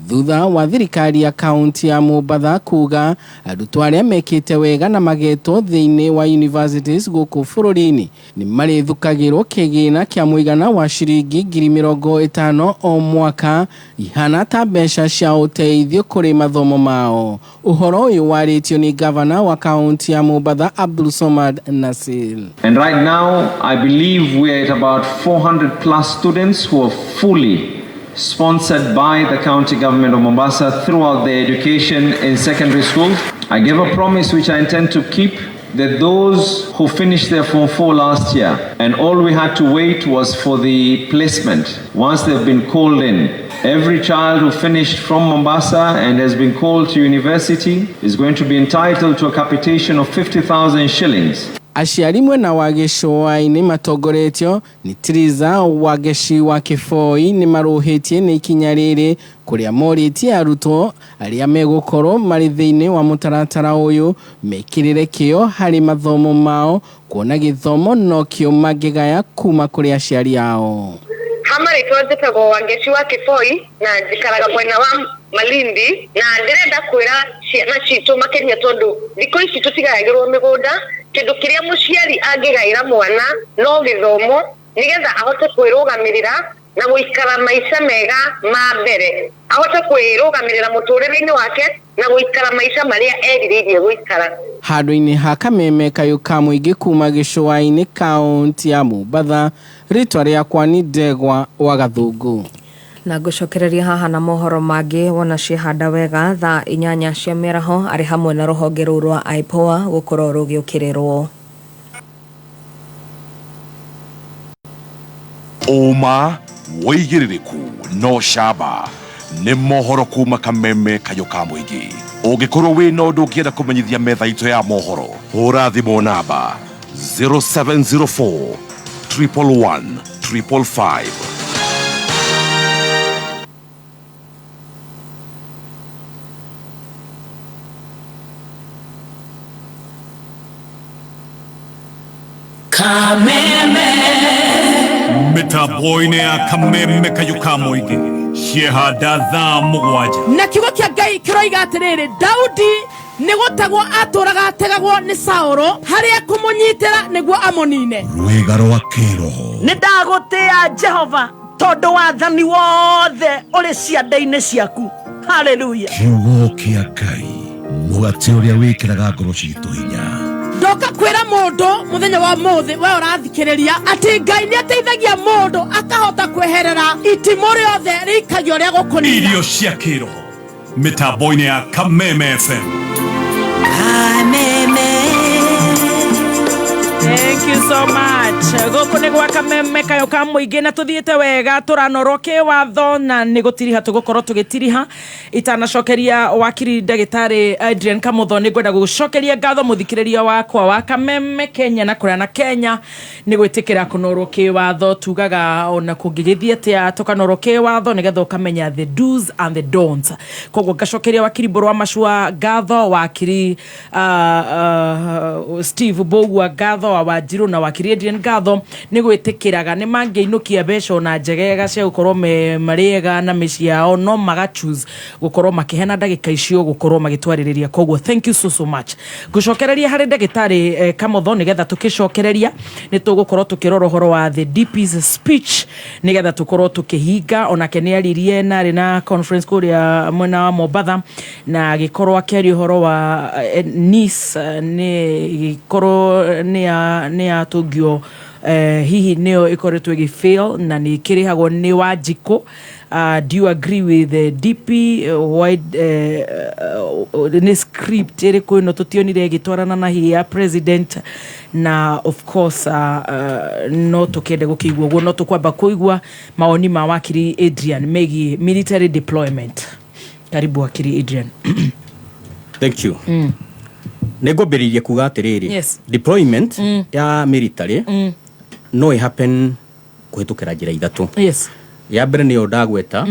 thutha wa thirikari ya kaunti ya Mombatha kuga arutwo arĩa mekĩte wega na magetwo thĩinĩ wa universities gũkũ bũrũri-inĩ nĩ marĩthukagĩrwo kĩgĩna kĩa mũigana wa ciringi 50,000 o mwaka ihana ta mbeca cia ũteithio kũrĩ mathomo mao. Ũhoro ũyũ warĩtio nĩ gavana wa kaunti ya Mombatha Abdul Somad Nasir. And right now, I believe we are at about 400 plus students who are fully sponsored by the county government of Mombasa throughout their education in secondary schools. I gave a promise which I intend to keep. that those who finished their Form 4 last year and all we had to wait was for the placement, once they've been called in, every child who finished from Mombasa and has been called to university is going to be entitled to a capitation of 50,000 shillings. Aciari mwena wa gĩcũa-inĩ matongoretio nĩ Triza Wangeci wa Kĩboi nĩ marũhĩtie nĩ ikinya rĩrĩ kũrĩa morĩtie arutwo arĩa megũkorwo marĩ thĩinĩ wa mũtaratara ũyũ mekĩrĩre kĩyo harĩ mathomo mao kuona gĩthomo nokĩo mangĩgaya kuma kũrĩ aciari ao. Ha marĩtwa njĩtagwo Wangeci wa Kĩboi na njikaraga mwena wa Malindi na ndĩrenda kwĩra ciana citũ makĩria tondũ thikũ ici tũtigayagĩrwo mĩgũnda. Kĩndũ kĩrĩa mũciari angĩgaĩra mwana no gĩthomo nĩgetha ahote kwĩrũgamĩrĩra na gũikara maica mega ma mbere, ahote kwĩrũgamĩrĩra mũtũrĩre-inĩ wake na gũikara maica marĩa erirĩirie gũikara. Handũ-inĩ ha Kameme kayũ ka mũingĩ kuma gĩcũa-inĩ kaũntĩ ya Mombatha, rĩtwa rĩakwa nĩ Ndegwa wa Gathũngũ. Na ngũcokereria haha na mohoro mangĩ wona ciehanda wega thaa 8 cia mĩaraho arĩ hamwe na rũhonge rũu rwa IPOA gũkorwo rũgĩũkĩrĩrwo. Ũma wĩigĩrĩrĩku no camba nĩ mohoro kuma Kameme kayũ ka mũingĩ. Ũngĩkorwo wĩna ũndũ ũngĩenda kũmenyithia metha itũ ya mohoro, hũra thimũ namba 0704 111 555. Kameme Mĩtambo-inĩ ya Kameme kayũ ka mũingĩ ciehanda thaa 7. Na kiugo kĩa Ngai kĩroiga atĩrĩrĩ, Daudi nĩ gũtegwo atũraga ategagwo nĩ Saũlũ harĩa kũmũnyitĩra nĩguo amũnine. Rwĩga rwa kĩroho. Nĩ ndagũtĩa Jehova tondũ wathani wothe ũrĩ ciande-inĩ ciaku. Hallelujah. Kiugo kĩa Ngai mũgate ũrĩa wĩkĩraga ngoro citũ hinya. Ndoka kwĩra mũndũ mũthenya wa mũthĩ we ũrathikĩrĩria atĩ Ngai nĩ ateithagia mũndũ akahota kweherera itimũ rĩothe rĩikagio rĩa gũkũnina. Irio cia kĩroho mĩtambo-inĩ ya Kameme FM. Kameme. Thank you so much. Gũkũ nĩ gwa Kameme kayũ ka mũingĩ na tũthiĩte wega tũranorwo kĩwatho na nĩ gũtiriha tũgũkorwo tũgĩtiriha. Itanacokeria wakiri ndagĩtarĩ Adrian Kamutho nĩ ngwenda gũgũcokeria ngatho mũthikĩrĩria wakwa wa Kameme Kenya na kũrĩa na Kenya nĩ gwĩtĩkĩra kũnorwo kĩwatho. Tugaga ona kũngĩgĩthiĩ atĩa tũkanorwo kĩwatho nĩgetha ũkamenya the do's and the don'ts. Koguo ngacokeria wakiri Mbũrũ wa Macua ngatho, wakiri Steve Mbũgua ngatho, wa Wanjirũ na wakiri Adrian ngatho nĩ gwĩtĩkĩraga nĩ mangĩinũkia mbeca ona njegega cia gũkorwo marĩ ega na mĩciĩ yao no maga choose gũkorwo makĩheana ndagĩka icio gũkorwo magĩtwarĩrĩria. Koguo thank you so so much. Ngũcokereria harĩ ndagĩtarĩ Kamotho nĩgetha tũkĩcokereria nĩ tũgũkorwo tũkĩrora ũhoro wa the DP's speech nĩgetha tũkorwo tũkĩhinga. Onake nĩ aririe na arĩ na conference kũrĩa mwena wa Mombatha na agĩkorwo akĩaria ũhoro wa niece nĩ gĩkorwo nĩ yatũngio hihi nĩyo ĩkoretwo ĩgĩ fail na nĩ ĩkĩrĩhagwo nĩ Wanjikũ. Do you agree with the DP? Why nĩ script ĩrĩkũ ĩno tũtionire ĩgĩtwarana na hihi ya president? Na of course no tũkĩende gũkĩigua ũguo, no tũkwamba kũigua mawoni ma wakiri Adrian megiĩ military deployment. Karibu wakiri Adrian. Thank you. Nĩ ngwambĩrĩirie kuga atĩrĩrĩ, Yes. deployment ya military no ĩ happen kũhĩtũkĩra njĩra ithatũ. Yes. Ya mbere nĩyo ndagweta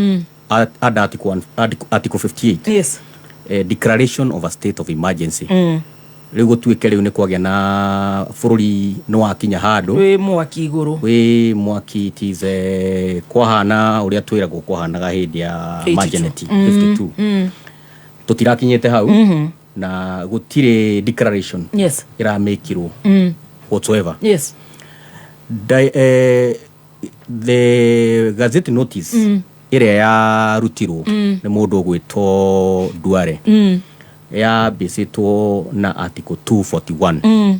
under article 58. Yes. Declaration of a state of emergency. Rĩu gũtuĩke rĩu nĩ kwagĩa na bũrũri nĩ wakinya handũ wĩ mwaki igũrũ, wĩ mwaki tize kwahana ũrĩa twĩragwo kwahanaga hĩndĩ ya 82. Majeneti 52. Tũtirakinyĩte hau na gũtirĩ declaration Yes. ĩramĩkirwo whatsoever. Yes. The gazette notice ĩrĩa yarutirwo nĩ mũndũ ũgwĩtwo Duale yambĩcĩtwo na article 241.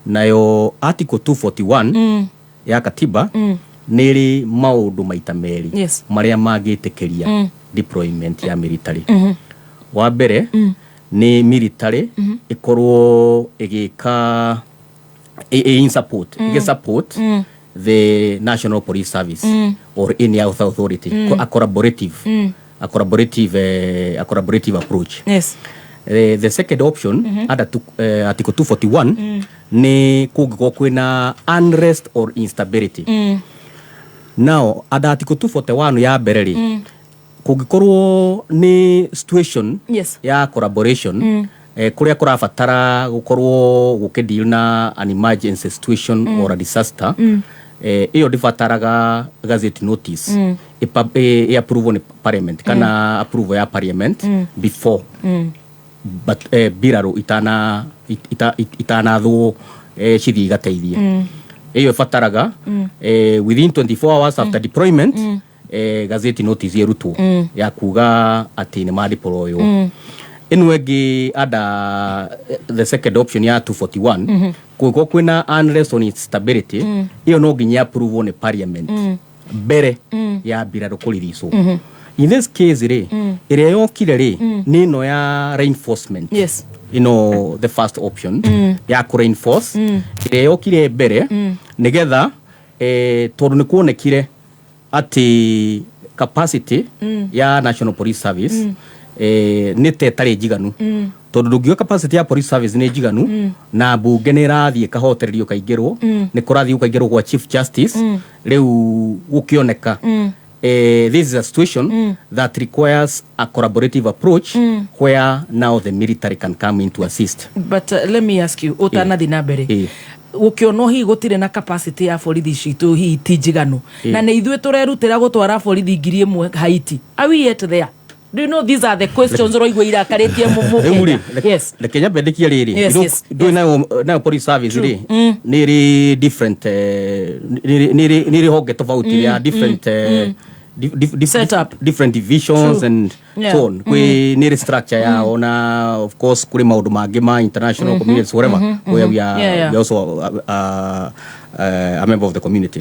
Nayo article 241 ya katiba nĩ ĩrĩ maũndũ maita merĩ Yes. marĩa mangĩtĩkĩria deployment ya military. Wa mbere Nĩ military ĩkorwo ĩgĩka in support, ĩgĩ support the National Police Service or any other authority, a collaborative approach. The second option under article 241 nĩ kũngĩkorwo kwĩna unrest or instability. Now under article 241 ya mbere rĩ, kũngĩkorwo nĩ situation ya collaboration, kũrĩa kũrabatara gũkorwo gũkĩdeal na an emergency situation or a disaster, ĩyo ndĩbataraga gazette notice, ĩ approve nĩ parliament kana approval ya parliament before, but mbirarũ itana itanathwo cithiĩ igateithie. Ĩyo ĩbataraga within 24 hours after deployment, gazette notice ĩrutwo ya kuga atĩ nĩ madeploywo. Ĩno ĩngĩ under the second option ya 241, kũngĩkorwo kwĩna unrest or instability, ĩyo no nginya approve nĩ parliament mbere ya mbirarũ kũriricwo. In this case rĩ, ĩrĩa yokire rĩ, nĩ ĩno ya reinforcement. Ĩno the first option ya kũ reinforce, ĩrĩa yokire mbere, nĩgetha tondũ nĩ kuonekire atĩ capacity ya National Police Service nĩ ta ĩtarĩ njiganu, tondũ ndũngiuga capacity ya police service nĩ njiganu na mbunge nĩ ĩrathiĩ ĩkahotererio kaingĩrwo, nĩ kũrathiĩ gũkaingĩrwo gwa chief justice. Rĩu gũkĩoneka this is a situation that requires a collaborative approach where now the military can come in to assist. But let me ask you ũtanathi na mbere, gũkĩonwo hihi gũtirĩ na capacity ya borithi citũ, hihi ti njiganu, na nĩ ithuĩ tũrerutĩra gũtwara borithi 1,000 Haiti, are we yet there? Do you know these are the questions ũroigua irakarĩtie Rĩu rĩ, Mũkenya? Yes. Reke nyambe ndĩkie rĩrĩ. Ndũĩ nayo police service rĩ, nĩ ĩrĩ different, nĩ ĩrĩ honge tofauti ya different Setup. different divisions and so on. Kwĩ nĩ ĩrĩ structure yao, na of course kũrĩ maũndũ mangĩ ma international communities, whatever, where we are, we are also a member of the community.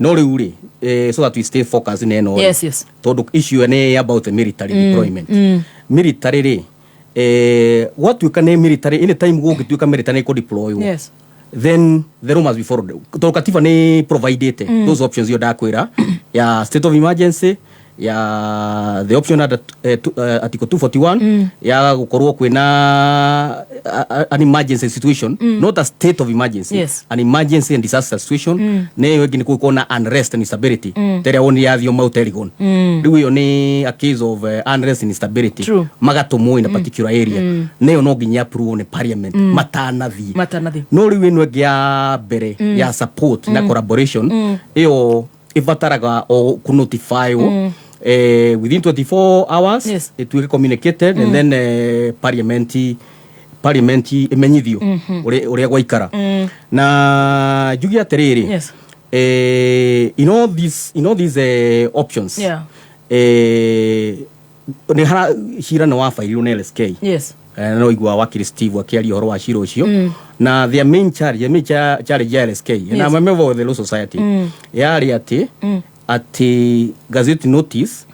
No rĩu rĩ, so that we stay focused nĩ ĩno rĩ, tondũ issue nĩ about the military deployment. Military rĩ, gwatuĩka nĩ military, anytime gũngĩtuĩka military nĩ kũdeploywo, then the law must be followed, tondũ katiba nĩ provided those options iyo ndakwĩra ya state of emergency, ya the option under article 241 ya gũkorwo kwĩna an emergency situation, not a state of emergency, an emergency and disaster situation. Nĩ ĩyo ĩngĩ nĩ gũkorwo na unrest and instability, ta ĩrĩa woni yathio Mount Elgon. Rĩu ĩyo nĩ a case of unrest and instability. Magatũmwo in a particular area. Nĩyo no nginya approve nĩ parliament matanathiĩ. Matanathiĩ. No rĩu ĩno ĩngĩ ya mbere ya support na collaboration, ĩyo ĩbataraga o kũnotifywo within 24 hours, ĩtuĩke communicated, and then parliament ĩmenyithio ũrĩa gwaikara. Na njuge atĩrĩrĩ, in all these options, nĩ hara cira nĩ wabairirwo nĩ LSK. No igua wakiri Steve akĩaria ũhoro wa cira ũcio, na their main charge, their main challenge ya LSK, and I'm a member of the Law Society, yarĩ atĩ atĩ gazette notice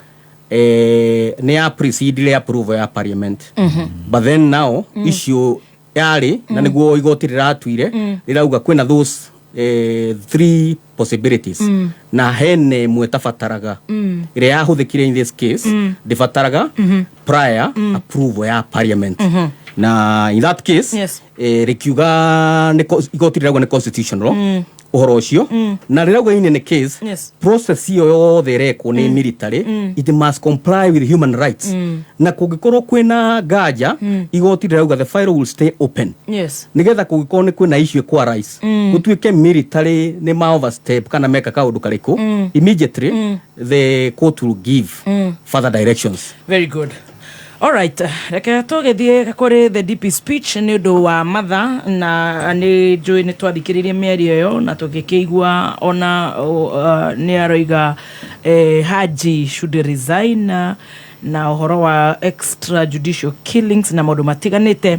nĩ ya precedire approval ya parliament. But then now issue yarĩ na nĩguo igoti rĩratuire, rĩrauga kwĩna those three possibilities, na hene ĩmwe tabataraga, ĩrĩa yahũthĩkire in this case, ndĩbataraga prior approval ya parliament. Na in that case, rĩkiuga igoti rĩrauga nĩ constitutional ũhoro ũcio, na rĩrauga in any case, process ĩyo yothe ĩrekwo nĩ military, it must comply with human rights. Na kũngĩkorwo kwĩna nganja, igoti rĩrauga the file will stay open, nigetha kũngĩkorwo nĩ kwĩna issue kwa rais, gũtuĩke military nĩ ma overstep kana meka kaũndũ karĩkũ, immediately the court will give further directions. Very good. Alright, reke tũgĩthiĩ kũrĩ the DP speech nĩ ũndũ wa matha, na nĩ njũĩ nĩ twathikĩrĩirie mĩario ĩyo na tũgĩkĩigua ona nĩ aroiga Haji should resign, na ũhoro wa extrajudicial killings na maũndũ matiganĩte.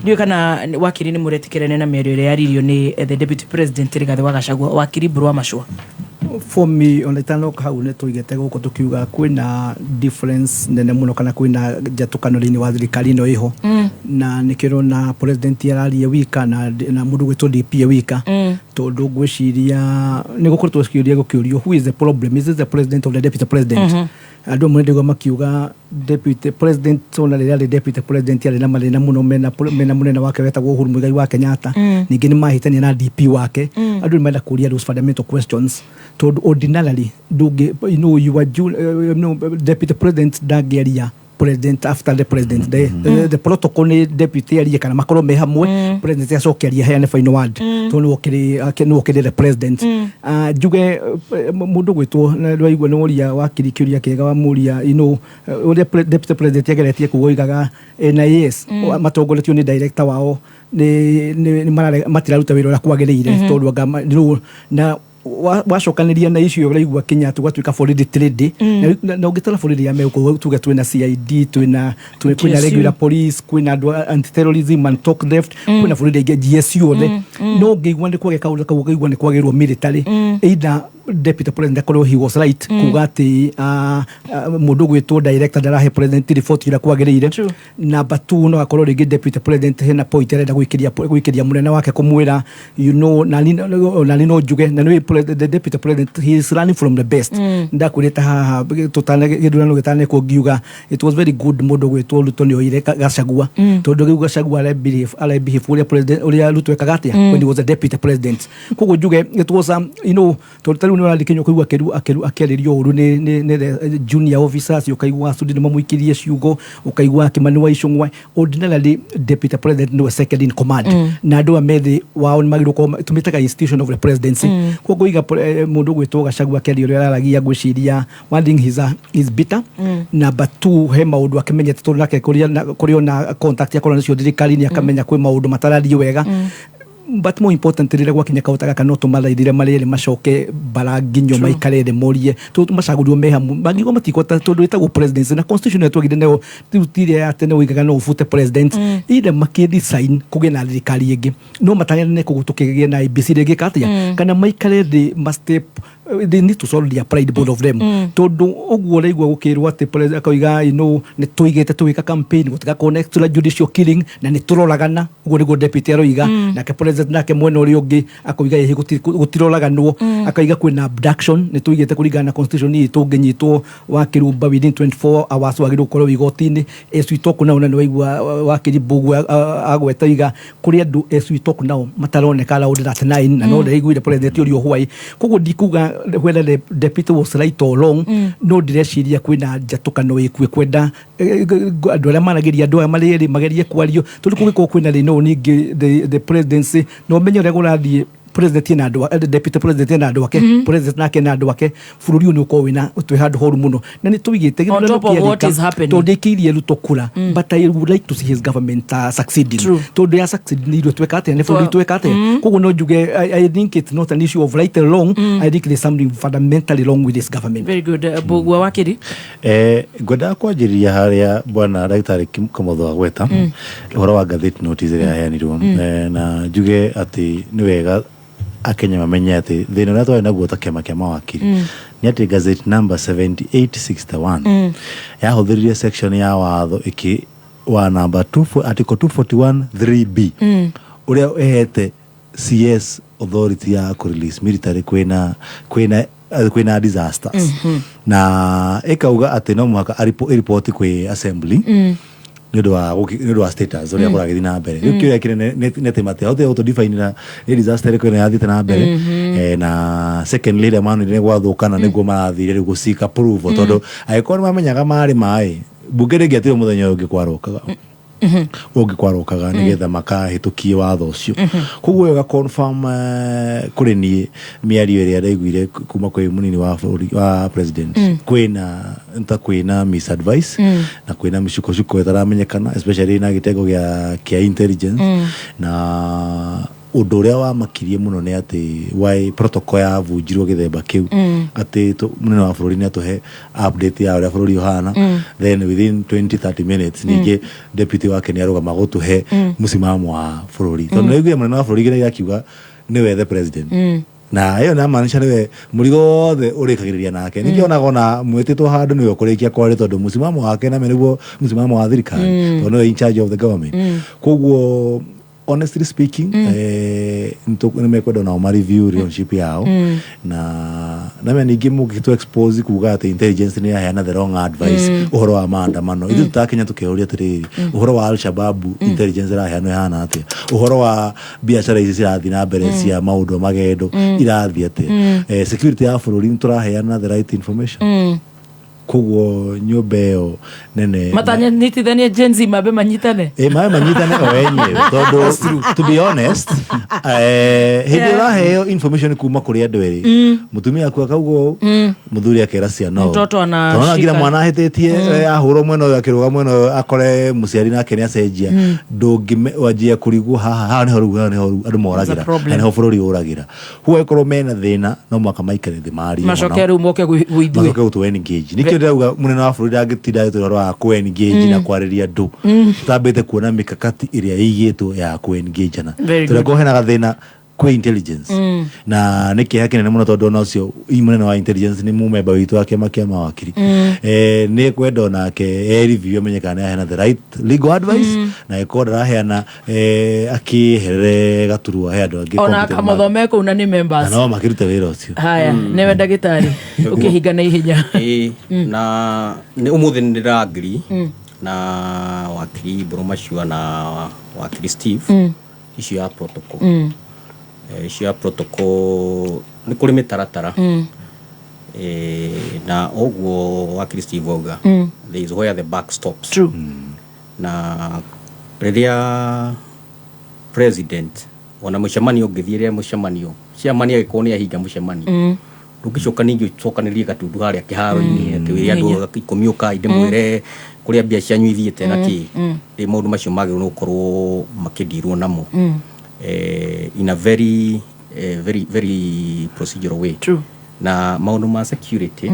Ndiũĩ kana wakiri nĩ mũretĩkĩrane na mĩario ĩrĩa yaririo nĩ the deputy president Rigathĩ wa Gachagua, wakiri Mburu wa Macua. For me, ona itanoka hau nĩ tũigĩte gũkũ tũkiuga kwĩna difference nene mũno kana kwĩna njatũkano thĩinĩ wa thirikari ĩno ĩho. Na nĩkĩo ũrona president araria wika na mũndũ gwĩtwo DP wika. Tondũ ngwĩciria nĩ gũkoretwo kĩũria gũkĩũrio, who is the problem? Is it the president or the deputy president? Andũ amwe ndĩgua makiuga deputy president, ona rĩrĩa arĩ deputy president arĩ na mathĩna mũno mena mũnene wake wetagwo Uhuru Muigai wa Kenyatta. Ningĩ nĩ mahĩtania na DP wake. Andũ nĩ marenda kũria those fundamental questions, tondũ ordinarily ndũngĩ, you are no, deputy president ndangĩaria president after the president. The protocol nĩ deputy arie kana makorwo me hamwe, president acoke arie, heane final word, tondũ nĩwe ũkĩrĩ the president. Ah, njuge mũndũ gwĩtwo ndwaigua nĩ woria wakiri kĩũria kĩega wa mũria, ũrĩa deputy president ageretie kuga oigaga NIS matongoretio nĩ director wao nĩ matiraruta wĩra ũrĩa kwagĩrĩire, tondũ anga na wacokanĩria na icio ũraigua Kenya tũgatuĩka borithi trade. Na ũngĩtara borithi ya meko, tuge twĩna CID, twĩna GSU. Regular police, kwĩna andũ a anti terrorism and stock theft, kwĩna borithi aingĩ, GSU othe. No ngĩigua nĩ kwage kaũndũ kau, ũkaigua nĩ kwagĩrwo military. Either deputy president akorwo he was right kuga atĩ mũndũ gwĩtwo director ndarahe president report ĩrĩa kwagĩrĩire. Number two, no akorwo rĩngĩ deputy president hena point arenda gwĩkĩria mũnene wake, kũmwĩra, nani no njuge na nĩ the deputy president, he is running from the best. Ndakwĩrĩte haha tũtane gĩthurano gĩtanekwo, ngiuga it was very good mũndũ gwĩtwo Ruto nĩ oire Gachagua, tondũ rĩu Gachagua arebehave ũrĩa president, ũrĩa Ruto ekaga atĩa when he was a deputy president. Koguo njuge it was tondũ tarĩu nĩ ũrarĩ kũigua akĩarĩrio ũru nĩ the junior officers, ũkaigua Sudi nĩ mamũikĩrie ciugo, ũkaigua Kimani wa Ichung'wa. Ordinarily deputy president nĩwe second in command, na andũ a methĩ wao nĩ magĩrĩirwo gũkorwo tũmĩtaga institution of the presidency. Koguo iga mũndũ gwĩtwo Gachagua akĩaria ũrĩa araragia, ngwĩciria one thing, he's bitter. Number two, he maũndũ akĩmenyete, tondũ nake kũrĩ ona contact akorwo nacio thirikari-inĩ, akamenya kwĩ maũndũ matarathiĩ wega. But more important, rĩrĩa gwakinya kaũta gaka, no tũmathaithire marĩ erĩ macoke bara nginyo, maikare thĩ morie, tondũ macagũrirwo me hamwe, mangiuga matikũhota, tondũ ĩtagwo presidency na constitution ĩyo twagire nayo rĩu ti ĩrĩa ya tene ũigaga no ũbute president. Either makĩ-resign kũgĩe na thirikari ĩngĩ, no matanyane kũguo tũkĩgĩe na IEBC rĩngĩ atĩa, kana maikare thĩ ma step, they need to solve their pride, both of them. Tondũ ũguo ũraigua gũkĩrwo atĩ president akauga, nĩ tũigĩte tũgĩka campaign gũtigakorwo na extrajudicial killing na nĩ tũroragana, ũguo nĩguo deputy aroiga. Nake president nake mwena ũrĩa ũngĩ akauga ĩhĩ gũtiroraganwo. Akauga kwĩna abduction, nĩ tũigĩte kũringana na constitution itũ ũngĩnyitwo wa kĩrumba within 24 hours wagĩrĩirwo gũkorwo wĩ igoti-inĩ. As we talk now, na nĩ waigua wakiri Mbugua agweta iga kũrĩ andũ as we talk now mataroneka around that nine, na no ndĩraiguire president ũrio hwai. Koguo ndikuga whether the deputy was right or wrong, no ndĩreciria kwĩna njatũkano ĩkuĩ kwenda andũ arĩa maragĩria andũ aya marĩ erĩ magerie kwario, tondũ kũngĩkorwo kwĩna thĩna ũyũ ningĩ the presidency, na ũmenye ũrĩa kũrathiĩ, president ena andũ deputy president ena andũ ake, president nake ena andũ ake, bũrũri ũyũ nĩ ũkorwo wĩna twĩ handũ horu mũno na nĩ tũigĩte. On top of what is happening. Tondũ ndĩkĩirie Ruto kura, but I would like to see his government succeeding, tondũ ya succeed nĩ ithuĩ tweka atĩa, nĩ bũrũri tweka atĩa. Koguo no njuge I think it's not an issue of right or wrong. I think there's something fundamentally wrong with this government. Very good. Mbugua wakiri. Ngwendaga kwanjĩrĩria harĩa bwana ndagĩtarĩ Kamotho agweta ũhoro wa gazette notice ĩrĩa yaheanirwo. Na njuge atĩ nĩ wega akenya mamenye atĩ thĩna ũrĩa twarĩ naguo ta kĩama kĩa mawakiri nĩ atĩ gazette number 7861 yahũthĩrire section ya watho ĩkĩ wa number 2, article 241 3B, ũrĩa ĩhete CS authority ya kũ release military kwĩna disasters, na ĩkauga atĩ no mũhaka ĩripoti kwĩ assembly nĩ ũndũ wa status ũrĩa kũragĩthiĩ na mbere. Rĩu kĩũria kĩnene nĩ atĩ matiahotire gũtũdefinĩra nĩ disaster ĩrĩkũ ĩno yathiĩte na mbere. Na secondly, rĩrĩa monire nĩ gwathũkana, nĩguo marathire rĩu gũseek approval, tondũ angĩkorwo nĩ mamenyaga marĩ maĩ mbunge ndĩngĩatirwo mũthenya ũyũ ũngĩ kwarũkaga ũngĩ kwarũkaga nĩgetha makahĩtũkie watho ũcio. Koguo ĩyo ĩga confirm kũrĩ niĩ mĩario ĩrĩa ndaiguire kuma kwĩ mũnini wa bũrũri wa president, kwĩna ta kwĩna misadvice na kwĩna mĩcukocuko ĩtaramenyekana, especially na gĩtengo gĩa intelligence. Na ũndũ ũrĩa wamakirie mũno nĩ atĩ why protocol yabunjirwo gĩthemba kĩu, atĩ mũnene wa bũrũri nĩ atũhe update ya ũrĩa bũrũri ũhana, then within 20 30 minutes ningĩ deputy wake nĩ arũgama gũtũhe mũsimamo wa bũrũri, tondũ nĩaiguire mũnene wa bũrũri nginya akiuga nĩwe the president. Na ĩyo namaanisha nĩwe mũrigo wothe ũrĩkagĩrĩria nake. Nĩkĩo onaga ona mwĩtĩtwo handũ nĩwe ũkũrĩkia kwaria, tondũ mũsimamo wake name nĩguo mũsimamo wa thirikari, tondũ nĩwe in charge of the government. Koguo honestly speaking, nĩ mekwenda onao ma review relationship yao. Na name ningĩ mũngĩtũ expose kuga atĩ intelligence nĩ yaheana the wrong advice ũhoro wa maandamano, ithuĩ tũtakenya tũkeyũria atĩrĩrĩ, ũhoro wa Al-Shabaab intelligence ĩraheanwo ĩhana atĩa? Ũhoro wa biacara ici cirathiĩ na mbere cia maũndũ magendo irathiĩ atĩa? Security ya bũrũri, nĩ tũraheana the right information? Koguo nyũmba ĩyo nene Matanyitithanie Gen Z mambe manyitane. Ĩ mawe manyitane o enyewe, tondũ to be honest, hĩndĩ ũraheo information kuma kũrĩ andũ erĩ, mũtumia aku akauga ũũ, mũthuri akera ciana ũũ. Mtoto anashika. Tondũ ona nginya mwana ahĩtĩtie, ahũrwo mwena ũyũ, akĩrũga mwena ũyũ, akore mũciari nake nĩ acenjia. Ndũngĩwanjia kũrigwo haha haha nĩho rĩu, haha nĩho rĩu andũ moragĩra. Problem. Na nĩho bũrũri ũragĩra. Huo ĩkorwo mena thĩna, no mũhaka maikare thĩ marie. Macoke rĩu moke gwĩ ithuĩ. Macoke gũtũ engage. Nĩkĩo ndĩrauga mũnene wa bũrũri ndangĩtinda agĩtwĩra ũhoro wa kũ engage na kwarĩria andũ tutambĩte kuona mĩkakati ĩrĩa ĩigĩtwo ya kũ engage na Very good. tũrĩa hena gathĩna kwĩ intelligence. Na nĩ kĩeha kĩnene mũno, tondũ ona ũcio i mũnene wa intelligence nĩ mũmemba witũ wa kĩama kĩa mawakiri. Nĩ kwenda onake e review, amenye kana nĩ aheana the right legal advice, na ĩkorwo ndaraheana, akĩeherere gaturwa he andũ angĩ Ona competent. Kamũthome kũu na nĩ na members. No makĩrute wĩra ũcio. Haya, nĩwe ndagĩtarĩ ũkĩhinga na ihenya. Ĩĩ, na nĩ ũmũthĩ nĩ ndĩrangiri na wakiri Mbũrũ Macua na wakiri Steve issue ya protocol. Issue ya protocol, nĩ kũrĩ mĩtaratara. Na ũguo wakiri Steve auga, there is where the buck stops. True. Na rĩrĩa president ona mũcemanio ũngĩthiĩ, rĩrĩa mũcemanio chairman agĩkorwo nĩ ahinga mũcemanio, ndũngĩcoka ningĩ ũcokanĩrie gatundu harĩa kĩharo-inĩ atĩ wĩre andũ 10 ũkai ndĩmwĩre kũrĩa mbia cianyu ithiĩte na kĩ. Rĩ maũndũ macio magĩrĩirwo nĩ gũkorwo makĩndirwo namo in a very very very procedural way. True. Na maũndũ ma security,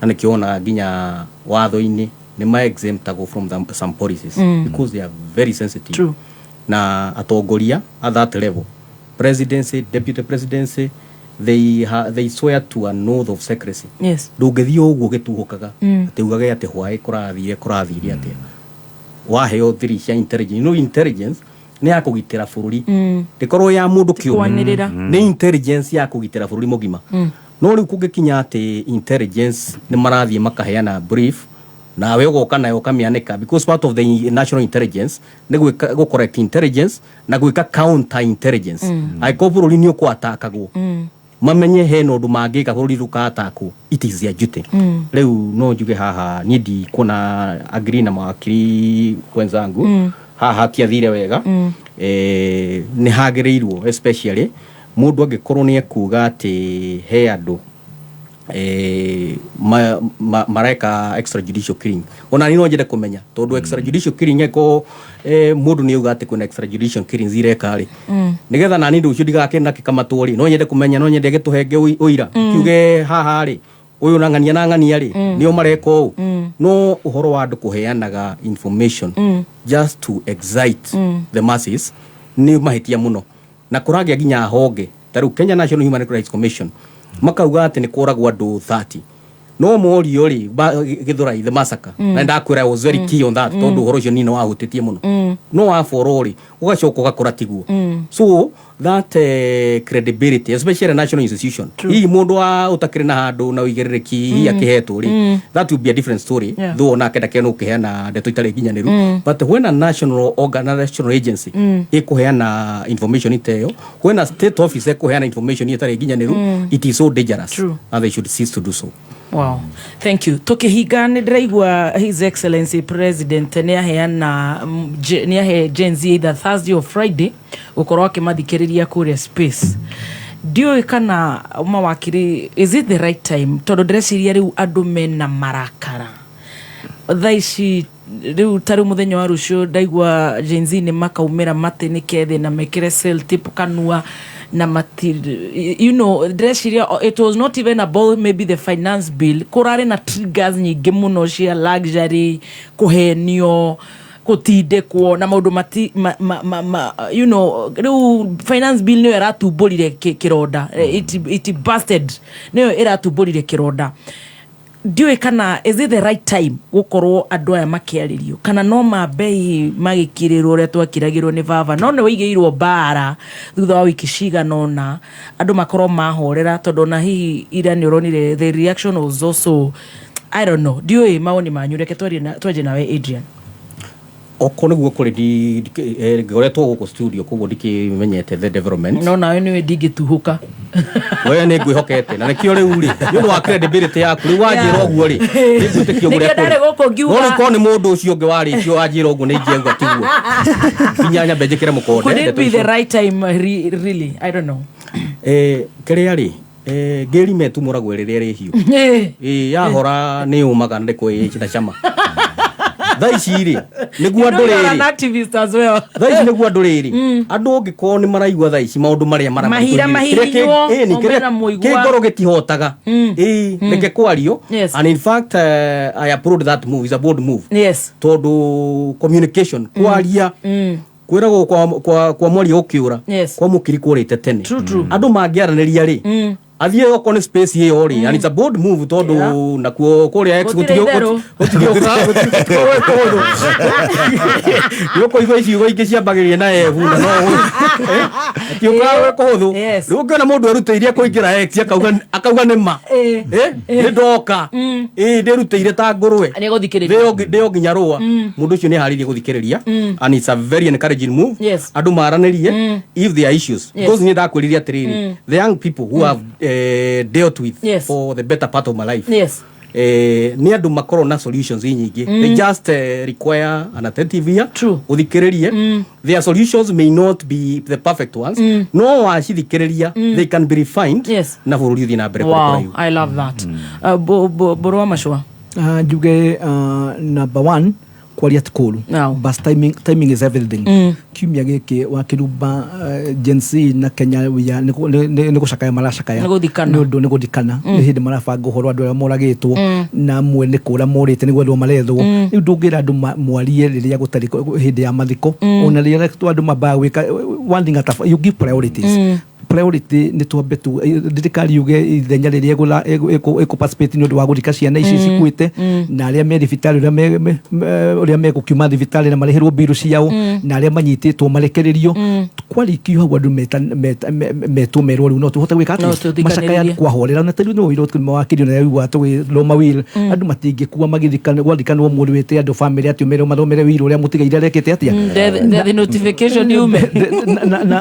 na nĩkĩo wonaga nginya watho-inĩ nĩ ma exemptagwo from some policies because they are very sensitive. True. Na atongoria at that level, presidency, deputy presidency, they swear to an oath of secrecy. Ndũngĩthiĩ ũguo gĩtuhũkaga atĩ ugage atĩ hwaĩ kũrathire atĩa. Waheo thiri cia intelligence, intelligence nĩ ya kũgitĩra bũrũri, ndĩkorwo ya mũndũ kĩũmbe. Kwanĩrĩra. Nĩ intelligence ya kũgitĩra bũrũri mũgima. No rĩu kũngĩkinya atĩ intelligence nĩ marathiĩ makaheana brief, nawe ũgoka nayo ũkamĩanĩka, because part of the national intelligence nĩ gwĩka gũ correct intelligence na gwĩka counter intelligence. Angĩkorwo bũrũri nĩ ũkwatakagwo, mamenye hena ũndũ mangĩka bũrũri ndũkatakwo. It is their duty. Rĩu no njuge haha niĩ ndikuona agree na mawakiri wenzangu. Haha hatiathire wega. Nĩ hagĩrĩirwo, especially mũndũ angĩkorwo nĩ ekuga atĩ he andũ mareka extrajudicial killing, ona ni no nyende kũmenya, tondũ extrajudicial killing eko mũndũ nĩ auga atĩ kwĩna extrajudicial killings ireka rĩ, nĩgetha nani rũciũ ndigakĩna kĩkamatwo rĩ, no nyende kũmenya, no nyende gĩtũhenge ũira kiuge haha rĩ, ũyũ na ng'ania na ng'ania rĩ, nĩo mareka ũũ. No ũhoro wa andũ kũheanaga information just to excite the masses nĩ mahĩtia mũno, na kũragĩa nginya honge ta rĩu Kenya National Human Rights Commission makauga atĩ nĩ kũragwo andũ 30, no morio rĩ Githurai the massacre, na ndakwĩra I was very key on that, tondũ ũhoro ũcio nino wahutĩtie mũno. No waboro rĩ, ũgacoka ũgakora tiguo. So that credibility, especially national institution, hihi mũndũ wa ũtakĩrĩ na handũ na ũigĩrĩrĩki hihi akĩhetwo rĩ, that will be a different story. Though onake ndakĩrĩ no ũkĩheana ndeto itarĩ nginyanĩru, but when a national organ, a national agency ĩkũheana information ita ĩyo, when a state office ĩkũheana information ĩtarĩ nginyanĩru, it is so dangerous. And they should cease to do so. Wow. Thank you. Tukihinga, nĩ ndĩraigua His Excellency President nĩ aheana nĩ ahe Gen Z either Thursday or Friday gũkorwo akĩmathikĩrĩria kũrĩa space. Ndiũĩ kana mawakiri, is it the right time? Tondũ ndĩreciria rĩu andũ mena marakara thaa ici. Rĩu ta rĩu mũthenya wa rũciũ ndaigua Gen Z nĩ makaumĩra matĩnĩke thĩ na mekĩre sellotape kanua na mati ndĩreciria it was not even about maybe the finance bill. Kũrarĩ na triggers nyingĩ mũno cia luxury, kũhenio. Gũtindĩkwo na maũndũ mati ma, rĩu finance bill nĩyo ĩratumbũrire kĩronda. It busted, nĩyo ĩratumbũrire kĩronda. Ndiũĩ kana is it the right time gũkorwo andũ aya makĩarĩrio, kana no mambe hihi magĩkirĩrwo ũrĩa twakiragĩrwo nĩ baba, no nĩ wĩigĩirwo mbara thutha wa wiki cigana ũna andũ makorwo mahorera, tondũ ona hihi ira nĩ ũronire the reaction was also, I don't know. Ndiũĩ mawoni manyu. Reke twarie twanjie nawe, Adrian. Okorwo nĩguo kũrĩ, ngoretwo gũkũ studio, koguo ndikĩmenyete the development. No nawe nĩwe ndingĩtuhũka. We nĩ ngwĩhokete, na nĩkĩo rĩu rĩ, nĩ ũndũ wa credibility yaku, rĩu wanjĩra ũguo rĩ, nĩngwĩtĩkia ũguo. Nĩkĩo ndarĩ gũkũ ngiuga. No rĩu korwo nĩ mũndũ ũcio ũngĩ warĩtio wanjĩra ũguo, nĩ ingĩauga tiguo, nginya nyambe njĩkĩre mũkonde. Could it ndeto be the icio. right time, really? I don't know. Kĩrĩa rĩ, ngĩri metumũragwo rĩrĩa rĩ hiũ. Ĩ yahora nĩ yũmaga na nĩ na cama. Thaa ici rĩ, nĩguo andũ You are an rĩrĩ activist as well. Thaa ici nĩguo andũ rĩrĩ, andũ ũngĩkorwo nĩ maraigua thaa ici maũndũ marĩa Mahira mahihinywo, omena mũigua. Kĩ ngoro gĩtihotaga, ĩ reke kwario. And in fact, I applaud that move. It's a bold move, tondũ communication, kwaria, kwĩragwo kwa mwaria ũkĩũra, kwa mũkiri kũrĩte tene. True, true. Andũ mangĩaranĩria rĩ, athiĩ okorwo nĩ space ĩyo rĩ, and it's a bold move, tondũ nakuo kũrĩa X Gũtirĩ itherũ. Gũtigĩũka kũndũ nĩ ũkũigua icigo ingĩ ciambagĩrĩria na ebu na no atiũkaga kũhũthũ. Rĩu ũngĩona mũndũ erutĩire kũingĩra X akauga nĩ ma. Nĩ ndoka, ĩ ndĩrutĩire ta ngũrwe. Nĩegũthikĩrĩria. Ndĩo nginya rũa. Mũndũ ũcio nĩ harĩirie gũthikĩrĩria, and it's a very encouraging move. Andũ maranĩrie if there are issues, because niĩ ndakwĩrire atĩrĩrĩ, the young people who have dealt with for the better part of my life, nĩ andũ makorwo na solutions nyingĩ. They just require an attentive ear ũthikĩrĩrie. Their solutions may not be the perfect ones, no wacithikĩrĩria, they can be refined na bũrũri ũthiĩ na mbere kũrĩ kũraihu. I love that. Bũrũ wa macũa. Njuge, number one, kwaria ti kũru. But timing is everything. Kiumia gĩkĩ wa kĩrumba, Gen Z na Kenya nĩ gũcakaya maracakaya. Nĩ gũthikana. Nĩ ũndũ nĩ gũthikana. Nĩ hĩndĩ marabanga ũhoro andũ arĩa moragĩtwo, na amwe nĩ kũra morĩte nĩguo andũ marethwo. Rĩu ndũngĩra andũ mwarie rĩrĩa gũtarĩ hĩndĩ ya mathiko, ona rĩrĩa andũ mambaga gwĩka one thing at a, you give priorities. Priority nĩ twambe tu thirikari yuge ithenya rĩrĩa ĩkũ participate nĩ ũndũ wa gũthika ciana ici cikuĩte, na arĩa me thibitarĩ, ũrĩa megũkiuma thibitarĩ na marĩhĩrwo mbiru ciao, na arĩa manyitĩtwo marekererio. Kwarĩkio hau, andũ metwo merwo rĩu no tũhote gwĩka No atĩa. tũthikanĩrĩrie. Macakaya kwahorera na tarĩu nĩ wĩirwo mawakiri na yaigua tũgĩthoma will, andũ matingĩkua magĩthikana gwathikanwo mũndũ wĩte andũ family atĩ ũmerwo mathomere will ũrĩa mũtigaire arekĩte atĩa. Death notification yume.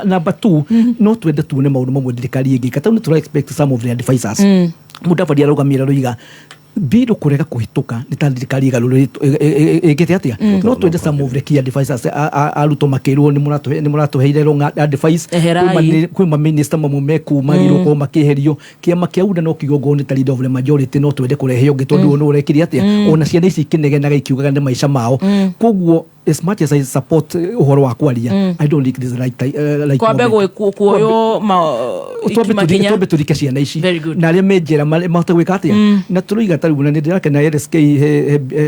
Number two, no twende tuone maũndũ mamwe thirikari ĩngĩka. Tau nĩ tũra expect some of the advisors. Mudavadi araugamire aroiga bill kũrega kũhĩtũka nĩ ta thirikari ĩgarũrĩtwo ĩkĩte atĩa. No twende some of the key advisors arutwo makĩrwo nĩ mũratũheire wrong advice. Eherai. Kwĩ maminista mamwe mekumagĩrwo gũkorwo makĩeherio. Kĩama kĩa UDA no kiugo ngorwo nĩ ta leader of the majority, no twende kũrehe ũngĩ tondũ ũyũ nĩ ũrekire atĩa. Ona ciana ici ikĩnegenaga ikiugaga nĩ maica mao. Koguo as much as I support ũhoro wa kwaria, I don't think this is the right kwambe moment. Kuoywo Twambe makinya. Twambe tũrike ciana ici Very good. Na arĩa me njera mahote gwĩka atĩa. Na tũroiga tarĩu na nĩ ndĩrakena LSK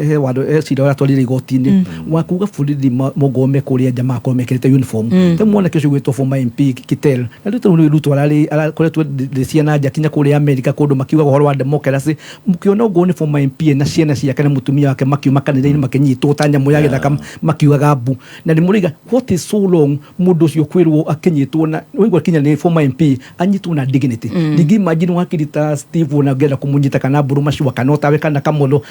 he watho he cira ũratwarire igoti-inĩ wa kuga borithi mongo me kũrĩa nja magakorwo mekĩrĩte uniform. Ta mwanake ũcio gwĩtwo former MP Kitel, na rĩu tarĩu Ruto ararĩ arakoretwo ndĩ ciana nja kinya kũrĩa Amerika kũndũ makiugaga ũhoro wa democracy, mũkĩona ũguo nĩ former MP na ciana ciake na mũtumia wake makiuma kanitha-inĩ makĩnyitwo ta nyamũ ya gĩthaka makiugaga mbu, na nĩ mũraiga what is so wrong mũndũ ũcio kwĩrwo akĩnyitwo na waigua kinya nĩ former MP anyitwo na dignity. Ndingĩ imagine wakiri ta Steve na ngenda kũmũnyita kana Mbũrũ Macua kana Otawe kana Kamotho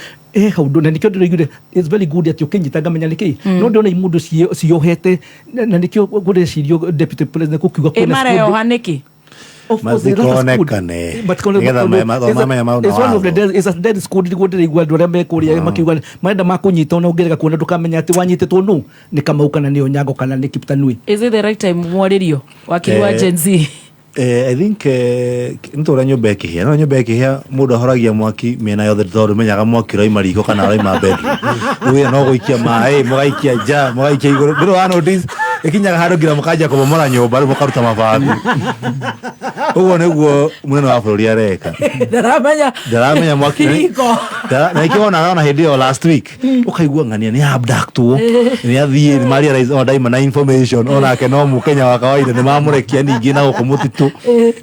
hau ndũ, na nĩkĩo ndĩroigire it's very good atĩ ũkĩnyita ngamenya nĩkĩ. No ndĩrona imũndũ ciohete na nĩkĩo kũrecirio deputy president gũkiuga Ĩ kwĩna squad. mareoha nĩkĩ? Of course, that's a squad. Matikonekane. Matikonekane. Nĩgetha mamenya maũndũ It's one of the watho. it's a dead squad nĩguo ndĩraigua andũ arĩa me kũrĩa makiuga marenda makũnyita, ona ũngĩrega kuona ndũkamenya atĩ wanyitĩtwo nũ, nĩ Kamau kana nĩ Onyango kana nĩ Kiptanui. Is it the right time mwarĩrio wakiri wa Gen Z? I think nĩ ta ũrĩa nyũmba ĩkĩhĩa, no nyũmba ĩkĩhĩa mũndũ ahoragia mwaki mĩena yothe tondũ menyaga mwaki ũraima riko kana ũraima bedroom. Rĩu no gũikia maĩ, mũgaikia nja, mũgaikia igũrũ, ndũrĩ wa notice. Ĩkinyaga handũ nginya mũkanjia kũmomora nyũmba rĩu mũkaruta mabati. Ũguo nĩguo mũnene wa bũrũri areka. Ndaramenya. Ndaramenya mwaki. Riko. Na ikĩona ona hĩndĩ ĩyo last week ũkaigua ng'ania nĩ abductwo, nĩ athiĩ, nĩ marealize ona ndaima na information, onake no mũkenya wa kawaida, nĩ mamũrekia ningĩ na gũkũ mũtitũ,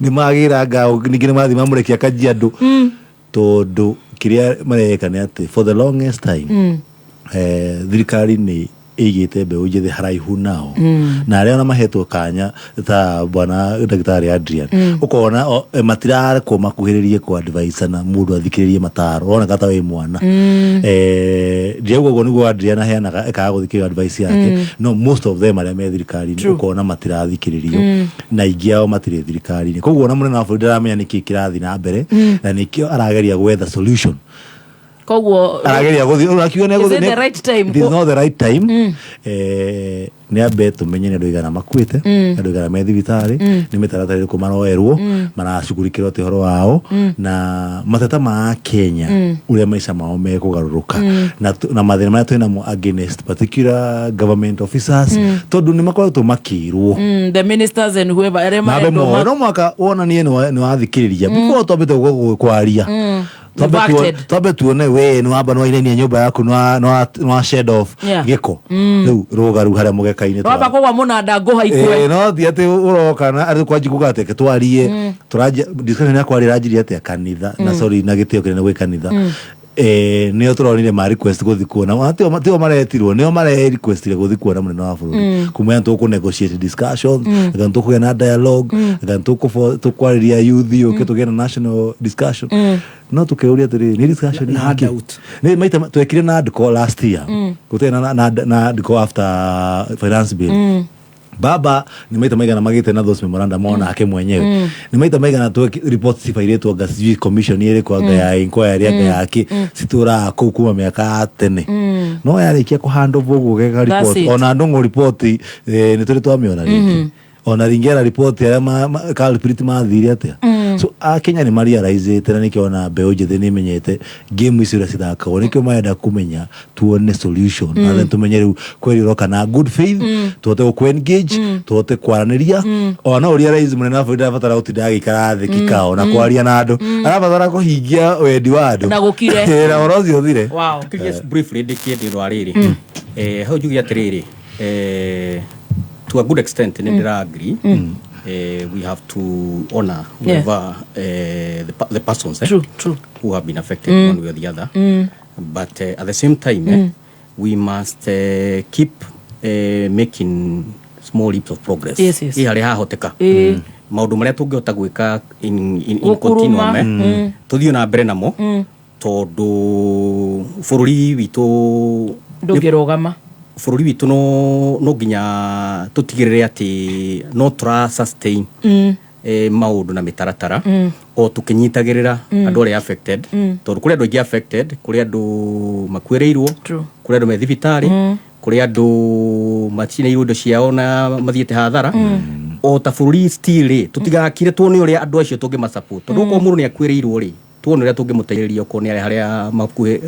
nĩ magĩra ngao ningĩ, nĩ mathiĩ mamũrekia Kajiado, tondũ kĩrĩa mareka nĩ atĩ for the longest time thirikari nĩ ĩigĩte mbeũ njĩthĩ haraihu nao, na arĩa ona mahetwo kanya ta bwana ndagĩtarĩ Adrian, ũkona matirarekwo makuhĩrĩrie kwa advice na mũndũ athikĩrĩrie mataro, ũroneka ta wĩ mwana. Ndirauga ũguo nĩguo Adrian aheanaga ĩkaga gũthikĩrĩrio advice yake, no most of them arĩa me thirikari-inĩ, ũkona matirathikĩrĩrio, na aingĩ ao matirĩ thirikari-inĩ. Koguo ona mũnene wa bũrũri ndaramenya nĩkĩ kĩrathiĩ na mbere, na nĩkĩo arageria gwetha solution. Koguo arageria gũthiĩ, ũrakiuga nĩ Is it the right time? It is not the right time. Nĩ ambe tũmenye nĩ andũ aigana makuĩte, andũ aigana me thibitarĩ, nĩ mĩtaratara ĩrĩkũ maroerwo, maracugurikĩrwo atĩ ũhoro wao, na mateta ma Kenya, ũrĩa maica mao mekũgarũrũka, na mathĩna marĩa twĩnamo against particular government officers, tondũ nĩ makoretwo makĩrwo The ministers and whoever arĩa mambe marendwo moe no mwaka wonanie nĩ wathikĩrĩria before twambĩte kwaria. You've acted. Twambe tuone we nĩ wamba nĩ wainainia nyũmba yaku, nĩ wa shed off gĩko, rĩu rũga rĩu harĩa mũgeka-inĩ. Wamba kũgwa mũnanda ngũha ikue. No ti atĩ ũroka na arĩ kwanji kuga atĩ twarie, tũranjia discussion yakwa ĩranjirie atĩa kanitha na sorry, na gĩtĩo kĩnene gwĩ kanitha, nĩo tũronire ma request gũthi kuona, tio maretirwo, nĩo mare requestire gũthi kuona mũnene wa bũrũri, kumwĩra nĩ tũkũ negotiate discussion, anga nĩ tũkũgĩa na dialogue, anga nĩ tũkwarĩria youth yũke tũgĩe na national discussion. No tũkĩũria atĩrĩrĩ, nĩ discussion Na ya kĩ? handout. Nĩ maita twekire na ANDCO last year, gũtarĩ na ANDCO after finance bill. Baba nĩ maita maigana magĩte na those memorandum onake mwenyewe, nĩ maita maigana report cibairĩtwo, anga sijui commission ĩrĩkũ, anga ya inquiry, anga ya kĩ, citũraga kũu kuma mĩaka ya tene, no yarĩkia kũhandover ũguo geka That's report it. ona ndũng'ũ report, nĩ tũrĩ twamĩona rĩngĩ, ona ringera report arĩa culprit mathire atĩa. So akenya nĩ marealizĩte, na nĩkĩo ona mbeũ njĩthĩ nĩ imenyete game icio ũrĩa cithakagwo, nĩkĩo marenda kũmenya tuone solution, na then tumenye rĩu kweri ũroka na good faith, tũhote gũkũ engage, tũhote kwaranĩria. Ona no realize mũnene wa bũrũri ndarabatara gũtinda agĩikara thĩ kikao na kwaria na andũ, arabatara kũhingia wendi wa andũ Na gũkire. Na ũhoro ũcio ũthire. Just briefly ndĩkie ndĩrwa rĩrĩ, hau njuge atĩrĩrĩ, to a good extent nĩ ndĩra agree, we have to honor whoever, the persons True, true. who have been affected one way or the other, but at the same time, we must keep making small leaps of progress. Yes. Ĩ harĩa hahoteka, maũndũ marĩa tũngĩhota gwĩka in Gũkuruma. continuum, tũthiĩ na mbere namo, tondũ bũrũri witũ Ndũngĩrũgama. Bũrũri witũ no nginya tũtigĩrĩre atĩ no tũra sustain maũndũ na mĩtaratara, o tũkĩnyitagĩrĩra andũ arĩa affected, tondũ kũrĩ andũ aingĩ affected, kũrĩ andũ makuĩrĩirwo, kũrĩ andũ me thibitarĩ, kũrĩ andũ macinĩirwo indo ciao na mathiĩte hathara. O ta bũrũri still rĩ, tũtigakire tuone ũrĩa andũ acio tũngĩmasupport, tondũ okorwo mũndũ nĩ akuĩrĩirwo rĩ, tuone ũrĩa tũngĩmũteithĩrĩria, okorwo nĩ arĩa harĩa makuhĩ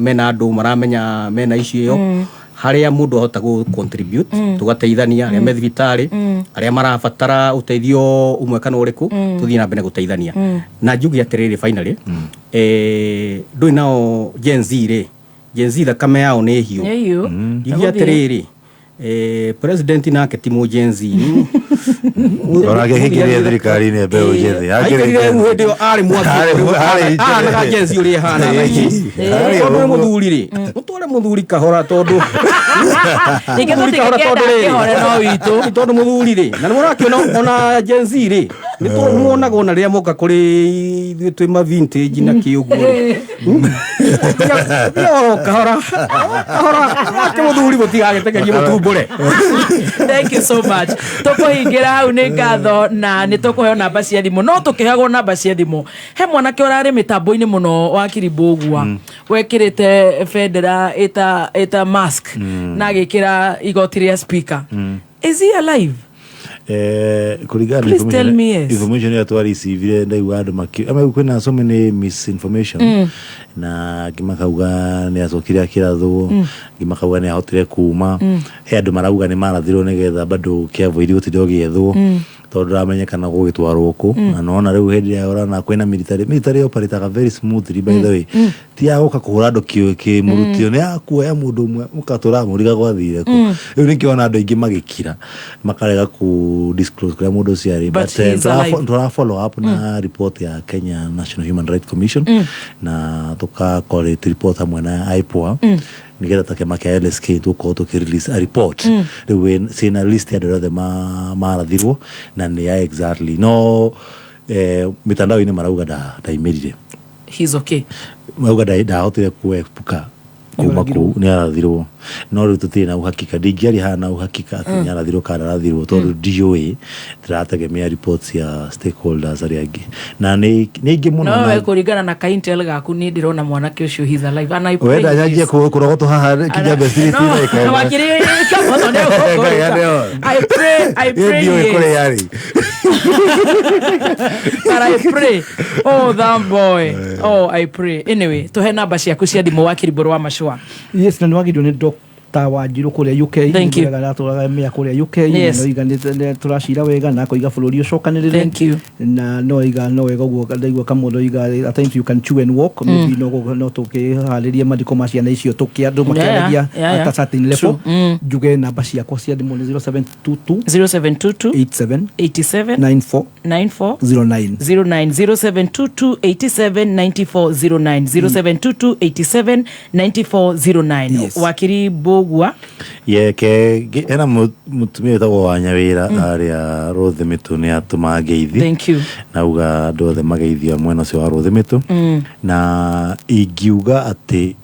mena andũ maramenya mena issue ĩyo, harĩa mũndũ ahota gũ contribute, tũgateithania arĩa me thibitarĩ, arĩa marabatara ũteithio ũmwe kana ũrĩkũ, tũthiĩ na mbere gũteithania. Na njuge atĩrĩrĩ, finally, ndũĩ nao Gen Z rĩ, Gen Z thakame yao nĩ hiũ. Nĩ hiũ. Njuge atĩrĩrĩ, president nake ti mũ Gen Z. Onake akĩingĩrire thirikari-inĩ mbeũ njĩthĩ. Aikarire rĩu hĩndĩ ĩyo arĩ mwaki, ahanaga Gen Z ũrĩa ĩhana thaa ici. Arĩ Tondũ nĩ ũguo. Mũthuri rĩ, mũtware mũthuri kahora, tondũ Ningĩ mũthuri kahora, tũtingĩkĩenda tondũ rĩrĩ, akĩhore no witũ. Tondũ mũthuri rĩ, na nĩ mũrakĩona ona Gen Z rĩ, nĩ muonaga ona rĩrĩa moka kũrĩ ithuĩ twĩ ma vintage na kĩ ũguo rĩ, thiĩ oro kahora kahora ake mũthuri, mũtigagĩtegerie mũtumbũre. Thank you so much. Tũkũhingĩra hau nĩ ngatho, na nĩ tũkũheo namba cia thimũ, no tũkĩheagwo namba cia thimũ, he mwanake ũrarĩ mĩtambo-inĩ mũno wa Kirimbũgua, wekĩrĩte bendera ĩta mask na agĩkĩra igoti rĩa speaker. Is he alive? Kũringana na Please tell me yes. Information ĩrĩa twarecivire, ndaigua andũ maki ama kwĩna so many misinformation, na angĩ makauga nĩ acokire akĩrathwo, angĩ makauga nĩ ahotire kuma. He andũ marauga nĩ marathirwo nĩgetha bado kĩavoidi gũtinda ũgĩethwo, tondũ ndũramenyekana gũgĩtwarwo kũ. Na nona rĩu hĩndĩ ĩrĩa ũrona kwĩna military operataga very smoothly, by the way, ti ya gũka kũhũra andũ kĩmũrutio, nĩ ya kuoya mũndũ ũmwe mũkatũra mũriga gwathire kũ. Rĩu nĩkĩo ona andũ aingĩ magĩkira, makarega ku disclose kũrĩa mũndũ ũcio arĩ. But he is alive. Tũra follow up na report ya Kenya National Human Rights Commission, na tũka collate report hamwe na IPOA, nigetha ta kĩama kĩa LSK tũkorwo tũkĩ release a report. Rĩu ciĩna list ya andũ arĩa othe marathirwo na nĩ ya exactly, no mitandao-inĩ marauga ndaimĩrire. He's okay. Marauga ndahotire kuepuka kuma kũu, nĩ arathirwo, no rĩu tũtirĩ na uhakika. Ndingĩaria haha na uhakika atĩ nĩ arathirwo kana ndarathirwo, tondũ ndiũĩ, ndĩrategemea reports ya stakeholders arĩa angĩ, na nĩ aingĩ mũno. No we kũringana na ka intel gaku, niĩ ndĩrona mwanake ũcio, he's alive and I pray Wenda he nyanjie is. kũrogotwo haha Kijabe Street. No, wakiri Kamotho nĩ egũkũruta. I pray Ndiũĩ he is. kũrĩa arĩ. But I pray. Oh, that boy. Oh, I pray. Anyway, tuhe namba ciaku cia thimũ, wakiri Mbũrũ wa Macua. Yes, na nĩ wagĩrĩirwo nĩ Dr. Wanjiru kũrĩa UK. Thank you. Atũraga mĩa kũrĩa UK. Noiga nĩ tũracira wega na akoiga bũrũri ũcokanĩrĩre. Thank you. Na no iga no wega ũguo ndaigua Kamũndũ iga at times you can chew and walk. Maybe no tũkĩharĩrie mathiko ma ciana icio tũkĩ andũ makĩaragia at a certain level. True. Njuge namba ciakwa cia thimũ nĩ 0722 0722 87 87 94 94 09. 09. 0722 87 94 09, 0722 87 94 09. Yes. Wakiri Mbũgua. Yeke hena mũtumia wĩtagwo wa Nyawĩra arĩa Rũthĩmĩtũ, nĩ atũma ngeithi. Thank you. Nauga andũ othe mageithio mwena ũcio wa Rũthĩmĩtũ. Na ingiuga atĩ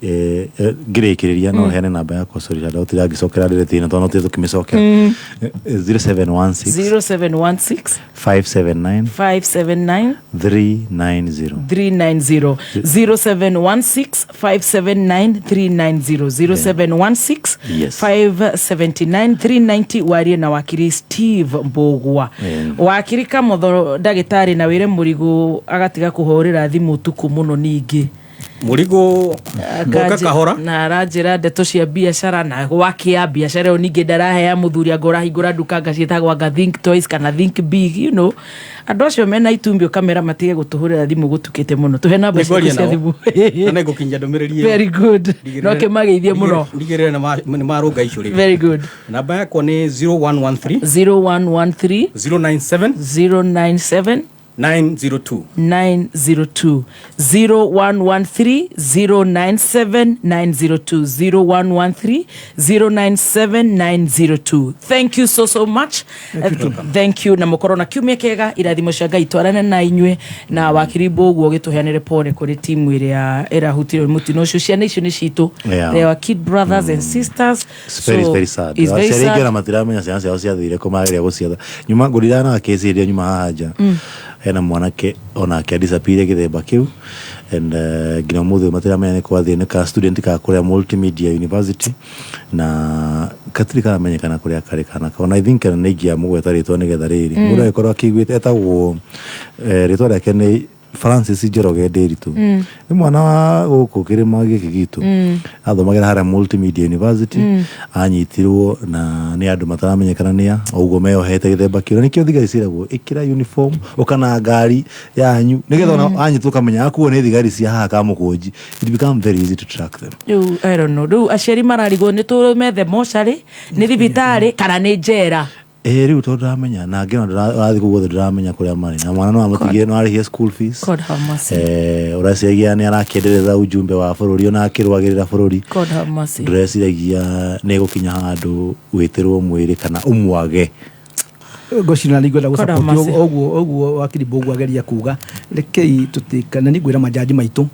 ngĩrĩkĩrĩria, no heane namba yakwa, sorry, ndagũtira ngĩcokera nderetĩ ĩno tondũ no tũthiĩ tũkĩmĩcokera. 0716 0716 579 579 390. 390. 0716 579 390, 0716 579 390. Warie na wakiri Steve Mbũgua. Wakiri Kamotho, ndagĩtarĩ, na wĩre mũrigo agatiga kũhũrĩra thimũ ũtukũ mũno ningĩ. Mũrigo ngoka kahora. Na aranjĩra ndeto cia biacara na gwakia biacara ĩyo, ningĩ ndarahea mũthuri anga ũrahingũra nduka anga ciĩtagwo anga Think Toys kana Think Big. Andũ acio mena itumbĩ, ũkamera matige gũtũhũrĩra thimũ gũtukĩte mũno. Tũhe namba ciaku Nĩngwaria cia nao. thimũ. Na nĩngũkinyia ndũmĩrĩri ĩyo. Very good. No kĩmageithie mũno. Ndigĩrĩre nĩ marũnga icio rĩ. Very good. Namba yakwa nĩ 0113 0113 097 097 902. 902. 0113 097 902, 0113 097 902. Thank you so so much. Thank you, na mũkorwo na kiumia kĩega. Irathimo cia Ngai twarane na inyuĩ. Na wakiri Mbũguo, gĩtũheanĩre pole kũrĩ timu ĩrĩa ĩrahutirio nĩ mũtino ũcio. Ciana icio nĩ citũ. They are kid brothers and sisters. It's very, very sad. It's very Aciari aingĩ sad. ona matiramenya ciana ciao ciathire kũ, mageria gũcietha. Nyuma ngũrirana na kesi ĩrĩa nyuma haha nja, hena mwanake onake adisappeared gĩthemba kĩu, and nginya ũmũthĩ ũyũ matiramenya nĩ kwathiĩ. Nĩ ka student ka kũrĩa Multimedia University, na gatirĩ karamenyekana kũrĩa karĩ kana ka. Ona I think nĩ ingĩamũgweta rĩtwa nĩgetha rĩrĩ mũndũ agĩkorwo akĩiguĩte, etagwo rĩtwa rĩake nĩ Francis Njoroge Ndĩritũ. Nĩ mwana wa gũkũ kĩrĩma gĩkĩ gitũ, athomagĩra harĩa Multimedia University. Anyitirwo na nĩ andũ mataramenyekana nĩa o ũguo meyohete gĩthemba kĩu, na nĩkĩo thigari ciĩragwo ĩkĩra uniform, ũkana ngari yanyu, nĩgetha ona anyitwo ũkamenya akuo nĩ thigari cia haha Kamũkũnji. It become very easy to track them. Rĩu I don't know, rĩu aciari mararigwo nĩ tũmethe mocarĩ, nĩ thibitarĩ kana nĩ njera. Ĩ rĩu tondũ ndĩramenya na ngĩona ũrathiĩ kũu guothe, ndĩramenya kũrĩa marĩ, na mwana no amũtigire, no arĩhie school fees. God have mercy. Ũreciragia nĩ arakĩendereza ujumbe wa bũrũri, ona akĩrũagĩrĩra bũrũri. God have mercy. Ndũreciragia nĩ gũkinya handũ wĩtĩrwo mwĩrĩ kana ũmwage. Ngwĩciria na nĩngwenda God have gũsupport mercy. ũguo wakiri Mbũgua ageria kuga. Rekei tũtika na nĩngwĩra majaji maitũ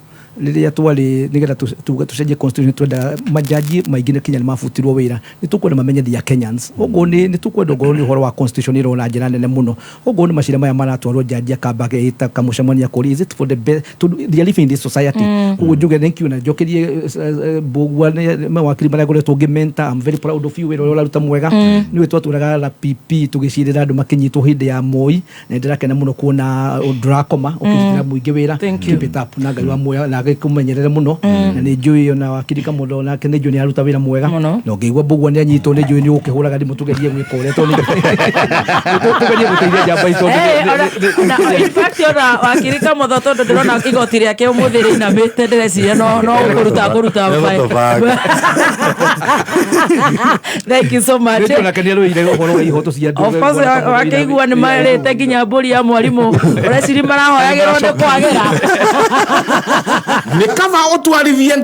Rĩrĩa twarĩ nĩgetha tũcenjie constitution, twendaga majaji maingĩ nĩ kinya nĩ mabutirwo wĩra. Nĩ tũkwenda mamenye they are Kenyans. Ũguo nĩ tũkwenda ongorwo nĩ ũhoro wa constitution ĩrorwo na njĩra nene mũno. Ũguo nĩ macira maya maratwarwo, jaji akamba ageĩta kamũcemania kũrĩ, is it for the best, tondũ they are living in this society. Koguo njuge thank you na njokerie Mbũgua nĩ mawakiri marĩa ngoretwo ngĩmenta. I'm very proud of you, wĩra ũrĩa ũraruta mwega. Nĩwe twatũraga RPP tũgĩcirĩra andũ makĩnyitwo hĩndĩ ya Moi, na nĩndĩrakena mũno kuona ndũrakoma ũkĩrutĩra mũingĩ wĩra. Thank you. Keep it up, na Ngai wa muoyo na agĩkũmenyerere mũno. Na nĩ njũĩ ona wakiri Kamũndo nake nĩ njũĩ nĩ aruta wĩra mwega. Mũno. Na ũngĩigua Mbũgua nĩ anyitwo, nĩ njũĩ nĩ ũkĩhũraga thimũ tũgerie gwĩka ũrĩa, tondũ tũgerie gũteithia njamba ici, tondũ In fact, ona wakiri Kamotho, tondũ ndĩrona igoti rĩake ũmũthĩ rĩinamĩte, ndĩreciria no kũruta. Thank you so much. Nĩ njũĩ onake nĩ arũĩrĩire ũhoro wa ihoto cia andũ. Of course, wakĩigua nĩ marĩte nginya mbũri ya mwarimũ, ũreciri marahoyagĩrwo nĩ kwagĩra. Nĩ kaba ũtwarithie.